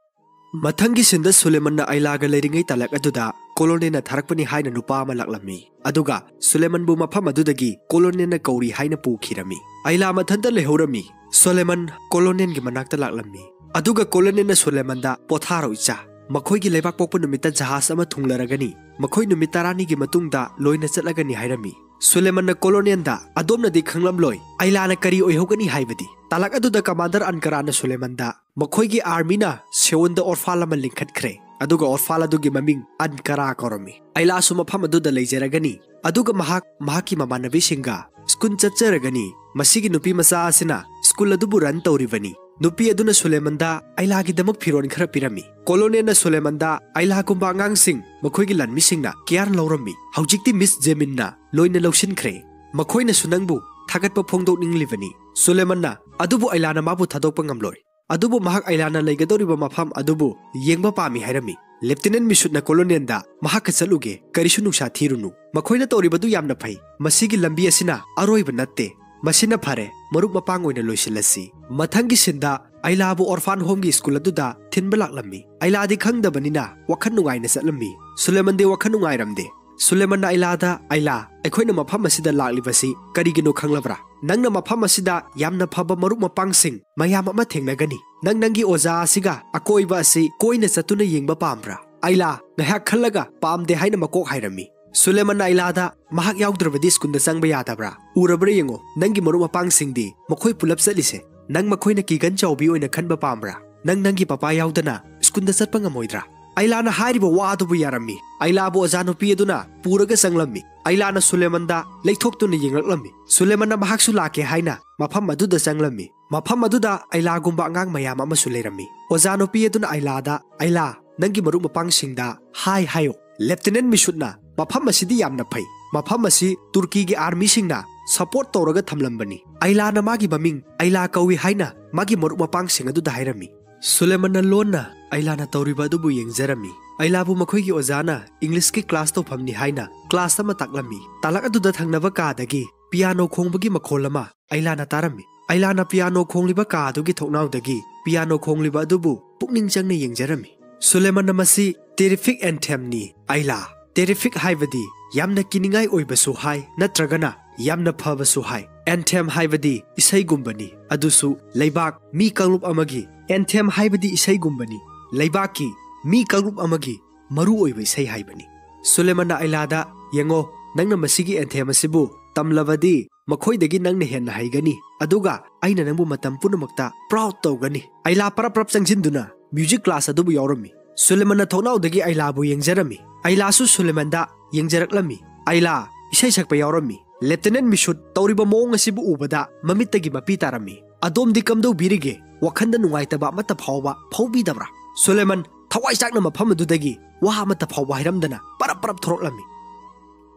ꯃꯊꯪꯒꯤ ꯁꯤꯟꯗ ꯁꯨꯂꯦꯃꯟꯅ ꯑꯥꯏꯂꯥꯒ ꯂꯩꯔꯤꯉꯩ ꯇꯂꯛ ꯑꯗꯨꯗ ꯀꯣꯂꯣꯅꯦꯜꯅ ꯊꯥꯔꯛꯄꯅꯤ ꯍꯥꯏꯅ ꯅꯨꯄꯥ ꯑꯃ ꯂꯥꯛꯂꯝꯃꯤ꯫ ꯑꯗꯨꯒ ꯁꯨꯂꯦꯃꯟꯕꯨ ꯃꯐꯝ ꯑꯗꯨꯗꯒꯤ ꯀꯣꯂꯣꯅꯦꯜꯅ ꯀꯧꯔꯤ ꯍꯥꯏꯅ ꯄꯨꯈꯤꯔꯝꯃꯤ꯫ ꯑꯥꯏꯂꯥ ꯃꯊꯟꯇ ꯂꯩꯍꯧꯔꯝꯃꯤ꯫ ꯁꯨꯂꯦꯃꯟ ꯀꯣꯂꯣꯅꯦꯜꯒꯤ ꯃꯅꯥꯛꯇ ꯂꯥꯛꯂꯝꯃꯤ꯫ ꯑꯗꯨꯒ ꯀꯣꯂꯣꯅꯦꯜꯅ ꯁꯨꯂꯦꯃꯟꯗ, "ꯄꯣꯊꯥꯔꯣ ꯏꯆꯥ, ꯃꯈꯣꯏꯒꯤ ꯂꯩꯕꯥꯛ ꯄꯣꯛꯄ ꯅꯨꯃꯤꯠꯇ ꯖꯍꯥꯖ ꯑꯃ ꯊꯨꯡꯂꯔꯒꯅꯤ꯫ ꯃꯈꯣꯏ ꯅꯨꯃꯤꯠ ꯇꯔꯥꯅꯤꯒꯤ ꯃꯇꯨꯡꯗ ꯂꯣꯏꯅ ꯆꯠꯂꯒꯅꯤ" ꯍꯥꯏꯔꯝꯃꯤ꯫ ꯁꯨꯂꯦꯃꯟꯅ ꯀꯣꯂꯣꯅꯦꯜꯗ, "ꯑꯗꯣꯝꯅꯗꯤ ꯈꯪꯂꯝꯂꯣꯏ ꯑꯥꯏꯂꯥꯅ ꯀꯔꯤ ꯑꯣꯏꯍꯧꯒꯅꯤ ꯍꯥꯏꯕꯗꯤ?" ꯇꯥꯂꯛ ꯑꯗꯨꯗ ꯀꯃꯥꯟꯗꯔ ꯑꯟꯀꯔꯥꯅ ꯁꯨꯂꯦꯃꯟꯗ, "ꯃꯈꯣꯏꯒꯤ ꯑꯥꯔꯃꯤꯅ ꯁꯦꯑꯣꯟꯗ ꯑꯣꯔꯐꯥꯜ ꯑꯃ ꯂꯤꯡꯈꯠꯈ꯭ꯔꯦ, ꯑꯗꯨꯒ ꯑꯣꯔꯐꯥꯜ ꯑꯗꯨꯒꯤ ꯃꯃꯤꯡ ꯑꯟꯀꯔꯥ ꯀꯧꯔꯝꯃꯤ꯫ ꯑꯥꯏꯂꯥꯁꯨ ꯃꯐꯝ ꯑꯗꯨꯗ ꯂꯩꯖꯔꯒꯅꯤ, ꯑꯗꯨꯒ ꯃꯍꯥꯛ ꯃꯍꯥꯛꯀꯤ ꯃꯃꯥꯟꯅꯕꯤꯁꯤꯡꯒ ꯁ꯭ꯀꯨꯜ ꯆꯠꯆꯔꯒꯅꯤ꯫ ꯃꯁꯤꯒꯤ ꯅꯨꯄꯤ ꯃꯆꯥ ꯑꯁꯤꯅ ꯁ꯭ꯀꯨꯜ ꯑꯗꯨꯕꯨ ꯔꯟ ꯇꯧꯔꯤꯕꯅꯤ"꯫ ꯅꯨꯄꯤ ꯑꯗꯨꯅ ꯁꯨꯂꯦꯃꯟꯗ ꯑꯥꯏꯂꯥꯒꯤꯗꯃꯛ ꯐꯤꯔꯣꯜ ꯈꯔ ꯄꯤꯔꯝꯃꯤ꯫ ꯀꯣꯂꯣꯅꯦꯜꯅ ꯁꯨꯂꯦꯃꯟꯗ, "ꯑꯥꯏꯂꯥꯒꯨꯝꯕ ꯑꯉꯥꯡꯁꯤꯡ ꯃꯈꯣꯏꯒꯤ ꯂꯥꯟꯃꯤꯁꯤꯡꯅ ꯀꯤꯌꯥꯔ ꯂꯧꯔꯝꯃꯤ꯫ ꯍꯧꯖꯤꯛꯇꯤ ꯃꯤꯁ ꯖꯦꯃꯤꯟꯅ ꯂꯣꯏꯅ ꯂꯧꯁꯤꯟꯈ꯭ꯔꯦ꯫ ꯃꯈꯣꯏꯅꯁꯨ ꯅꯪꯕꯨ ꯊꯥꯒꯠꯄ ꯐꯣꯡꯗꯣꯛꯅꯤꯡꯂꯤꯕꯅꯤ"꯫ ꯁꯨꯂꯦꯃꯟꯅ, "ꯑꯗꯨꯕꯨ ꯑꯥꯏꯂꯥꯅ ꯃꯥꯕꯨ ꯊꯥꯗꯣꯛꯄ ꯉꯝꯂꯣꯏ꯫ ꯑꯗꯨꯕꯨ ꯃꯍꯥꯛ ꯑꯥꯏꯂꯥꯅ ꯂꯩꯒꯗꯧꯔꯤꯕ ꯃꯐꯝ ꯑꯗꯨꯕꯨ ꯌꯦꯡꯕ ꯄꯥꯝꯃꯤ" ꯍꯥꯏꯔꯝꯃꯤ꯫ ꯂꯦꯐꯇꯤꯅꯦꯟ ꯃꯤꯁꯨꯠꯅ ꯀꯣꯂꯣꯅꯦꯜꯗ, "ꯃꯍꯥꯛꯀ ꯆꯠꯂꯨꯒꯦ, ꯀꯔꯤꯁꯨ ꯅꯨꯡꯁꯥ ꯊꯤꯔꯨꯅꯨ꯫ ꯃꯈꯣꯏꯅ ꯇꯧꯔꯤꯕꯗꯨ ꯌꯥꯝꯅ ꯐꯩ꯫ ꯃꯁꯤꯒꯤ ꯂꯝꯕꯤ ꯑꯁꯤꯅ ꯑꯔꯣꯏꯕ ꯅꯠꯇꯦ꯫ ꯃꯁꯤꯅ ꯐꯔꯦ, ꯃꯔꯨꯞ ꯃꯄꯥꯡ ꯑꯣꯏꯅ ꯂꯣꯏꯁꯤꯜꯂꯁꯤ"꯫ ꯃꯊꯪꯒꯤ ꯁꯤꯟꯗ ꯑꯥꯏꯂꯥꯕꯨ ꯑꯣꯔꯐꯥꯟ ꯍꯣꯝꯒꯤ ꯁ꯭ꯀꯨꯜ ꯑꯗꯨꯗ ꯊꯤꯟꯕ ꯂꯥꯛꯂꯝꯃꯤ꯫ ꯑꯥꯏꯂꯥꯗꯤ ꯈꯪꯗꯕꯅꯤꯅ ꯋꯥꯈꯜ ꯅꯨꯡꯉꯥꯏꯅ ꯆꯠꯂꯝꯃꯤ꯫ ꯁꯨꯂꯦꯃꯟꯗꯤ ꯋꯥꯈꯜ ꯅꯨꯡꯉꯥꯏꯔꯝꯗꯦ꯫ ꯁꯨꯂꯦꯃꯟꯅ ꯑꯥꯏꯂꯥꯗ, "ꯑꯥꯏꯂꯥ, ꯑꯩꯈꯣꯏꯅ ꯃꯐꯝ ꯑꯁꯤꯗ ꯂꯥꯛꯂꯤꯕꯁꯤ ꯀꯔꯤꯒꯤꯅꯣ ꯈꯪꯂꯕ꯭ꯔꯥ? ꯅꯪꯅ ꯃꯐꯝ ꯑꯁꯤꯗ ꯌꯥꯝꯅ ꯐꯕ ꯃꯔꯨꯞ ꯃꯄꯥꯡꯁꯤꯡ ꯃꯌꯥꯝ ꯑꯃ ꯊꯦꯡꯅꯒꯅꯤ꯫ ꯅꯪ ꯅꯪꯒꯤ ꯑꯣꯖꯥ ꯑꯁꯤꯒ ꯑꯀꯣꯏꯕ ꯑꯁꯤ ꯀꯣꯏꯅ ꯆꯠꯇꯨꯅ ꯌꯦꯡꯕ ꯄꯥꯝꯕ꯭ꯔꯥ?" ꯑꯥꯏꯂꯥ ꯉꯥꯏꯍꯥꯛ ꯈꯜꯂꯒ ꯄꯥꯝꯗꯦ ꯍꯥꯏꯅ ꯃꯀꯣꯛ ꯍꯥꯏꯔꯝꯃꯤ꯫ ꯁꯨꯂꯦꯃꯟꯅ ꯑꯥꯏꯂꯥꯗ, "ꯃꯍꯥꯛ ꯌꯥꯎꯗ꯭ꯔꯕꯗꯤ ꯁ꯭ꯀꯨꯜꯗ ꯆꯪꯕ ꯌꯥꯗꯕ꯭ꯔꯥ? ꯎꯔꯕ꯭ꯔꯥ ꯌꯦꯡꯉꯣ, ꯅꯪꯒꯤ ꯃꯔꯨꯞ ꯃꯄꯥꯡꯁꯤꯡꯗꯤ ꯃꯈꯣꯏ ꯄꯨꯂꯞ ꯆꯠꯂꯤꯁꯦ꯫ ꯅꯪ ꯃꯈꯣꯏꯅ ꯀꯤꯒꯟ ꯆꯥꯎꯕꯤ ꯑꯣꯏꯅ ꯈꯟꯕ ꯄꯥꯝꯕ꯭ꯔꯥ? ꯅꯪ ꯅꯪꯒꯤ ꯄꯄꯥ ꯌꯥꯎꯗꯅ ꯁ꯭ꯀꯨꯜꯗ ꯆꯠꯄ ꯉꯝꯃꯣꯏꯗ꯭ꯔꯥ?" ꯑꯥꯏꯂꯥꯅ ꯍꯥꯏꯔꯤꯕ ꯋꯥ ꯑꯗꯨꯕꯨ ꯌꯥꯔꯝꯃꯤ꯫ ꯑꯥꯏꯂꯥꯕꯨ ꯑꯣꯖꯥ ꯅꯨꯄꯤ ꯑꯗꯨꯅ ꯄꯨꯔꯒ ꯆꯪꯂꯝꯃꯤ꯫ ꯑꯥꯏꯂꯥꯅ ꯁꯨꯂꯦꯃꯟꯗ ꯂꯩꯊꯣꯛꯇꯨꯅ ꯌꯦꯡꯂꯛꯂꯝꯃꯤ꯫ ꯁꯨꯂꯦꯃꯟꯅ ꯃꯍꯥꯛꯁꯨ ꯂꯥꯛꯀꯦ ꯍꯥꯏꯅ ꯃꯐꯝ ꯑꯗꯨꯗ ꯆꯪꯂꯝꯃꯤ꯫ ꯃꯐꯝ ꯑꯗꯨꯗ ꯑꯥꯏꯂꯥꯒꯨꯝꯕ ꯑꯉꯥꯡ ꯃꯌꯥꯝ ꯑꯃꯁꯨ ꯂꯩꯔꯝꯃꯤ꯫ ꯑꯣꯖꯥ ꯅꯨꯄꯤ ꯑꯗꯨꯅ ꯑꯥꯏꯂꯥꯗ, "ꯑꯥꯏꯂꯥ, ꯅꯪꯒꯤ ꯃꯔꯨꯞ ꯃꯄꯥꯡꯁꯤꯡꯗ ꯍꯥꯏ ꯍꯥꯏꯌꯣ꯫ ꯂꯦꯐꯇꯤꯅꯦꯟ ꯃꯤꯁꯨꯠꯅ ꯃꯐꯝ ꯑꯁꯤꯗꯤ ꯌꯥꯝꯅ ꯐꯩ꯫ ꯃꯐꯝ ꯑꯁꯤ ꯇꯨꯔꯀꯤꯒꯤ ꯑꯥꯔꯃꯤꯁꯤꯡꯅ ꯁꯄꯣꯔꯠ ꯇꯧꯔꯒ ꯊꯝꯂꯝꯕꯅꯤ"꯫ ꯑꯥꯏꯂꯥꯅ ꯃꯥꯒꯤ ꯃꯃꯤꯡ ꯑꯥꯏꯂꯥ ꯀꯧꯏ ꯍꯥꯏꯅ ꯃꯥꯒꯤ ꯃꯔꯨꯞ ꯃꯄꯥꯡꯁꯤꯡ ꯑꯗꯨꯗ ꯍꯥꯏꯔꯝꯃꯤ꯫ ꯁꯨꯂꯦꯃꯟꯅ ꯂꯣꯟꯅ ꯑꯥꯏꯂꯥꯅ ꯇꯧꯔꯤꯕ ꯑꯗꯨꯕꯨ ꯌꯦꯡꯖꯔꯝꯃꯤ꯫ ꯑꯥꯏꯂꯥꯕꯨ ꯃꯈꯣꯏꯒꯤ ꯑꯣꯖꯥꯅ ꯏꯪꯂꯤꯁꯀꯤ ꯀ꯭ꯂꯥꯁ ꯇꯧꯐꯝꯅꯤ ꯍꯥꯏꯅ ꯀ꯭ꯂꯥꯁ ꯑꯃ ꯇꯥꯛꯂꯝꯃꯤ꯫ ꯇꯥꯂꯛ ꯑꯗꯨꯗ ꯊꯪꯅꯕ ꯀꯥꯗꯒꯤ ꯄꯤꯌꯥꯅꯣ ꯈꯣꯡꯕꯒꯤ ꯃꯈꯣꯜ ꯑꯃ ꯑꯥꯏꯂꯥꯅ ꯇꯥꯔꯝꯃꯤ꯫ ꯑꯥꯏꯂꯥꯅ ꯄꯤꯌꯥꯅꯣ ꯈꯣꯡꯂꯤꯕ ꯀꯥ ꯑꯗꯨꯒꯤ ꯊꯣꯡꯅꯥꯎꯗꯒꯤ ꯄꯤꯌꯥꯅꯣ ꯈꯣꯡꯂꯤꯕ ꯑꯗꯨꯕꯨ ꯄꯨꯛꯅꯤꯡ ꯆꯪꯅ ꯌꯦꯡꯖꯔꯝꯃꯤ꯫ ꯁꯨꯂꯦꯃꯟꯅ ꯃꯁꯤ terrific anthemꯅꯤ, ꯑꯥꯏꯂꯥ꯫ Terrific ꯍꯥꯏꯕꯗꯤ ꯌꯥꯝꯅ ꯀꯤꯅꯤꯡꯉꯥꯏ ꯑꯣꯏꯕꯁꯨ ꯍꯥꯏ, ꯅꯠꯇ꯭ꯔꯒꯅ ꯌꯥꯝꯅ ꯐꯕꯁꯨ ꯍꯥꯏ꯫ Anthem ꯍꯥꯏꯕꯗꯤ ꯏꯁꯩꯒꯨꯝꯕꯅꯤ, ꯑꯗꯨꯁꯨ ꯂꯩꯕꯥꯛ ꯃꯤ ꯀꯥꯡꯂꯨꯞ ꯑꯃꯒꯤ꯫ Anthem ꯍꯥꯏꯕꯗꯤ ꯏꯁꯩꯒꯨꯝꯕꯅꯤ, ꯂꯩꯕꯥꯛꯀꯤ ꯃꯤ ꯀꯥꯡꯂꯨꯞ ꯑꯃꯒꯤ ꯃꯔꯨ ꯑꯣꯏꯕ ꯏꯁꯩ ꯍꯥꯏꯕꯅꯤ꯫ ꯁꯨꯂꯦꯃꯟꯅ ꯑꯥꯏꯂꯥꯗ, "ꯌꯦꯡꯉꯣ, ꯅꯪꯅ ꯃꯁꯤꯒꯤ anthem ꯑꯁꯤꯕꯨ ꯇꯝꯂꯕꯗꯤ ꯃꯈꯣꯏꯗꯒꯤ ꯅꯪꯅ ꯍꯦꯟꯅ ꯍꯩꯒꯅꯤ, ꯑꯗꯨꯒ ꯑꯩꯅ ꯅꯪꯕꯨ ꯃꯇꯝ ꯄꯨꯝꯅꯃꯛꯇ proud ꯇꯧꯒꯅꯤ꯫" ꯑꯥꯏꯂꯥ ꯄꯔꯞ ꯄꯔꯞ ꯆꯪꯁꯤꯟꯗꯨꯅ music class ꯑꯗꯨꯕꯨ ꯌꯥꯎꯔꯝꯃꯤ꯫ ꯁꯨꯂꯦꯃꯟꯅ ꯊꯣꯡꯅꯥꯎꯗꯒꯤ ꯑꯥꯏꯂꯥꯕꯨ ꯌꯦꯡꯖꯔꯝꯃꯤ꯫ ꯑꯥꯏꯂꯥꯁꯨ ꯁꯨꯂꯦꯃꯟꯗ ꯌꯦꯡꯖꯔꯛꯂꯝꯃꯤ꯫ ꯑꯥꯏꯂꯥ ꯏꯁꯩ ꯁꯛꯄ ꯌꯥꯎꯔꯝꯃꯤ꯫ Lieutenant ꯃꯤꯁꯨꯠ ꯇꯧꯔꯤꯕ ꯃꯑꯣꯡ ꯑꯁꯤꯕꯨ ꯎꯕꯗ ꯃꯃꯤꯠꯇꯒꯤ ꯃꯄꯤ ꯇꯥꯔꯝꯃꯤ꯫ "ꯑꯗꯣꯝꯗꯤ ꯀꯝꯗꯧꯕꯤꯔꯤꯒꯦ? ꯋꯥꯈꯟꯗ ꯅꯨꯡꯉꯥꯏꯇꯕ ꯑꯃꯠꯇ ꯐꯥꯎꯕ ꯐꯥꯎꯕꯤꯗꯕ꯭ꯔꯥ?" ꯁꯨꯂꯦꯃꯟ ꯊꯋꯥꯏ ꯆꯥꯛꯅ ꯃꯐꯝ ꯑꯗꯨꯗꯒꯤ ꯋꯥ ꯑꯃꯠꯇ ꯐꯥꯎꯕ ꯍꯥꯏꯔꯝꯗꯅ ꯄꯔꯞ ꯄꯔꯞ ꯊꯣꯔꯛꯂꯝꯃꯤ꯫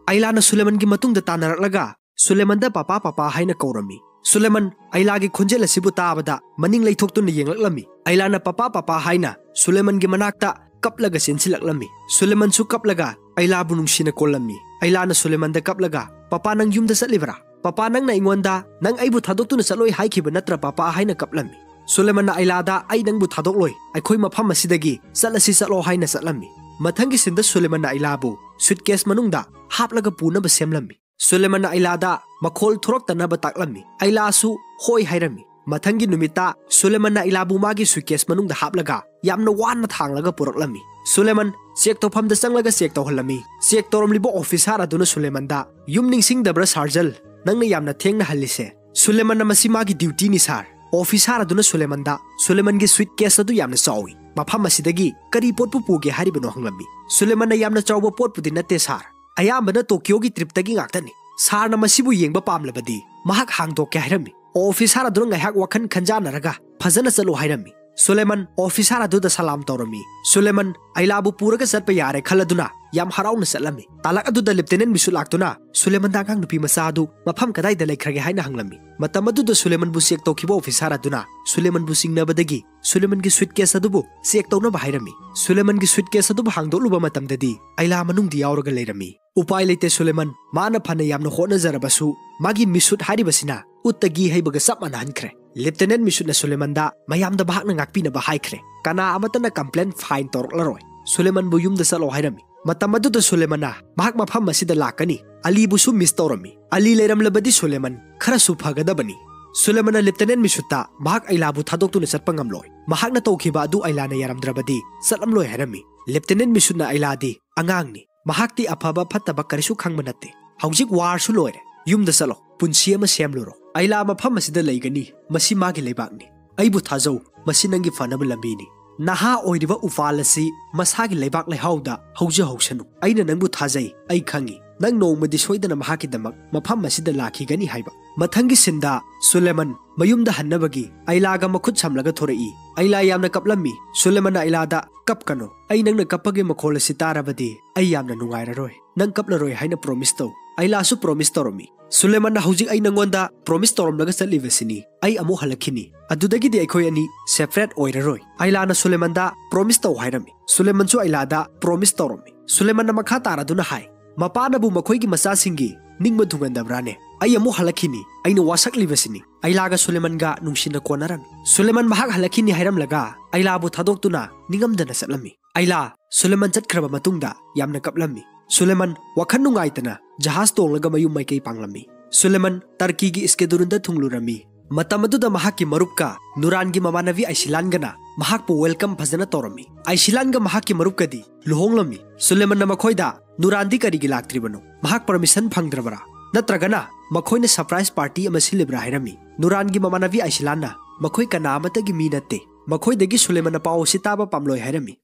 ꯑꯥꯏꯂꯥꯅ ꯁꯨꯂꯦꯃꯟꯒꯤ ꯃꯇꯨꯡꯗ ꯇꯥꯟꯅꯔꯛꯂꯒ ꯁꯨꯂꯦꯃꯟꯗ "ꯄꯥꯄꯥ, ꯄꯥꯄꯥ" ꯍꯥꯏꯅ ꯀꯧꯔꯝꯃꯤ꯫ ꯁꯨꯂꯦꯃꯟ ꯑꯥꯏꯂꯥꯒꯤ ꯈꯣꯟꯖꯦꯜ ꯑꯁꯤꯕꯨ ꯇꯥꯕꯗ ꯃꯅꯤꯡ ꯂꯩꯊꯣꯛꯇꯨꯅ ꯌꯦꯡꯂꯛꯂꯝꯃꯤ꯫ ꯑꯥꯏꯂꯥꯅ "ꯄꯥꯄꯥ, ꯄꯥꯄꯥ" ꯍꯥꯏꯅ ꯁꯨꯂꯦꯃꯟꯒꯤ ꯃꯅꯥꯛꯇ ꯀꯞꯂꯒ ꯆꯦꯟꯁꯤꯜꯂꯛꯂꯝꯃꯤ꯫ ꯁꯨꯂꯦꯃꯟꯁꯨ ꯀꯞꯂꯒ ꯑꯥꯏꯂꯥꯕꯨ ꯅꯨꯡꯁꯤꯅ ꯀꯣꯜꯂꯝꯃꯤ꯫ ꯑꯥꯏꯂꯥꯅ ꯁꯨꯂꯦꯃꯟꯗ ꯀꯞꯂꯒ, "ꯄꯥꯄꯥ, ꯅꯪ ꯌꯨꯝꯗ ꯆꯠꯂꯤꯕ꯭ꯔꯥ? ꯄꯥꯄꯥ, ꯅꯪꯅ ꯑꯩꯉꯣꯟꯗ ꯅꯪ ꯑꯩꯕꯨ ꯊꯥꯗꯣꯛꯇꯨꯅ ꯆꯠꯂꯣꯏ ꯍꯥꯏꯈꯤꯕ ꯅꯠꯇ꯭ꯔꯥ, ꯄꯥꯄꯥ?" ꯍꯥꯏꯅ ꯀꯞꯂꯝꯃꯤ꯫ ꯁꯨꯂꯦꯃꯟꯅ ꯑꯥꯏꯂꯥꯗ, "ꯑꯩ ꯅꯪꯕꯨ ꯊꯥꯗꯣꯛꯂꯣꯏ, ꯑꯩꯈꯣꯏ ꯃꯐꯝ ꯑꯁꯤꯗꯒꯤ ꯆꯠꯂꯁꯤ ꯆꯠꯂꯣ" ꯍꯥꯏꯅ ꯆꯠꯂꯝꯃꯤ꯫ ꯃꯊꯪꯒꯤ ꯁꯤꯟꯗ ꯁꯨꯂꯦꯃꯟꯅ ꯑꯥꯏꯂꯥꯕꯨ suitcase ꯃꯅꯨꯡꯗ ꯍꯥꯞꯂꯒ ꯄꯨꯅꯕ ꯁꯦꯝꯂꯝꯃꯤ꯫ ꯁꯨꯂꯦꯃꯟꯅ ꯑꯥꯏꯂꯥꯗ ꯃꯈꯣꯜ ꯊꯣꯔꯛꯇꯅꯕ ꯇꯥꯛꯂꯝꯃꯤ꯫ ꯑꯥꯏꯂꯥꯁꯨ ꯍꯣꯏ ꯍꯥꯏꯔꯝꯃꯤ꯫ ꯃꯊꯪꯒꯤ ꯅꯨꯃꯤꯠꯇ ꯁꯨꯂꯦꯃꯟꯅ ꯑꯥꯏꯂꯥꯕꯨ ꯃꯥꯒꯤ suitcase ꯃꯅꯨꯡꯗ ꯍꯥꯞꯂꯒ ꯌꯥꯝꯅ ꯋꯥꯅ ꯊꯥꯡꯂꯒ ꯄꯨꯔꯛꯂꯝꯃꯤ꯫ ꯁꯨꯂꯦꯃꯟ check ꯇꯧꯐꯝꯗ ꯆꯪꯂꯒ check ꯇꯧꯍꯜꯂꯝꯃꯤ꯫ Check ꯇꯧꯔꯝꯂꯤꯕ officer ꯑꯗꯨꯅ ꯁꯨꯂꯦꯃꯟꯗ, "ꯌꯨꯝ ꯅꯤꯡꯁꯤꯡꯗꯕ꯭ꯔꯥ ꯁꯥꯔꯖꯜ? ꯅꯪꯅ ꯌꯥꯝꯅ ꯊꯦꯡꯅ ꯍꯜꯂꯤꯁꯦ?" ꯁꯨꯂꯦꯃꯟꯅ, "ꯃꯁꯤ ꯃꯥꯒꯤ dutyꯅꯤ ꯁꯥꯔ꯫" Officer ꯑꯗꯨꯅ ꯁꯨꯂꯦꯃꯟꯗ, "ꯁꯨꯂꯦꯃꯟꯒꯤ suitcase ꯑꯗꯨ ꯌꯥꯝꯅ ꯆꯥꯎꯏ, ꯃꯐꯝ ꯑꯁꯤꯗꯒꯤ ꯀꯔꯤ ꯄꯣꯠꯄꯨ ꯄꯨꯒꯦ ꯍꯥꯏꯔꯤꯕꯅꯣ?" ꯍꯪꯂꯝꯃꯤ꯫ ꯁꯨꯂꯦꯃꯟꯅ, "ꯌꯥꯝꯅ ꯆꯥꯎꯕ ꯄꯣꯠꯄꯨꯗꯤ ꯅꯠꯇꯦ ꯁꯥꯔ, ꯑꯌꯥꯝꯕꯅ ꯇꯣꯀꯤꯌꯣꯒꯤ tripꯇꯒꯤ ꯉꯥꯛꯇꯅꯤ꯫ ꯁꯥꯔꯅ ꯃꯁꯤꯕꯨ ꯌꯦꯡꯕ ꯄꯥꯝꯂꯕꯗꯤ ꯃꯍꯥꯛ ꯍꯥꯡꯗꯣꯛꯀꯦ ꯍꯥꯏꯔꯝꯃꯤ꯫" Officer ꯑꯗꯨꯅ ꯉꯥꯏꯍꯥꯛ ꯋꯥꯈꯜ ꯈꯟꯖꯥꯟꯅꯔꯒ, "ꯐꯖꯅ ꯆꯠꯂꯨ" ꯍꯥꯏꯔꯝꯃꯤ꯫ ꯁꯨꯂꯦꯃꯟ officer ꯑꯗꯨꯗ ꯁꯂꯥꯝ ꯇꯧꯔꯝꯃꯤ꯫ ꯁꯨꯂꯦꯃꯟ ꯑꯥꯏꯂꯥꯕꯨ ꯄꯨꯔꯒ ꯆꯠꯄ ꯌꯥꯔꯦ ꯈꯜꯂꯗꯨꯅ ꯌꯥꯝ ꯍꯔꯥꯎꯅ ꯆꯠꯂꯝꯃꯤ꯫ ꯇꯥꯂꯛ ꯑꯗꯨꯗ Lieutenant ꯃꯤꯁꯨꯠ ꯂꯥꯛꯇꯨꯅ ꯁꯨꯂꯦꯃꯟꯗ ꯑꯉꯥꯡ ꯅꯨꯄꯤ ꯃꯆꯥ ꯑꯗꯨ ꯃꯐꯝ ꯀꯗꯥꯏꯗ ꯂꯩꯈ꯭ꯔꯒꯦ ꯍꯥꯏꯅ ꯍꯪꯂꯝꯃꯤ꯫ ꯃꯇꯝ ꯑꯗꯨꯗ ꯁꯨꯂꯦꯃꯟꯕꯨ check ꯇꯧꯈꯤꯕ officer ꯑꯗꯨꯅ ꯁꯨꯂꯦꯃꯟꯕꯨ ꯆꯤꯡꯅꯕꯗꯒꯤ ꯁꯨꯂꯦꯃꯟꯒꯤ suitcase ꯑꯗꯨꯕꯨ check ꯇꯧꯅꯕ ꯍꯥꯏꯔꯝꯃꯤ꯫ ꯁꯨꯂꯦꯃꯟꯒꯤ suitcase ꯑꯗꯨꯕꯨ ꯍꯥꯡꯗꯣꯛꯂꯨꯕ ꯃꯇꯝꯗꯗꯤ ꯑꯥꯏꯂꯥ ꯃꯅꯨꯡꯗ ꯌꯥꯎꯔꯒ ꯂꯩꯔꯝꯃꯤ꯫ ꯎꯄꯥꯏ ꯂꯩꯇꯦ ꯁꯨꯂꯦꯃꯟ, ꯃꯥꯅ ꯐꯅ ꯌꯥꯝꯅ ꯍꯣꯠꯅꯖꯔꯕꯁꯨ ꯃꯥꯒꯤ ꯃꯤꯁꯨꯠ ꯍꯥꯏꯔꯤꯕꯁꯤꯅ ꯎꯠꯇꯒꯤ ꯍꯩꯕꯒ ꯆꯞ ꯃꯥꯟꯅꯍꯟꯈ꯭ꯔꯦ꯫ ꯂꯦꯐꯇꯤꯅꯦꯟ ꯃꯤꯁꯨꯠꯅ ꯁꯨꯂꯦꯃꯟꯗ ꯃꯌꯥꯝꯗ ꯃꯍꯥꯛꯅ ꯉꯥꯛꯄꯤꯅꯕ ꯍꯥꯏꯈ꯭ꯔꯦ꯫ ꯀꯅꯥ ꯑꯃꯠꯇꯅ complain, fine ꯇꯧꯔꯛꯂꯔꯣꯏ꯫ ꯁꯨꯂꯦꯃꯟꯕꯨ ꯌꯨꯝꯗ ꯆꯠꯂꯣ ꯍꯥꯏꯔꯝꯃꯤ꯫ ꯃꯇꯝ ꯑꯗꯨꯗ ꯁꯨꯂꯦꯃꯟꯅ ꯃꯍꯥꯛ ꯃꯐꯝ ꯑꯁꯤꯗ ꯂꯥꯛꯀꯅꯤ, ꯑꯂꯤꯕꯨꯁꯨ miss ꯇꯧꯔꯝꯃꯤ꯫ ꯑꯂꯤ ꯂꯩꯔꯝꯂꯕꯗꯤ ꯁꯨꯂꯦꯃꯟ ꯈꯔꯁꯨ ꯐꯒꯗꯕꯅꯤ꯫ ꯁꯨꯂꯦꯃꯟꯅ ꯂꯦꯐꯇꯤꯅꯦꯟ ꯃꯤꯁꯨꯠꯇ ꯃꯍꯥꯛ ꯑꯥꯏꯂꯥꯕꯨ ꯊꯥꯗꯣꯛꯇꯨꯅ ꯆꯠꯄ ꯉꯝꯂꯣꯏ, ꯃꯍꯥꯛꯅ ꯇꯧꯈꯤꯕ ꯑꯗꯨ ꯑꯥꯏꯂꯥꯅ ꯌꯥꯔꯝꯗ꯭ꯔꯕꯗꯤ ꯆꯠꯂꯝꯂꯣꯏ ꯍꯥꯏꯔꯝꯃꯤ꯫ ꯂꯦꯐꯇꯤꯅꯦꯟ ꯃꯤꯁꯨꯠꯅ ꯑꯥꯏꯂꯥꯗꯤ ꯑꯉꯥꯡꯅꯤ, ꯃꯍꯥꯛꯇꯤ ꯑꯐꯕ ꯐꯠꯇꯕ ꯀꯔꯤꯁꯨ ꯈꯪꯕ ꯅꯠꯇꯦ꯫ ꯍꯧꯖꯤꯛ warꯁꯨ ꯂꯣꯏꯔꯦ, ꯌꯨꯝꯗ ꯆꯠꯂꯣ, ꯄꯨꯟꯁꯤ ꯑꯃ ꯁꯦꯝꯂꯨꯔꯣ꯫ ꯑꯥꯏꯂꯥ ꯃꯐꯝ ꯑꯁꯤꯗ ꯂꯩꯒꯅꯤ, ꯃꯁꯤ ꯃꯥꯒꯤ ꯂꯩꯕꯥꯛꯅꯤ꯫ ꯑꯩꯕꯨ ꯊꯥꯖꯧ, ꯃꯁꯤ ꯅꯪꯒꯤ ꯐꯅꯕ ꯂꯝꯕꯤꯅꯤ꯫ ꯅꯍꯥ ꯑꯣꯏꯔꯤꯕ ꯎꯄꯥꯜ ꯑꯁꯤ ꯃꯁꯥꯒꯤ ꯂꯩꯕꯥꯛ ꯂꯩꯍꯥꯎꯗ ꯍꯧꯖꯍꯧꯁꯅꯨ꯫ ꯑꯩꯅ ꯅꯪꯕꯨ ꯊꯥꯖꯩ, ꯑꯩ ꯈꯪꯏ꯫ ꯅꯪ ꯅꯣꯡꯃꯗꯤ ꯁꯣꯏꯗꯅ ꯃꯍꯥꯛꯀꯤꯗꯃꯛ ꯃꯐꯝ ꯑꯁꯤꯗ ꯂꯥꯛꯈꯤꯒꯅꯤ ꯍꯥꯏꯕ꯫ ꯃꯊꯪꯒꯤ sceneꯗ ꯁꯨꯂꯦꯃꯟ ꯃꯌꯨꯝꯗ ꯍꯟꯅꯕꯒꯤ ꯑꯥꯏꯂꯥꯒ ꯃꯈꯨꯠ ꯁꯝꯂꯒ ꯊꯣꯔꯛꯏ꯫ ꯑꯥꯏꯂꯥ ꯌꯥꯝꯅ ꯀꯞꯂꯝꯃꯤ꯫ ꯁꯨꯂꯦꯃꯟꯅ ꯑꯥꯏꯂꯥꯗ, "ꯀꯞꯀꯅꯨ, ꯑꯩ ꯅꯪꯅ ꯀꯞꯄꯒꯤ ꯃꯈꯣꯜ ꯑꯁꯤ ꯇꯥꯔꯕꯗꯤ ꯑꯩ ꯌꯥꯝꯅ ꯅꯨꯡꯉꯥꯏꯔꯔꯣꯏ꯫ ꯅꯪ ꯀꯞꯂꯔꯣꯏ ꯍꯥꯏꯅ promise ꯇꯧ꯫" ꯑꯥꯏꯂꯥꯁꯨ promise ꯇꯧꯔꯝꯃꯤ꯫ ꯁꯨꯂꯦꯃꯟꯅ ꯍꯧꯖꯤꯛ ꯑꯩ ꯅꯪꯉꯣꯟꯗ promise ꯇꯧꯔꯝꯂꯒ ꯆꯠꯂꯤꯕꯁꯤꯅꯤ, ꯑꯩ ꯑꯃꯨꯛ ꯍꯜꯂꯛꯈꯤꯅꯤ, ꯑꯗꯨꯗꯒꯤꯗꯤ ꯑꯩꯈꯣꯏ ꯑꯅꯤ separate ꯑꯣꯏꯔꯔꯣꯏ꯫ ꯑꯥꯏꯂꯥꯅ ꯁꯨꯂꯦꯃꯟꯗ promise ꯇꯧ ꯍꯥꯏꯔꯝꯃꯤ꯫ ꯁꯨꯂꯦꯃꯟꯁꯨ ꯑꯥꯏꯂꯥꯗ promise ꯇꯧꯔꯝꯃꯤ꯫ ꯁꯨꯂꯦꯃꯟꯅ ꯃꯈꯥ ꯇꯥꯔꯗꯨꯅ ꯍꯥꯏ, "ꯃꯄꯥꯅꯕꯨ ꯃꯈꯣꯏꯒꯤ ꯃꯆꯥꯁꯤꯡꯒꯤ ꯅꯤꯡꯕ ꯊꯨꯡꯍꯟꯗꯕ꯭ꯔꯥꯅꯦ? ꯑꯩ ꯑꯃꯨꯛ ꯍꯜꯂꯛꯈꯤꯅꯤ, ꯑꯩꯅ ꯋꯥꯁꯛꯂꯤꯕꯁꯤꯅꯤ꯫" ꯑꯥꯏꯂꯥꯒ ꯁꯨꯂꯦꯃꯟꯒ ꯅꯨꯡꯁꯤꯅ ꯀꯣꯟꯅꯔꯝꯃꯤ꯫ ꯁꯨꯂꯦꯃꯟ ꯃꯍꯥꯛ ꯍꯜꯂꯛꯈꯤꯅꯤ ꯍꯥꯏꯔꯝꯂꯒ ꯑꯥꯏꯂꯥꯕꯨ ꯊꯥꯗꯣꯛꯇꯨꯅ ꯅꯤꯡꯉꯝꯗꯅ ꯆꯠꯂꯝꯃꯤ꯫ ꯑꯥꯏꯂꯥ ꯁꯨꯂꯦꯃꯟ ꯆꯠꯈ꯭ꯔꯕ ꯃꯇꯨꯡꯗ ꯌꯥꯝꯅ ꯀꯞꯂꯝꯃꯤ꯫ ꯁꯨꯂꯦꯃꯟ ꯋꯥꯈꯜ ꯅꯨꯡꯉꯥꯏꯇꯅ ꯖꯍꯥꯖ ꯇꯣꯡꯂꯒ ꯃꯌꯨꯝ ꯃꯥꯏꯀꯩ ꯄꯥꯡꯂꯝꯃꯤ꯫ ꯁꯨꯂꯦꯃꯟ ꯇꯔꯀꯤꯒꯤ ꯏꯁꯀꯦꯗꯨꯔꯨꯟꯗ ꯊꯨꯡꯂꯨꯔꯝꯃꯤ꯫ ꯃꯇꯝ ꯑꯗꯨꯗ ꯃꯍꯥꯛꯀꯤ ꯃꯔꯨꯞꯀ ꯅꯨꯔꯥꯟꯒꯤ ꯃꯃꯥꯟꯅꯕꯤ ꯑꯥꯏꯁꯤꯂꯥꯟꯒꯅ ꯃꯍꯥꯛꯄꯨ welcome ꯐꯖꯅ ꯇꯧꯔꯝꯃꯤ꯫ ꯑꯥꯏꯁꯤꯂꯥꯟꯒ ꯃꯍꯥꯛꯀꯤ ꯃꯔꯨꯞꯀꯗꯤ ꯂꯨꯍꯣꯡꯂꯝꯃꯤ꯫ ꯁꯨꯂꯦꯃꯟꯅ ꯃꯈꯣꯏꯗ, "ꯅꯨꯔꯥꯟꯗꯤ ꯀꯔꯤꯒꯤ ꯂꯥꯛꯇ꯭ꯔꯤꯕꯅꯣ? ꯃꯍꯥꯛ permission ꯐꯪꯗ꯭ꯔꯕꯔꯥ? ꯅꯠꯇ꯭ꯔꯒꯅ ꯃꯈꯣꯏꯅ surprise party ꯑꯃ ꯁꯤꯜꯂꯤꯕ꯭ꯔꯥ?" ꯍꯥꯏꯔꯝꯃꯤ꯫ ꯅꯨꯔꯥꯟꯒꯤ ꯃꯃꯥꯟꯅꯕꯤ ꯑꯥꯏꯁꯤꯂꯥꯟꯅ, "ꯃꯈꯣꯏ ꯀꯅꯥ ꯑꯃꯠꯇꯒꯤ ꯃꯤ ꯅꯠꯇꯦ꯫ ꯃꯈꯣꯏꯗꯒꯤ ꯁꯨꯂꯦꯃꯟꯅ ꯄꯥꯎ ꯑꯁꯤ ꯇꯥꯕ ꯄꯥꯝꯂꯣꯏ" ꯍꯥꯏꯔꯝꯃꯤ꯫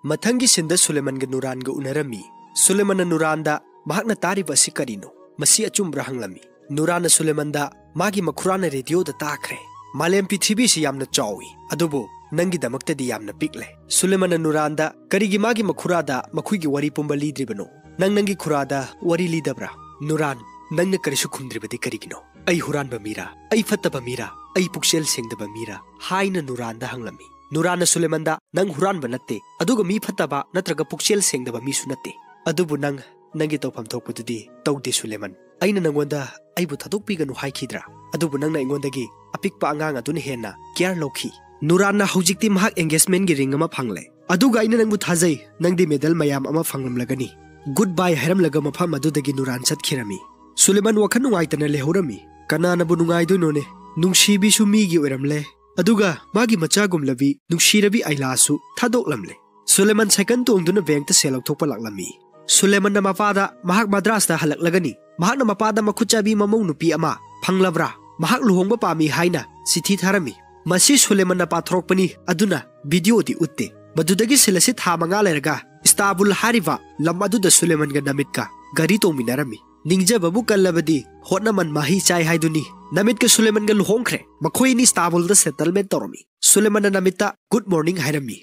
ꯃꯊꯪꯒꯤ sceneꯗ ꯁꯨꯂꯦꯃꯟꯒ ꯅꯨꯔꯥꯟꯒ ꯎꯅꯔꯝꯃꯤ꯫ ꯁꯨꯂꯦꯃꯟꯅ ꯅꯨꯔꯥꯟꯗ ꯃꯍꯥꯛꯅ ꯇꯥꯔꯤꯕ ꯑꯁꯤ ꯀꯔꯤꯅꯣ? ꯃꯁꯤ ꯑꯆꯨꯝꯕ꯭ꯔꯥ ꯍꯪꯂꯝꯃꯤ꯫ ꯅꯨꯔꯥꯟꯅ ꯁꯨꯂꯦꯃꯟꯗ ꯃꯥꯒꯤ ꯃꯈꯨꯔꯥꯅ radioꯗ ꯇꯥꯈ꯭ꯔꯦ, "ꯃꯥꯂꯦꯝ ꯄ꯭ꯔꯤꯊꯤꯕꯤꯁꯤ ꯌꯥꯝꯅ ꯆꯥꯎꯏ, ꯑꯗꯨꯕꯨ ꯅꯪꯒꯤꯗꯃꯛꯇꯗꯤ ꯌꯥꯝꯅ ꯄꯤꯛꯂꯦ꯫" ꯁꯨꯂꯦꯃꯟꯅ ꯅꯨꯔꯥꯟꯗ, "ꯀꯔꯤꯒꯤ ꯃꯥꯒꯤ ꯃꯈꯨꯔꯥꯗ ꯃꯈꯣꯏꯒꯤ ꯋꯥꯔꯤ ꯄꯨꯝꯕ ꯂꯤꯗ꯭ꯔꯤꯕꯅꯣ? ꯅꯪ ꯅꯪꯒꯤ ꯈꯨꯔꯥꯗ ꯋꯥꯔꯤ ꯂꯤꯗꯕ꯭ꯔꯥ?" ꯅꯨꯔꯥꯟ, ꯅꯪꯅ ꯀꯔꯤꯁꯨ ꯈꯨꯝꯗ꯭ꯔꯤꯕꯗꯤ ꯀꯔꯤꯒꯤꯅꯣ? "ꯑꯩ ꯍꯨꯔꯥꯟꯕ ꯃꯤꯔꯥ? ꯑꯩ ꯐꯠꯇꯕ ꯃꯤꯔꯥ? ꯑꯩ ꯄꯨꯛꯆꯦꯜ ꯁꯦꯡꯗꯕ ꯃꯤꯔꯥ?" ꯍꯥꯏꯅ ꯅꯨꯔꯥꯟꯗ ꯍꯪꯂꯝꯃꯤ꯫ ꯅꯨꯔꯥꯟꯅ ꯁꯨꯂꯦꯃꯟꯗ, "ꯅꯪ ꯍꯨꯔꯥꯟꯕ ꯅꯠꯇꯦ, ꯑꯗꯨꯒ ꯃꯤ ꯐꯠꯇꯕ ꯅꯠꯇ꯭ꯔꯒ ꯄꯨꯛꯆꯦꯜ ꯁꯦꯡꯗꯕ ꯃꯤꯁꯨ ꯅꯠꯇꯦ꯫ ꯑꯗꯨꯕꯨ ꯅꯪ ꯅꯪꯒꯤ ꯇꯧꯐꯝ ꯊꯣꯛꯄꯗꯨꯗꯤ ꯇꯧꯗꯦ ꯁꯨꯂꯦꯃꯟ꯫ ꯑꯩꯅ ꯅꯪꯉꯣꯟꯗ ꯑꯩꯕꯨ ꯊꯥꯗꯣꯛꯄꯤꯒꯅꯨ ꯍꯥꯏꯈꯤꯗ꯭ꯔꯥ? ꯑꯗꯨꯕꯨ ꯅꯪꯅ ꯑꯩꯉꯣꯟꯗꯒꯤ ꯑꯄꯤꯛꯄ ꯑꯉꯥꯡ ꯑꯗꯨꯅ ꯍꯦꯟꯅ ꯀꯤꯌꯔ ꯂꯧꯈꯤ꯫ ꯅꯨꯔꯥꯟꯅ ꯍꯧꯖꯤꯛꯇꯤ ꯃꯍꯥꯛ ꯑꯦꯡꯒꯦꯖꯃꯦꯟꯒꯤ ꯔꯤꯡ ꯑꯃ ꯐꯪꯂꯦ꯫ "ꯑꯗꯨꯒ ꯑꯩꯅ ꯅꯪꯕꯨ ꯊꯥꯖꯩ, ꯅꯪꯗꯤ ꯃꯦꯗꯜ ꯃꯌꯥꯝ ꯑꯃ ꯐꯪꯂꯝꯂꯒꯅꯤ꯫" ꯒꯨꯗ ꯕꯥꯏ ꯍꯥꯏꯔꯝꯂꯒ ꯃꯐꯝ ꯑꯗꯨꯗꯒꯤ ꯅꯨꯔꯥꯟ ꯆꯠꯈꯤꯔꯝꯃꯤ꯫ ꯁꯨꯂꯦꯃꯟ ꯋꯥꯈꯜ ꯅꯨꯡꯉꯥꯏꯇꯅ ꯂꯩꯍꯧꯔꯝꯃꯤ꯫ ꯀꯅꯥꯅꯕꯨ ꯅꯨꯡꯉꯥꯏꯗꯣꯏꯅꯣꯅꯦ? ꯅꯨꯡꯁꯤꯕꯤꯁꯨ ꯃꯤꯒꯤ ꯑꯣꯏꯔꯝꯂꯦ, ꯑꯗꯨꯒ ꯃꯥꯒꯤ ꯃꯆꯥꯒꯨꯝꯂꯕꯤ ꯅꯨꯡꯁꯤꯔꯕꯤ ꯑꯥꯏꯂꯥꯁꯨ ꯊꯥꯗꯣꯛꯂꯝꯂꯦ꯫ ꯁꯨꯂꯦꯃꯟ ꯁꯥꯏꯀꯜ ꯇꯣꯡꯗꯨꯅ ꯕꯦꯡꯛꯇ ꯁꯦꯜ ꯂꯧꯊꯣꯛꯄ ꯂꯥꯛꯂꯝꯃꯤ꯫ ꯁꯨꯂꯦꯃꯟꯅ ꯃꯄꯥꯗ ꯃꯍꯥꯛ ꯃꯗ꯭ꯔꯥꯁꯇ ꯍꯜꯂꯛꯂꯒꯅꯤ, ꯃꯍꯥꯛꯅ ꯃꯄꯥꯗ ꯃꯈꯨꯠ ꯆꯥꯕꯤ ꯃꯃꯧ ꯅꯨꯄꯤ ꯑꯃ ꯐꯪꯂꯕ꯭ꯔꯥ, ꯃꯍꯥꯛ ꯂꯨꯍꯣꯡꯕ ꯄꯥꯝꯃꯤ ꯍꯥꯏꯅ ꯆꯤꯊꯤ ꯊꯥꯔꯝꯃꯤ꯫ ꯃꯁꯤ ꯁꯨꯂꯦꯃꯟꯅ ꯄꯥꯊꯣꯔꯛꯄꯅꯤ, ꯑꯗꯨꯅ ꯚꯤꯗꯤꯑꯣꯗꯤ ꯎꯠꯇꯦ꯫ ꯃꯗꯨꯗꯒꯤ ꯁꯤꯜ ꯑꯁꯤ ꯊꯥ ꯃꯉꯥ ꯂꯩꯔꯒ ꯏꯁꯇꯥꯕꯨꯜ ꯍꯥꯏꯔꯤꯕ ꯂꯝ ꯑꯗꯨꯗ ꯁꯨꯂꯦꯃꯟꯒ ꯅꯃꯤꯠꯀ ꯒꯥꯔꯤ ꯇꯣꯡꯃꯤꯟꯅꯔꯝꯃꯤ꯫ ꯅꯤꯡꯖꯕꯕꯨ ꯀꯜꯂꯕꯗꯤ ꯍꯣꯠꯅꯃꯟ ꯃꯍꯩ ꯆꯥꯏ ꯍꯥꯏꯗꯨꯅꯤ꯫ ꯅꯃꯤꯠꯀ ꯁꯨꯂꯦꯃꯟꯒ ꯂꯨꯍꯣꯡꯈ꯭ꯔꯦ꯫ ꯃꯈꯣꯏ ꯑꯅꯤ ꯏꯁꯇꯥꯕꯨꯜꯗ ꯁꯦꯇꯜꯃꯦꯟ ꯇꯧꯔꯝꯃꯤ꯫ ꯁꯨꯂꯦꯃꯟꯅ ꯅꯃꯤꯠꯇ ꯒꯨꯗ ꯃꯣꯔꯅꯤꯡ ꯍꯥꯏꯔꯝꯃꯤ꯫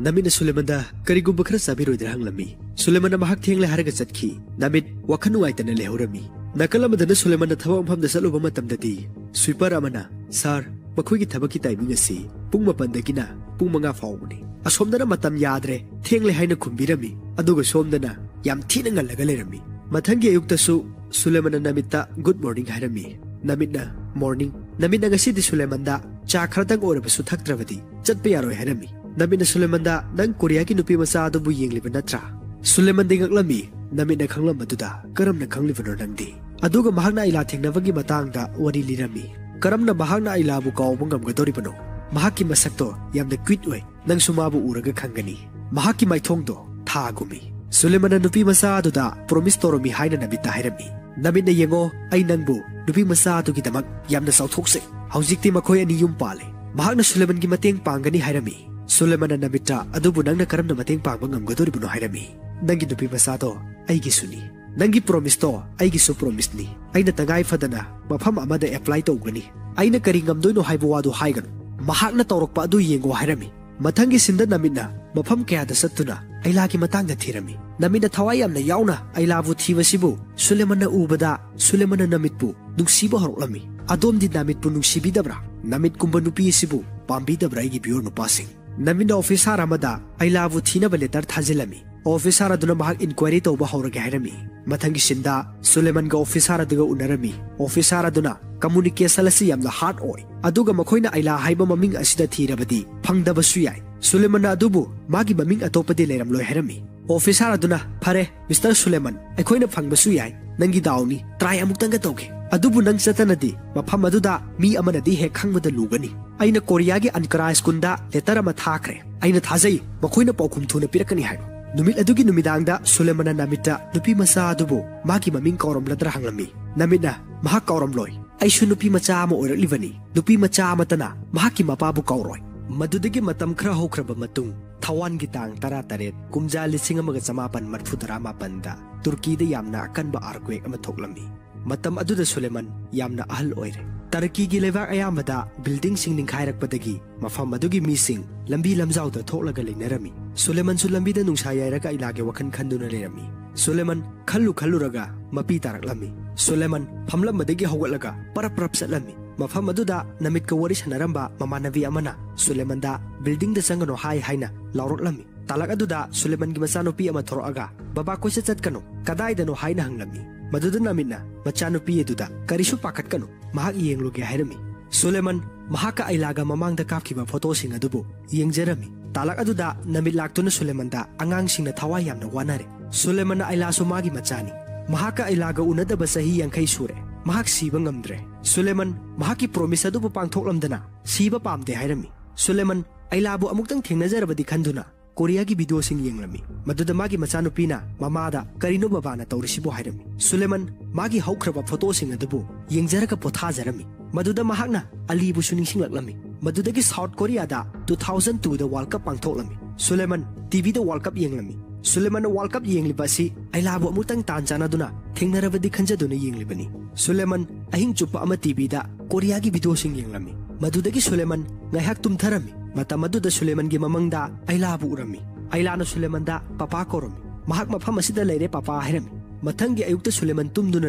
ꯅꯃꯤꯠꯅ ꯁꯨꯂꯦꯃꯟꯗ ꯀꯔꯤꯒꯨꯝꯕ ꯈꯔ ꯆꯥꯕꯤꯔꯣꯏꯗ꯭ꯔꯥ ꯍꯪꯂꯝꯃꯤ꯫ ꯁꯨꯂꯦꯃꯟꯅ ꯃꯍꯥꯛ ꯊꯦꯡꯂꯦ ꯍꯥꯏꯔꯒ ꯆꯠꯈꯤ꯫ ꯅꯃꯤꯠ ꯋꯥꯈꯜ ꯅꯨꯡꯉꯥꯏꯇꯅ ꯂꯩꯍꯧꯔꯝꯃꯤ꯫ ꯅꯥꯀꯜ ꯑꯃꯗꯅ ꯁꯨꯂꯦꯃꯟꯅ ꯊꯕꯛ ꯃꯐꯝꯗ ꯆꯠꯂꯨꯕ ꯃꯇꯝꯗꯗꯤ ꯁ꯭ꯋꯤꯄꯔ ꯑꯃꯅ, "ꯁꯥꯔ, ꯃꯈꯣꯏꯒꯤ ꯊꯕꯛꯀꯤ ꯇꯥꯏꯃꯤꯡ ꯑꯁꯤ ꯄꯨꯡ ꯃꯥꯄꯟꯗꯒꯤꯅ ꯄꯨꯡ ꯃꯉꯥ ꯐꯥꯎꯕꯅꯤ꯫ ꯑꯁꯣꯝꯗꯅ ꯃꯇꯝ ꯌꯥꯗ꯭ꯔꯦ, ꯊꯦꯡꯂꯦ" ꯍꯥꯏꯅ ꯈꯨꯝꯕꯤꯔꯝꯃꯤ, ꯑꯗꯨꯒ ꯁꯣꯝꯗꯅ ꯌꯥꯝ ꯊꯤꯅ ꯉꯜꯂꯒ ꯂꯩꯔꯝꯃꯤ꯫ ꯃꯊꯪꯒꯤ ꯑꯌꯨꯛꯇꯁꯨ ꯁꯨꯂꯦꯃꯟꯅ ꯅꯃꯤꯠꯇ ꯒꯨꯗ ꯃꯣꯔꯅꯤꯡ ꯍꯥꯏꯔꯝꯃꯤ꯫ ꯅꯃꯤꯠꯅ, "ꯃꯣꯔꯅꯤꯡ, ꯅꯃꯤꯠꯅ ꯉꯁꯤꯗꯤ ꯁꯨꯂꯦꯃꯟꯗ ꯆꯥ ꯈꯔꯇꯪ ꯑꯣꯏꯔꯕꯁꯨ ꯊꯛꯇ꯭ꯔꯕꯗꯤ ꯆꯠꯄ ꯌꯥꯔꯣꯏ" ꯍꯥꯏꯔꯝꯃꯤ꯫ ꯅꯃꯤꯠꯅ ꯁꯨꯂꯦꯃꯟꯗ, "ꯅꯪ ꯀꯣꯔꯤꯌꯥꯒꯤ ꯅꯨꯄꯤ ꯃꯆꯥ ꯑꯗꯨꯕꯨ ꯌꯦꯡꯂꯤꯕ ꯅꯠꯇ꯭ꯔꯥ?" ꯁꯨꯂꯦꯃꯟꯗꯤ ꯉꯛꯂꯝꯃꯤ꯫ "ꯅꯃꯤꯠꯅ ꯈꯪꯂꯝꯕꯗꯨꯗ ꯀꯔꯝꯅ ꯈꯪꯂꯤꯕꯅꯣ ꯅꯪꯗꯤ?" ꯑꯗꯨꯒ ꯃꯍꯥꯛꯅ ꯑꯥꯏꯂꯥ ꯊꯦꯡꯅꯕꯒꯤ ꯃꯇꯥꯡꯗ ꯋꯥꯔꯤ ꯂꯤꯔꯝꯃꯤ꯫ ꯀꯔꯝꯅ ꯃꯍꯥꯛꯅ ꯑꯥꯏꯂꯥꯕꯨ ꯀꯥꯎꯕ ꯉꯝꯒꯗꯧꯔꯤꯕꯅꯣ? ꯃꯍꯥꯛꯀꯤ ꯃꯁꯛꯇꯣ ꯌꯥꯝꯅ ꯀ꯭ꯌꯨꯠ ꯑꯣꯏ꯫ ꯅꯪꯁꯨ ꯃꯥꯕꯨ ꯎꯔꯒ ꯈꯪꯒꯅꯤ꯫ ꯃꯍꯥꯛꯀꯤ ꯃꯥꯏꯊꯣꯡꯗꯣ ꯊꯥꯒꯨꯝꯃꯤ꯫ ꯁꯨꯂꯦꯃꯟꯅ ꯅꯨꯄꯤ ꯃꯆꯥ ꯑꯗꯨꯗ ꯄ꯭ꯔꯣꯃꯤꯁ ꯇꯧꯔꯝꯃꯤ ꯍꯥꯏꯅ ꯅꯃꯤꯠꯇ ꯍꯥꯏꯔꯝꯃꯤ꯫ "ꯅꯃꯤꯠꯅ ꯌꯦꯡꯉꯣ, ꯑꯩ ꯅꯪꯕꯨ ꯅꯨꯄꯤ ꯃꯆꯥ ꯑꯗꯨꯒꯤꯗꯃꯛ ꯌꯥꯝꯅ ꯆꯥꯎꯊꯣꯛꯆꯩ꯫ ꯍꯧꯖꯤꯛꯇꯤ ꯃꯈꯣꯏ ꯑꯅꯤ ꯌꯨꯝ ꯄꯥꯜꯂꯦ꯫ ꯃꯍꯥꯛꯅ ꯁꯨꯂꯦꯃꯟꯒꯤ ꯃꯇꯦꯡ ꯄꯥꯡꯒꯅꯤ" ꯍꯥꯏꯔꯝꯃꯤ꯫ ꯁꯨꯂꯦꯃꯟꯅ ꯅꯃꯤꯠꯇ, "ꯑꯗꯨꯕꯨ ꯅꯪꯅ ꯀꯔꯝꯅ ꯃꯇꯦꯡ ꯄꯥꯡꯕ ꯉꯝꯒꯗꯧꯔꯤꯕꯅꯣ?" ꯍꯥꯏꯔꯝꯃꯤ꯫ "ꯅꯪꯒꯤ ꯅꯨꯄꯤ ꯃꯆꯥꯗꯣ ꯑꯩꯒꯤꯁꯨꯅꯤ꯫ ꯅꯪꯒꯤ ꯄ꯭ꯔꯣꯃꯤꯁꯇꯣ ꯑꯩꯒꯤꯁꯨ ꯄ꯭ꯔꯣꯃꯤꯁꯅꯤ꯫ ꯑꯩꯅ ꯇꯉꯥꯏ ꯐꯗꯅ ꯃꯐꯝ ꯑꯃꯗ ꯑꯦꯄ꯭ꯂꯥꯏ ꯇꯧꯒꯅꯤ꯫ ꯑꯩꯅ ꯀꯔꯤ ꯉꯝꯗꯣꯏꯅꯣ ꯍꯥꯏꯕ ꯋꯥꯗꯨ ꯍꯥꯏꯒꯅꯨ꯫ ꯃꯍꯥꯛꯅ ꯇꯧꯔꯛꯄ ꯑꯗꯨ ꯌꯦꯡꯉꯣ" ꯍꯥꯏꯔꯝꯃꯤ꯫ ꯃꯊꯪꯒꯤ ꯁꯤꯟꯗ ꯅꯃꯤꯠꯅ ꯃꯐꯝ ꯀꯌꯥꯗ ꯆꯠꯇꯨꯅ ꯑꯩꯂꯥꯒꯤ ꯃꯇꯥꯡꯗ ꯊꯤꯔꯝꯃꯤ꯫ ꯅꯃꯤꯠꯅ ꯊꯋꯥꯏ ꯌꯥꯝꯅ ꯌꯥꯎꯅ ꯑꯩꯂꯥꯕꯨ ꯊꯤꯕꯁꯤꯕꯨ ꯁꯨꯂꯦꯃꯟꯅ ꯎꯕꯗ, ꯁꯨꯂꯦꯃꯟꯅ ꯅꯃꯤꯠꯄꯨ ꯅꯨꯡꯁꯤꯕ ꯍꯧꯔꯛꯂꯝꯃꯤ꯫ ꯑꯗꯣꯝꯗꯤ ꯅꯃꯤꯠꯄꯨ ꯅꯨꯡꯁꯤꯕꯤꯗꯕ꯭ꯔꯥ? ꯅꯃꯤꯠꯀꯨꯝꯕ ꯅꯨꯄꯤ ꯑꯁꯤꯕꯨ ꯄꯥꯝꯕꯤꯗꯕ꯭ꯔꯥ, ꯑꯩꯒꯤ ꯚꯤꯌꯨꯔ ꯅꯨꯄꯥꯁꯤꯡ? ꯅꯃꯤꯠꯅ ꯑꯣꯐꯤꯁꯥꯔ ꯑꯃꯗ ꯑꯩꯂꯥꯕꯨ ꯊꯤꯅꯕ ꯂꯦꯇꯔ ꯊꯥꯖꯤꯜꯂꯝꯃꯤ꯫ ꯑꯣꯐꯤꯁꯥꯔ ꯑꯗꯨꯅ ꯃꯍꯥꯛ ꯏꯟꯀ꯭ꯋꯥꯏꯔꯤ ꯇꯧꯕ ꯍꯧꯔꯒꯦ ꯍꯥꯏꯔꯝꯃꯤ꯫ ꯃꯊꯪꯒꯤ ꯁꯤꯟꯗ ꯁꯨꯂꯦꯃꯟꯒ ꯑꯣꯐꯤꯁꯥꯔ ꯑꯗꯨꯒ ꯎꯅꯔꯝꯃꯤ꯫ ꯑꯣꯐꯤꯁꯥꯔ ꯑꯗꯨꯅ ꯀꯝꯃꯨꯅꯤꯀꯦꯁꯟ ꯑꯁꯤ ꯌꯥꯝꯅ ꯍꯥꯔꯗ ꯑꯣꯏ, ꯑꯗꯨꯒ ꯃꯈꯣꯏꯅ ꯑꯥꯏꯂꯥ ꯍꯥꯏꯕ ꯃꯃꯤꯡ ꯑꯁꯤꯗ ꯊꯤꯔꯕꯗꯤ ꯐꯪꯗꯕꯁꯨ ꯌꯥꯏ꯫ ꯁꯨꯂꯦꯃꯟꯅ ꯑꯗꯨꯕꯨ ꯃꯥꯒꯤ ꯃꯃꯤꯡ ꯑꯇꯣꯞꯄꯗꯤ ꯂꯩꯔꯝꯂꯣꯏ ꯍꯥꯏꯔꯝꯃꯤ꯫ ꯑꯣꯐꯤꯁꯥꯔ ꯑꯗꯨꯅ, "ꯐꯔꯦ, ꯃꯤꯁꯇꯔ ꯁꯨꯂꯦꯃꯟ, ꯑꯩꯈꯣꯏꯅ ꯐꯪꯕꯁꯨ ꯌꯥꯏ, ꯅꯪꯒꯤ ꯗꯥꯎꯅꯤ, ꯇ꯭ꯔꯥꯏ ꯑꯃꯨꯛꯇꯪꯒ ꯇꯧꯒꯦ꯫ ꯑꯗꯨꯕꯨ ꯅꯪ ꯆꯠꯇꯅꯗꯤ ꯃꯐꯝ ꯑꯗꯨꯗ ꯃꯤ ꯑꯃꯅꯗꯤ ꯍꯦꯛ ꯈꯪꯕꯗ ꯂꯨꯒꯅꯤ꯫ ꯑꯩꯅ ꯀꯣꯔꯤꯌꯥꯒꯤ ꯑꯟꯀꯔꯥ ꯁ꯭ꯀꯨꯜꯗ ꯂꯦꯇꯔ ꯑꯃ ꯊꯥꯈ꯭ꯔꯦ꯫ ꯑꯩꯅ ꯊꯥꯖꯩ ꯃꯈꯣꯏꯅ ꯄꯥꯎꯈꯨꯝ ꯊꯨꯅ ꯄꯤꯔꯛꯀꯅꯤ" ꯍꯥꯏꯕ꯫ ꯅꯨꯃꯤꯠ ꯑꯗꯨꯒꯤ ꯅꯨꯃꯤꯗꯥꯡꯗ ꯁꯨꯂꯦꯃꯟꯅ ꯅꯃꯤꯠꯇ ꯅꯨꯄꯤ ꯃꯆꯥ ꯑꯗꯨꯕꯨ ꯃꯥꯒꯤ ꯃꯃꯤꯡ ꯀꯥꯎꯔꯝꯂꯗ꯭ꯔꯥ ꯍꯪꯂꯝꯃꯤ꯫ ꯅꯃꯤꯠꯅ, "ꯃꯍꯥꯛ ꯀꯥꯎꯔꯝꯂꯣꯏ꯫ ꯑꯩꯁꯨ ꯅꯨꯄꯤ ꯃꯆꯥ ꯑꯃ ꯑꯣꯏꯔꯛꯂꯤꯕꯅꯤ꯫ ꯅꯨꯄꯤ ꯃꯆꯥ ꯑꯃꯠꯇꯅ ꯃꯍꯥꯛꯀꯤ ꯃꯄꯥꯕꯨ ꯀꯥꯎꯔꯣꯏ"꯫ ꯃꯗꯨꯗꯒꯤ ꯃꯇꯝ ꯈꯔ ꯍꯧꯈ꯭ꯔꯕ ꯃꯇꯨꯡ, ꯊꯋꯥꯟꯒꯤ ꯇꯥꯡ ꯇꯔꯥꯇꯔꯦꯠ, ꯀꯨꯝꯖꯥ ꯂꯤꯁꯤꯡ ꯑꯃꯒ ꯆꯃꯥꯄꯟ ꯃꯔꯐꯨꯇꯔꯥ ꯃꯥꯄꯟꯗ ꯇꯨꯔꯀꯤꯗ ꯌꯥꯝꯅ ꯑꯀꯟꯕ ꯑꯥꯔꯀ꯭ꯋꯦꯛ ꯑꯃ ꯊꯣꯛꯂꯝꯃꯤ꯫ ꯃꯇꯝ ꯑꯗꯨꯗ ꯁꯨꯂꯦꯃꯟ ꯌꯥꯝꯅ ꯑꯍꯜ ꯑꯣꯏꯔꯦ꯫ ꯇꯔꯀꯤꯒꯤ ꯂꯩꯕꯥꯛ ꯑꯌꯥꯝꯕꯗ ꯕꯤꯜꯗꯤꯡꯁꯤꯡ ꯅꯤꯡꯈꯥꯏꯔꯛꯄꯗꯒꯤ ꯃꯐꯝ ꯑꯗꯨꯒꯤ ꯃꯤꯁꯤꯡ ꯂꯝꯕꯤ ꯂꯝꯖꯥꯎꯗ ꯊꯣꯛꯂꯒ ꯂꯩꯅꯔꯝꯃꯤ꯫ ꯁꯨꯂꯦꯃꯟꯁꯨ ꯂꯝꯕꯤꯗ ꯅꯨꯡꯁꯥ ꯌꯥꯏꯔꯒ ꯑꯥꯏꯂꯥꯒꯤ ꯋꯥꯈꯜ ꯈꯟꯗꯨꯅ ꯂꯩꯔꯝꯃꯤ꯫ ꯁꯨꯂꯦꯃꯟ ꯈꯜꯂꯨ ꯈꯜꯂꯨꯔꯒ ꯃꯄꯤ ꯇꯥꯔꯛꯂꯝꯃꯤ꯫ ꯁꯨꯂꯦꯃꯟ ꯐꯝꯂꯝꯕꯗꯒꯤ ꯍꯧꯒꯠꯂꯒ ꯄꯔꯞ ꯄꯔꯞ ꯆꯠꯂꯝꯃꯤ꯫ ꯃꯐꯝ ꯑꯗꯨꯗ ꯅꯃꯤꯠꯀ ꯋꯥꯔꯤ ꯁꯥꯟꯅꯔꯝꯕ ꯃꯃꯥꯟꯅꯕꯤ ꯑꯃꯅ ꯁꯨꯂꯦꯃꯟꯗ ꯕꯤꯜꯗꯤꯡꯗ ꯆꯪꯒꯅꯨ ꯍꯥꯏ ꯍꯥꯏꯅ ꯂꯥꯎꯔꯛꯂꯝꯃꯤ꯫ ꯇꯥꯂꯛ ꯑꯗꯨꯗ ꯁꯨꯂꯦꯃꯟꯒꯤ ꯃꯆꯥꯅꯨꯄꯤ ꯑꯃ ꯊꯣꯔꯛꯑꯒ, "ꯕꯕꯥ, ꯀꯣꯏꯆꯠ ꯆꯠꯀꯅꯨ, ꯀꯗꯥꯏꯗꯅꯣ?" ꯍꯥꯏꯅ ꯍꯪꯂꯝꯃꯤ꯫ ꯃꯗꯨꯗ ꯅꯃꯤꯠꯅ ꯃꯆꯥꯅꯨꯄꯤ ꯑꯗꯨꯗ, "ꯀꯔꯤꯁꯨ ꯄꯥꯈꯠꯀꯅꯨ, ꯃꯍꯥꯛ ꯌꯦꯡꯂꯨꯒꯦ" ꯍꯥꯏꯔꯝꯃꯤ꯫ ꯁꯨꯂꯦꯃꯟ ꯃꯍꯥꯛꯀ ꯑꯥꯏꯂꯥꯒ ꯃꯃꯥꯡꯗ ꯀꯥꯞꯈꯤꯕ ꯐꯣꯇꯣꯁꯤꯡ ꯑꯗꯨꯕꯨ ꯌꯦꯡꯖꯔꯝꯃꯤ꯫ ꯇꯥꯂꯛ ꯑꯗꯨꯗ ꯅꯃꯤꯠ ꯂꯥꯛꯇꯨꯅ ꯁꯨꯂꯦꯃꯟꯗ ꯑꯉꯥꯡꯁꯤꯡꯅ ꯊꯋꯥꯏ ꯌꯥꯝꯅ ꯋꯥꯅꯔꯦ꯫ ꯁꯨꯂꯦꯃꯟꯅ ꯑꯥꯏꯂꯥꯁꯨ ꯃꯥꯒꯤ ꯃꯆꯥꯅꯤ꯫ ꯃꯍꯥꯛꯀ ꯑꯥꯏꯂꯥꯒ ꯎꯅꯗꯕ ꯆꯍꯤ ꯌꯥꯡꯈꯩ ꯁꯨꯔꯦ꯫ ꯃꯍꯥꯛ ꯁꯤꯕ ꯉꯝꯗ꯭ꯔꯦ꯫ ꯁꯨꯂꯦꯃꯟ ꯃꯍꯥꯛꯀꯤ ꯄ꯭ꯔꯣꯃꯤꯁ ꯑꯗꯨꯕꯨ ꯄꯥꯡꯊꯣꯛꯂꯝꯗꯅ ꯁꯤꯕ ꯄꯥꯝꯗꯦ ꯍꯥꯏꯔꯝꯃꯤ꯫ ꯁꯨꯂꯦꯃꯟ ꯑꯥꯏꯂꯥꯕꯨ ꯑꯃꯨꯛꯇꯪ ꯊꯦꯡꯅꯖꯔꯕꯗꯤ ꯈꯟꯗꯨꯅ ꯀꯣꯔꯤꯌꯥꯒꯤ ꯚꯤꯗꯤꯑꯣꯁꯤꯡ ꯌꯦꯡꯂꯝꯃꯤ꯫ ꯃꯗꯨꯗ ꯃꯥꯒꯤ ꯃꯆꯥꯅꯨꯄꯤꯅ ꯃꯃꯥꯗ, "ꯀꯔꯤꯅꯣ ꯕꯕꯥꯅ ꯇꯧꯔꯤꯁꯤꯕꯣ?" ꯍꯥꯏꯔꯝꯃꯤ꯫ ꯁꯨꯂꯦꯃꯟ ꯃꯥꯒꯤ ꯍꯧꯈ꯭ꯔꯕ ꯐꯣꯇꯣꯁꯤꯡ ꯑꯗꯨꯕꯨ ꯌꯦꯡꯖꯔꯒ ꯄꯣꯊꯥꯖꯔꯝꯃꯤ꯫ ꯃꯗꯨꯗ ꯃꯍꯥꯛꯅ ꯑꯂꯤꯕꯨꯁꯨ ꯅꯤꯡꯁꯤꯡꯂꯛꯂꯝꯃꯤ꯫ ꯃꯗꯨꯗꯒꯤ ꯁꯥꯎꯠ ꯀꯣꯔꯤꯌꯥꯗ ꯇꯨ ꯊꯥꯎꯖꯟ ꯇꯨꯗ ꯋꯥꯔꯜ ꯀꯞ ꯄꯥꯡꯊꯣꯛꯂꯝꯃꯤ꯫ ꯁꯨꯂꯦꯃꯟ ꯇꯤꯚꯤꯗ ꯋꯥꯔꯜ ꯀꯞ ꯌꯦꯡꯂꯝꯃꯤ꯫ ꯁꯨꯂꯦꯃꯟꯅ ꯋꯥꯔꯜ ꯀꯞ ꯌꯦꯡꯂꯤꯕ ꯑꯁꯤ ꯑꯥꯏꯂꯥꯕꯨ ꯑꯃꯨꯛꯇꯪ ꯇꯥꯟ ꯆꯥꯟꯅꯗꯨꯅ ꯊꯦꯡꯅꯔꯕꯗꯤ ꯈꯟꯖꯗꯨꯅ ꯌꯦꯡꯂꯤꯕꯅꯤ꯫ ꯁꯨꯂꯦꯃꯟ ꯑꯍꯤꯡ ꯆꯨꯞꯄ ꯑꯃ ꯇꯤꯚꯤꯗ ꯀꯣꯔꯤꯌꯥꯒꯤ ꯚꯤꯗꯤꯑꯣꯁꯤꯡ ꯌꯦꯡꯂꯝꯃꯤ꯫ ꯃꯗꯨꯗꯒꯤ ꯁꯨꯂꯦꯃꯟ ꯉꯥꯏꯍꯥꯛ ꯇꯨꯝꯊꯔꯝꯃꯤ꯫ ꯃꯇꯝ ꯑꯗꯨꯗ ꯁꯨꯂꯦꯃꯟꯒꯤ ꯃꯃꯪꯗ ꯑꯥꯏꯂꯥꯕꯨ ꯎꯔꯝꯃꯤ꯫ ꯑꯥꯏꯂꯥꯅ ꯁꯨꯂꯦꯃꯟꯗ "ꯄꯄꯥ" ꯀꯧꯔꯝꯃꯤ꯫ "ꯃꯍꯥꯛ ꯃꯐꯝ ꯑꯁꯤꯗ ꯂꯩꯔꯦ, ꯄꯄꯥ" ꯍꯥꯏꯔꯝꯃꯤ꯫ ꯃꯊꯪꯒꯤ ꯑꯌꯨꯛꯇ ꯁꯨꯂꯦꯃꯟ ꯇꯨꯝꯗꯨꯅ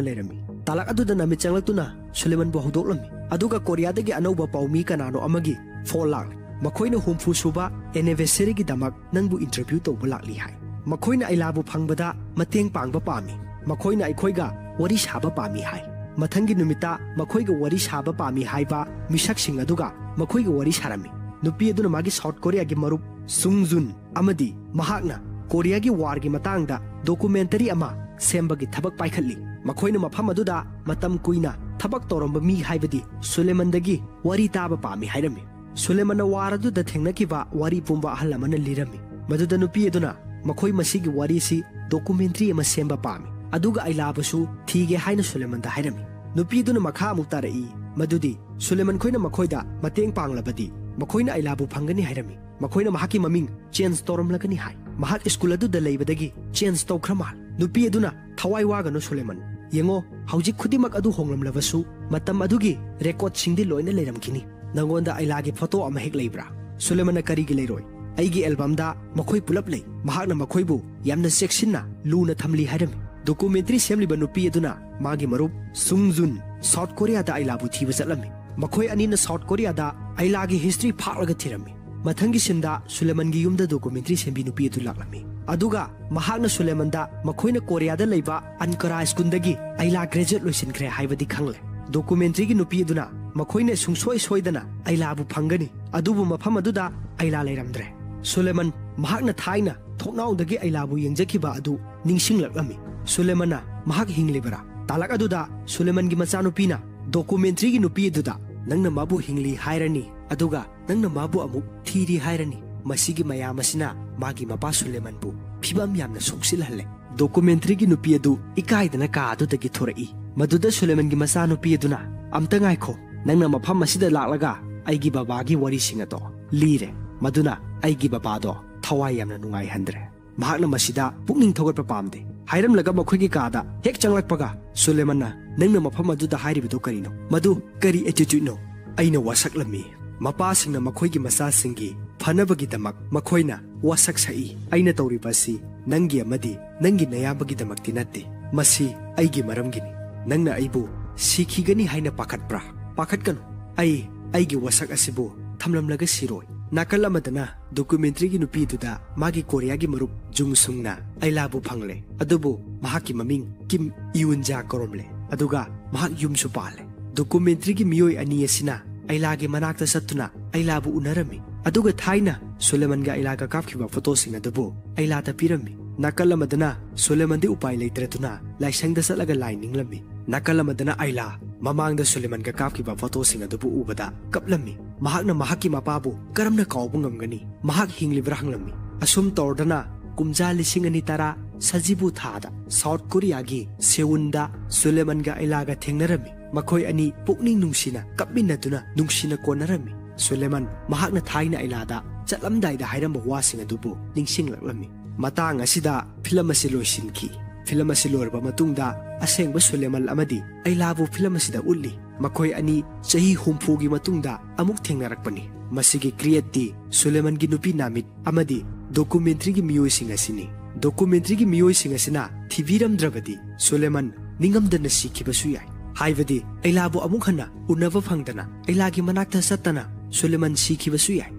ꯂꯩꯔꯝꯃꯤ꯫ ꯇꯥꯂꯛ ꯑꯗꯨꯗ ꯅꯃꯤꯠ ꯆꯪꯂꯛꯇꯨꯅ ꯁꯨꯂꯦꯃꯟꯕꯨ ꯍꯧꯗꯣꯛꯂꯝꯃꯤ꯫ ꯑꯗꯨꯒ ꯀꯣꯔꯤꯌꯥꯗꯒꯤ ꯑꯅꯧꯕ ꯄꯥꯎꯃꯤ ꯀꯅꯥꯅꯣ ꯑꯃꯒꯤ ꯐꯣꯟ ꯂꯥꯛꯂꯦ꯫ ꯃꯈꯣꯏꯅ ꯍꯨꯝꯐꯨ ꯁꯨꯕ ꯑꯦꯅꯤꯚꯔꯁꯔꯤꯒꯤꯗꯃꯛ ꯅꯪꯕꯨ ꯏꯟꯇꯔꯚ꯭ꯌꯨ ꯇꯧꯕ ꯂꯥꯛꯂꯤ ꯍꯥꯏ꯫ ꯃꯈꯣꯏꯅ ꯑꯩꯂꯥꯕꯨ ꯐꯪꯕꯗ ꯃꯇꯦꯡ ꯄꯥꯡꯕ ꯄꯥꯝꯃꯤ꯫ ꯃꯈꯣꯏꯅ ꯑꯩꯈꯣꯏꯒ ꯋꯥꯔꯤ ꯁꯥꯕ ꯄꯥꯝꯃꯤ ꯍꯥꯏ꯫ ꯃꯊꯪꯒꯤ ꯅꯨꯃꯤꯠꯇ ꯃꯈꯣꯏꯒ ꯋꯥꯔꯤ ꯁꯥꯕ ꯄꯥꯝꯃꯤ ꯍꯥꯏꯕ ꯃꯤꯁꯛꯁꯤꯡ ꯑꯗꯨꯒ ꯃꯈꯣꯏꯒ ꯋꯥꯔꯤ ꯁꯥꯔꯝꯃꯤ꯫ ꯅꯨꯄꯤ ꯑꯗꯨꯅ ꯃꯥꯒꯤ ꯁꯥꯎꯠ ꯀꯣꯔꯤꯌꯥꯒꯤ ꯃꯔꯨꯞ ꯁꯨꯡ ꯖꯨꯟ ꯑꯃꯗꯤ ꯃꯍꯥꯛꯅ ꯀꯣꯔꯤꯌꯥꯒꯤ ꯋꯥꯔꯒꯤ ꯃꯇꯥꯡꯗ ꯗꯣꯀꯨꯃꯦꯟꯇꯔꯤ ꯑꯃ ꯁꯦꯝꯕꯒꯤ ꯊꯕꯛ ꯄꯥꯏꯈꯠꯂꯤ꯫ ꯃꯈꯣꯏꯅ ꯃꯐꯝ ꯑꯗꯨꯗ ꯃꯇꯝ ꯀꯨꯏꯅ ꯊꯕꯛ ꯇꯧꯔꯝꯕ ꯃꯤ, ꯍꯥꯏꯕꯗꯤ ꯁꯨꯂꯦꯃꯟꯗꯒꯤ ꯋꯥꯔꯤ ꯇꯥꯕ ꯄꯥꯝꯃꯤ ꯍꯥꯏꯔꯝꯃꯤ꯫ ꯁꯨꯂꯦꯃꯟꯅ ꯋꯥꯔ ꯑꯗꯨꯗ ꯊꯦꯡꯅꯈꯤꯕ ꯋꯥꯔꯤ ꯄꯨꯝꯕ ꯑꯍꯜ ꯑꯃꯅ ꯂꯤꯔꯝꯃꯤ꯫ ꯃꯗꯨꯗ ꯅꯨꯄꯤ ꯑꯗꯨꯅ ꯃꯈꯣꯏ ꯃꯁꯤꯒꯤ ꯋꯥꯔꯤꯁꯤ ꯗꯣꯀꯨꯃꯦꯟꯇꯔꯤ ꯑꯃ ꯁꯦꯝꯕ ꯄꯥꯝꯃꯤ, ꯑꯗꯨꯒ ꯑꯩꯂꯥꯕꯨꯁꯨ ꯊꯤꯒꯦ ꯍꯥꯏꯅ ꯁꯨꯂꯦꯃꯟꯗ ꯍꯥꯏꯔꯝꯃꯤ꯫ ꯅꯨꯄꯤ ꯑꯗꯨꯅ ꯃꯈꯥ ꯑꯃꯨꯛ ꯇꯥꯔꯛꯏ ꯃꯗꯨꯗꯤ ꯁꯨꯂꯦꯃꯟ ꯈꯣꯏꯅ ꯃꯈꯣꯏꯗ ꯃꯇꯦꯡ ꯄꯥꯡꯂꯕꯗꯤ ꯃꯈꯣꯏꯅ ꯑꯩꯂꯥꯕꯨ ꯐꯪꯒꯅꯤ ꯍꯥꯏꯔꯝꯃꯤ꯫ ꯃꯈꯣꯏꯅ ꯃꯍꯥꯛꯀꯤ ꯃꯃꯤꯡ ꯆꯦꯟꯖ ꯇꯧꯔꯝꯂꯒꯅꯤ ꯍꯥꯏ꯫ ꯃꯍꯥꯛ ꯁ꯭ꯀꯨꯜ ꯑꯗꯨꯗ ꯂꯩꯕꯗꯒꯤ ꯆꯦꯟꯖ ꯇꯧꯈ꯭ꯔ ꯃꯥꯜꯂꯦ꯫ ꯅꯨꯄꯤ ꯑꯗꯨꯅ, "ꯊꯋꯥꯏ ꯋꯥꯒꯅꯨ ꯁꯨꯂꯦꯃꯟ, ꯌꯦꯡꯉꯣ, ꯍꯧꯖꯤꯛ ꯈꯨꯗꯤꯡꯃꯛ ꯑꯗꯨ ꯍꯣꯡꯂꯝꯂꯕꯁꯨ ꯃꯇꯝ ꯑꯗꯨꯒꯤ ꯔꯦꯀꯣꯔꯗꯁꯤꯡꯗꯤ ꯂꯣꯏꯅ ꯂꯩꯔꯝꯈꯤꯅꯤ꯫ ꯅꯉꯣꯟꯗ ꯑꯩꯂꯥꯒꯤ ꯐꯣꯇꯣ ꯑꯃ ꯍꯦꯛ ꯂꯩꯕ꯭ꯔꯥ?" ꯁꯨꯂꯦꯃꯟꯅ, "ꯀꯔꯤꯒꯤ ꯂꯩꯔꯣꯏ? ꯑꯩꯒꯤ ꯑꯦꯜꯕꯝꯗ ꯃꯈꯣꯏ ꯄꯨꯂꯞ ꯂꯩ꯫ ꯃꯍꯥꯛꯅ ꯃꯈꯣꯏꯕꯨ ꯌꯥꯝꯅ ꯆꯦꯛꯁꯤꯟꯅ, ꯂꯨꯅ ꯊꯝꯂꯤ" ꯍꯥꯏꯔꯝꯃꯤ꯫ ꯗꯣꯀꯨꯃꯦꯟꯇꯔꯤ ꯁꯦꯝꯂꯤꯕ ꯅꯨꯄꯤ ꯑꯗꯨꯅ ꯃꯥꯒꯤ ꯃꯔꯨꯞ ꯁꯨꯡ ꯖꯨꯟ ꯁꯥꯎꯠ ꯀꯣꯔꯤꯌꯥꯗ ꯑꯩꯂꯥꯕꯨ ꯊꯤꯕ ꯆꯠꯂꯝꯃꯤ꯫ ꯃꯈꯣꯏ ꯑꯅꯤꯅ ꯁꯥꯎꯠ ꯀꯣꯔꯤꯌꯥꯗ ꯑꯩꯂꯥꯒꯤ ꯍꯤꯁꯇ꯭ꯔꯤ ꯐꯥꯛꯂꯒ ꯊꯤꯔꯝꯃꯤ꯫ ꯃꯊꯪꯒꯤ ꯁꯤꯟꯗ ꯁꯨꯂꯦꯃꯟꯒꯤ ꯌꯨꯝꯗ ꯗꯣꯀꯨꯃꯦꯟꯇꯔꯤ ꯁꯦꯝꯕꯤ ꯅꯨꯄꯤ ꯑꯗꯨ ꯂꯥꯛꯂꯝꯃꯤ, ꯑꯗꯨꯒ ꯃꯍꯥꯛꯅ ꯁꯨꯂꯦꯃꯟꯗ ꯃꯈꯣꯏꯅ ꯀꯣꯔꯤꯌꯥꯗ ꯂꯩꯕ ꯑꯟꯀꯥꯔꯥ ꯁ꯭ꯀꯨꯜꯗꯒꯤ ꯑꯩꯂꯥ ꯒ꯭ꯔꯦꯖꯨꯑꯦꯠ ꯂꯣꯏꯁꯤꯟꯈ꯭ꯔꯦ ꯍꯥꯏꯕꯗꯤ ꯈꯪꯂꯦ꯫ ꯗꯣꯀꯨꯃꯦꯟꯇꯔꯤꯒꯤ ꯅꯨꯄꯤ ꯑꯗꯨꯅ ꯃꯈꯣꯏꯅ ꯁꯨꯡꯁꯣꯏ ꯁꯣꯏꯗꯅ ꯑꯩꯂꯥꯕꯨ ꯐꯪꯒꯅꯤ, ꯑꯗꯨꯕꯨ ꯃꯐꯝ ꯑꯗꯨꯗ ꯑꯩꯂꯥ ꯂꯩꯔꯝꯗ꯭ꯔꯦ꯫ ꯁꯨꯂꯦꯃꯟ ꯃꯍꯥꯛꯅ ꯊꯥꯏꯅ ꯊꯣꯡꯅꯥꯎꯗꯒꯤ ꯑꯩꯂꯥꯕꯨ ꯌꯦꯡꯖꯈꯤꯕ ꯑꯗꯨ ꯅꯤꯡꯁꯤꯡꯂꯛꯂꯝꯃꯤ꯫ ꯁꯨꯂꯦꯃꯟꯅ ꯃꯍꯥꯛ ꯍꯤꯡꯂꯤꯕꯔꯥ? ꯇꯥꯂꯛ ꯑꯗꯨꯗ ꯁꯨꯂꯦꯃꯟꯒꯤ ꯃꯆꯥꯅꯨꯄꯤꯅ ꯗꯣꯀꯨꯃꯦꯟꯇꯔꯤꯒꯤ ꯅꯨꯄꯤ ꯑꯗꯨꯗ, "ꯅꯪꯅ ꯃꯥꯕꯨ ꯍꯤꯡꯂꯤ ꯍꯥꯏꯔꯅꯤ, ꯑꯗꯨꯒ ꯅꯪꯅ ꯃꯥꯕꯨ ꯑꯃꯨꯛ ꯊꯤꯔꯤ ꯍꯥꯏꯔꯅꯤ"꯫ ꯃꯁꯤꯒꯤ ꯃꯌꯥꯝ ꯑꯁꯤꯅ ꯃꯥꯒꯤ ꯃꯄꯥ ꯁꯨꯂꯦꯃꯟꯕꯨ ꯐꯤꯕꯝ ꯌꯥꯝꯅ ꯁꯣꯛꯆꯤꯜꯍꯜꯂꯦ꯫ ꯗꯣꯀꯨꯃꯦꯟꯇꯔꯤꯒꯤ ꯅꯨꯄꯤ ꯑꯗꯨ ꯏꯀꯥꯏꯗꯅ ꯀꯥ ꯑꯗꯨꯗꯒꯤ ꯊꯣꯔꯛꯏ꯫ ꯃꯗꯨꯗ ꯁꯨꯂꯦꯃꯟꯒꯤ ꯃꯆꯥꯅꯨꯄꯤ ꯑꯗꯨꯅ, "ꯑꯝꯇ ꯉꯥꯏꯈꯣ, ꯅꯪꯅ ꯃꯐꯝ ꯑꯁꯤꯗ ꯂꯥꯛꯂꯒ ꯑꯩꯒꯤ ꯕꯕꯥꯒꯤ ꯋꯥꯔꯤꯁꯤꯡ ꯑꯗꯣ ꯂꯤꯔꯦ꯫ ꯃꯗꯨꯅ ꯑꯩꯒꯤ ꯕꯕꯥꯗꯣ ꯊꯋꯥꯏ ꯌꯥꯝꯅ ꯅꯨꯡꯉꯥꯏꯍꯟꯗ꯭ꯔꯦ꯫ ꯃꯍꯥꯛꯅ ꯃꯁꯤꯗ ꯄꯨꯛꯅꯤꯡ ꯊꯧꯒꯠꯄ ꯄꯥꯝꯗꯦ" ꯍꯥꯏꯔꯝꯂꯒ ꯃꯈꯣꯏꯒꯤ ꯀꯥꯗ ꯍꯦꯛ ꯆꯪꯂꯛꯄꯒ ꯁꯨꯂꯦꯃꯟꯅ, "ꯅꯪꯅ ꯃꯐꯝ ꯑꯗꯨꯗ ꯍꯥꯏꯔꯤꯕꯗꯨ ꯀꯔꯤꯅꯣ? ꯃꯗꯨ ꯀꯔꯤ ꯑꯦꯇꯤꯇ꯭ꯌꯨꯠꯅꯣ?" "ꯑꯩꯅ ꯋꯥꯁꯛꯂꯝꯃꯤ꯫ ꯃꯄꯥꯁꯤꯡꯅ ꯃꯈꯣꯏꯒꯤ ꯃꯆꯥꯁꯤꯡꯒꯤ ꯐꯅꯕꯒꯤꯗꯃꯛ ꯃꯈꯣꯏꯅ ꯋꯥꯁꯛ ꯁꯛꯏ꯫ ꯑꯩꯅ ꯇꯧꯔꯤꯕ ꯑꯁꯤ ꯅꯪꯒꯤ ꯑꯃꯗꯤ ꯅꯪꯒꯤ ꯅꯌꯥꯝꯕꯒꯤꯗꯃꯛꯇꯤ ꯅꯠꯇꯦ꯫ ꯃꯁꯤ ꯑꯩꯒꯤ ꯃꯔꯝꯒꯤꯅꯤ꯫ ꯅꯪꯅ ꯑꯩꯕꯨ ꯁꯤꯈꯤꯒꯅꯤ ꯍꯥꯏꯅ ꯄꯥꯈꯠꯄ꯭ꯔꯥ? ꯄꯥꯈꯠꯀꯅꯨ꯫ ꯑꯩ ꯑꯩꯒꯤ ꯋꯥꯁꯛ ꯑꯁꯤꯕꯨ ꯊꯝꯂꯝꯂꯒ ꯁꯤꯔꯣꯏ꯫ ꯅꯥꯀꯜ ꯑꯃꯗꯅ ꯗꯣꯀꯨꯃꯦꯟꯇ꯭ꯔꯤꯒꯤ ꯅꯨꯄꯤꯗꯨꯗ ꯃꯥꯒꯤ ꯀꯣꯔꯤꯌꯥꯒꯤ ꯃꯔꯨꯞ ꯖꯨꯡ ꯁꯨꯡꯅ ꯑꯩꯂꯥꯕꯨ ꯐꯪꯂꯦ, ꯑꯗꯨꯕꯨ ꯃꯍꯥꯛꯀꯤ ꯃꯃꯤꯡ ꯀꯤꯝ ꯏꯌꯨꯟꯖꯥ ꯀꯧꯔꯝꯂꯦ, ꯑꯗꯨꯒ ꯃꯍꯥꯛ ꯌꯨꯝꯁꯨ ꯄꯥꯜꯂꯦ꯫ ꯗꯣꯀꯨꯃꯦꯟꯇ꯭ꯔꯤꯒꯤ ꯃꯤꯑꯣꯏ ꯑꯅꯤ ꯑꯁꯤꯅ ꯑꯩꯂꯥꯒꯤ ꯃꯅꯥꯛꯇ ꯆꯠꯇꯨꯅ ꯑꯩꯂꯥꯕꯨ ꯎꯅꯔꯝꯃꯤ, ꯑꯗꯨꯒ ꯊꯥꯏꯅ ꯁꯨꯂꯦꯃꯟꯒ ꯑꯩꯂꯥꯒ ꯀꯥꯞꯈꯤꯕ ꯐꯣꯇꯣꯁꯤꯡ ꯑꯗꯨꯕꯨ ꯑꯩꯂꯥꯗ ꯄꯤꯔꯝꯃꯤ꯫ ꯅꯥꯀꯜ ꯑꯃꯗꯅ ꯁꯨꯂꯦꯃꯟꯗꯤ ꯎꯄꯥꯏ ꯂꯩꯇ꯭ꯔꯗꯨꯅ ꯂꯥꯏꯁꯪꯗ ꯆꯠꯂꯒ ꯂꯥꯏ ꯅꯤꯡꯂꯝꯃꯤ꯫ ꯅꯥꯀꯜ ꯑꯃꯗꯅ ꯑꯩꯂꯥ ꯃꯃꯥꯡꯗ ꯁꯨꯂꯦꯃꯟꯒ ꯀꯥꯞꯈꯤꯕ ꯐꯣꯇꯣꯁꯤꯡ ꯑꯗꯨꯕꯨ ꯎꯕꯗ ꯀꯞꯂꯝꯃꯤ꯫ ꯃꯍꯥꯛꯅ ꯃꯍꯥꯛꯀꯤ ꯃꯄꯥꯕꯨ ꯀꯔꯝꯅ ꯀꯥꯎꯕ ꯉꯝꯒꯅꯤ? ꯃꯍꯥꯛ ꯍꯤꯡꯂꯤꯕ꯭ꯔꯥ ꯍꯪꯂꯝꯃꯤ꯫ ꯑꯁꯨꯝ ꯇꯧꯔꯗꯅ ꯀꯨꯝꯖꯥ ꯂꯤꯁꯤꯡ ꯑꯅꯤ ꯇꯔꯥ ꯁꯖꯤꯕꯨ ꯊꯥꯗ ꯁꯥꯎꯠ ꯀꯣꯔꯤꯌꯥꯒꯤ ꯁꯦꯎꯟꯗ ꯁꯨꯂꯦꯃꯟꯒ ꯑꯩꯂꯥꯒ ꯊꯦꯡꯅꯔꯝꯃꯤ꯫ ꯃꯈꯣꯏ ꯑꯅꯤ ꯄꯨꯛꯅꯤꯡ ꯅꯨꯡꯁꯤꯅ ꯀꯞꯃꯤꯟꯅꯗꯨꯅ ꯅꯨꯡꯁꯤꯅ ꯀꯣꯟꯅꯔꯝꯃꯤ꯫ ꯁꯨꯂꯦꯃꯟ ꯃꯍꯥꯛꯅ ꯊꯥꯏꯅ ꯑꯩꯂꯥꯗ ꯆꯠꯂꯝꯗꯥꯏꯗ ꯍꯥꯏꯔꯝꯕ ꯋꯥꯁꯤꯡ ꯑꯗꯨꯕꯨ ꯅꯤꯡꯁꯤꯡꯂꯛꯂꯝꯃꯤ꯫ ꯃꯇꯥꯡ ꯑꯁꯤꯗ ꯐꯤꯂꯝ ꯑꯁꯤ ꯂꯣꯏꯁꯤꯟꯈꯤ꯫ ꯐꯤꯂꯝ ꯑꯁꯤ ꯂꯣꯏꯔꯕ ꯃꯇꯨꯡꯗ ꯑꯁꯦꯡꯕ ꯁꯨꯂꯦꯃꯟ ꯑꯃꯗꯤ ꯑꯩꯂꯥꯕꯨ ꯐꯤꯂꯝ ꯑꯁꯤꯗ ꯎꯠꯂꯤ꯫ ꯃꯈꯣꯏ ꯑꯅꯤ ꯆꯍꯤ ꯍꯨꯝꯐꯨꯒꯤ ꯃꯇꯨꯡꯗ ꯑꯃꯨꯛ ꯊꯦꯡꯅꯔꯛꯄꯅꯤ꯫ ꯃꯁꯤꯒꯤ ꯀ꯭ꯔꯤꯌꯦꯠꯇꯤ ꯁꯨꯂꯦꯃꯟꯒꯤ ꯅꯨꯄꯤ ꯅꯥꯃꯤꯠ ꯑꯃꯗꯤ ꯗꯣꯀꯨꯃꯦꯟꯇ꯭ꯔꯤꯒꯤ ꯃꯤꯑꯣꯏꯁꯤꯡ ꯑꯁꯤꯅꯤ꯫ ꯗꯣꯀꯨꯃꯦꯟꯇ꯭ꯔꯤꯒꯤ ꯃꯤꯑꯣꯏꯁꯤꯡ ꯑꯁꯤꯅ ꯊꯤꯕꯤꯔꯝꯗ꯭ꯔꯕꯗꯤ ꯁꯨꯂꯦꯃꯟ ꯅꯤꯡꯉꯝꯗꯅ ꯁꯤꯈꯤꯕꯁꯨ ꯌꯥꯏ꯫ ꯍꯥꯏꯕꯗꯤ ꯑꯩꯂꯥꯕꯨ ꯑꯃꯨꯛ ꯍꯟꯅ ꯎꯅꯕ ꯐꯪꯗꯅ ꯑꯩꯂꯥꯒꯤ ꯃꯅꯥꯛꯇ ꯆꯠꯇꯅ ꯁꯨꯂꯦꯃꯟ ꯁꯤꯈꯤꯕꯁꯨ ꯌꯥꯏ꯫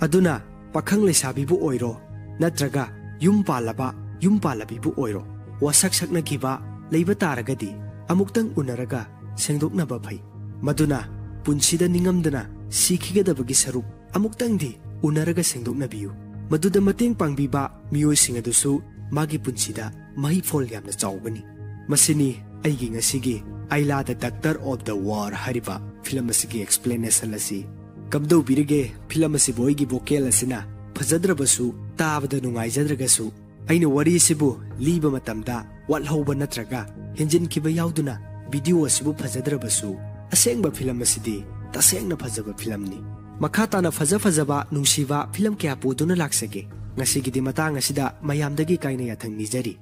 ꯑꯗꯨꯅ ꯄꯥꯈꯪ ꯂꯩꯁꯥꯕꯤꯕꯨ ꯑꯣꯏꯔꯣ, ꯅꯠꯇ꯭ꯔꯒ ꯌꯨꯝ ꯄꯥꯜꯂꯕ ꯌꯨꯝ ꯄꯥꯜꯂꯕꯤꯕꯨ ꯑꯣꯏꯔꯣ, ꯋꯥꯁꯛ ꯁꯛꯅꯈꯤꯕ ꯂꯩꯕ ꯇꯥꯔꯒꯗꯤ ꯑꯃꯨꯛꯇꯪ ꯎꯅꯔꯒ ꯁꯦꯡꯗꯣꯛꯅꯕ ꯐꯩ꯫ ꯃꯗꯨꯅ ꯄꯨꯟꯁꯤꯗ ꯅꯤꯡꯉꯝꯗꯅ ꯁꯤꯈꯤꯒꯗꯕꯒꯤ ꯁꯔꯨꯛ ꯑꯃꯨꯛꯇꯪꯗꯤ ꯎꯅꯔꯒ ꯁꯦꯡꯗꯣꯛꯅꯕꯤꯌꯨ꯫ ꯃꯗꯨꯗ ꯃꯇꯦꯡ ꯄꯥꯡꯕꯤꯕ ꯃꯤꯑꯣꯏꯁꯤꯡ ꯑꯗꯨꯁꯨ ꯃꯥꯒꯤ ꯄꯨꯟꯁꯤꯗ ꯃꯍꯩꯐꯣꯜ ꯌꯥꯝꯅ ꯆꯥꯎꯒꯅꯤ꯫ ꯃꯁꯤꯅꯤ ꯑꯩꯒꯤ ꯉꯁꯤꯒꯤ ꯑꯩꯂꯥ ꯗ ꯗꯥꯛꯇꯔ ꯑꯣꯐ ꯗ ꯋꯥꯔ ꯍꯥꯏꯔꯤꯕ ꯐꯤꯂꯝ ꯑꯁꯤꯒꯤ ꯑꯦꯛꯁꯄ꯭ꯂꯦꯅꯦꯁꯟ ꯑꯁꯤ꯫ ꯀꯝꯗꯧꯕꯤꯔꯒꯦ ꯐꯤꯂꯝ ꯑꯁꯤꯕꯨ? ꯑꯩꯒꯤ ꯚꯣꯀꯦꯜ ꯑꯁꯤꯅ ꯐꯖꯗ꯭ꯔꯕꯁꯨ, ꯇꯥꯕꯗ ꯅꯨꯡꯉꯥꯏꯖꯗ꯭ꯔꯒꯁꯨ, ꯑꯩꯅ ꯋꯥꯔꯤ ꯑꯁꯤꯕꯨ ꯂꯤꯕ ꯃꯇꯝꯗ ꯋꯥꯠꯍꯧꯕ ꯅꯠꯇ꯭ꯔꯒ ꯍꯦꯟꯖꯤꯟꯈꯤꯕ ꯌꯥꯎꯗꯨꯅ ꯚꯤꯗꯤꯑꯣ ꯑꯁꯤꯕꯨ ꯐꯖꯗ꯭ꯔꯕꯁꯨ, ꯑꯁꯦꯡꯕ ꯐꯤꯂꯝ ꯑꯁꯤꯗꯤ ꯇꯁꯦꯡꯅ ꯐꯖꯕ ꯐꯤꯂꯝꯅꯤ꯫ ꯃꯈꯥ ꯇꯥꯅ ꯐꯖ ꯐꯖꯕ ꯅꯨꯡꯁꯤꯕ ꯐꯤꯂꯝ ꯀꯌꯥ ꯄꯨꯗꯨꯅ ꯂꯥꯛꯆꯒꯦ꯫ ꯉꯁꯤꯒꯤꯗꯤ ꯃꯇꯥꯡ ꯑꯁꯤꯗ ꯃꯌꯥꯝꯗꯒꯤ ꯀꯥꯏꯅ ꯌꯥꯊꯪ ꯅꯤꯖꯔꯤ꯫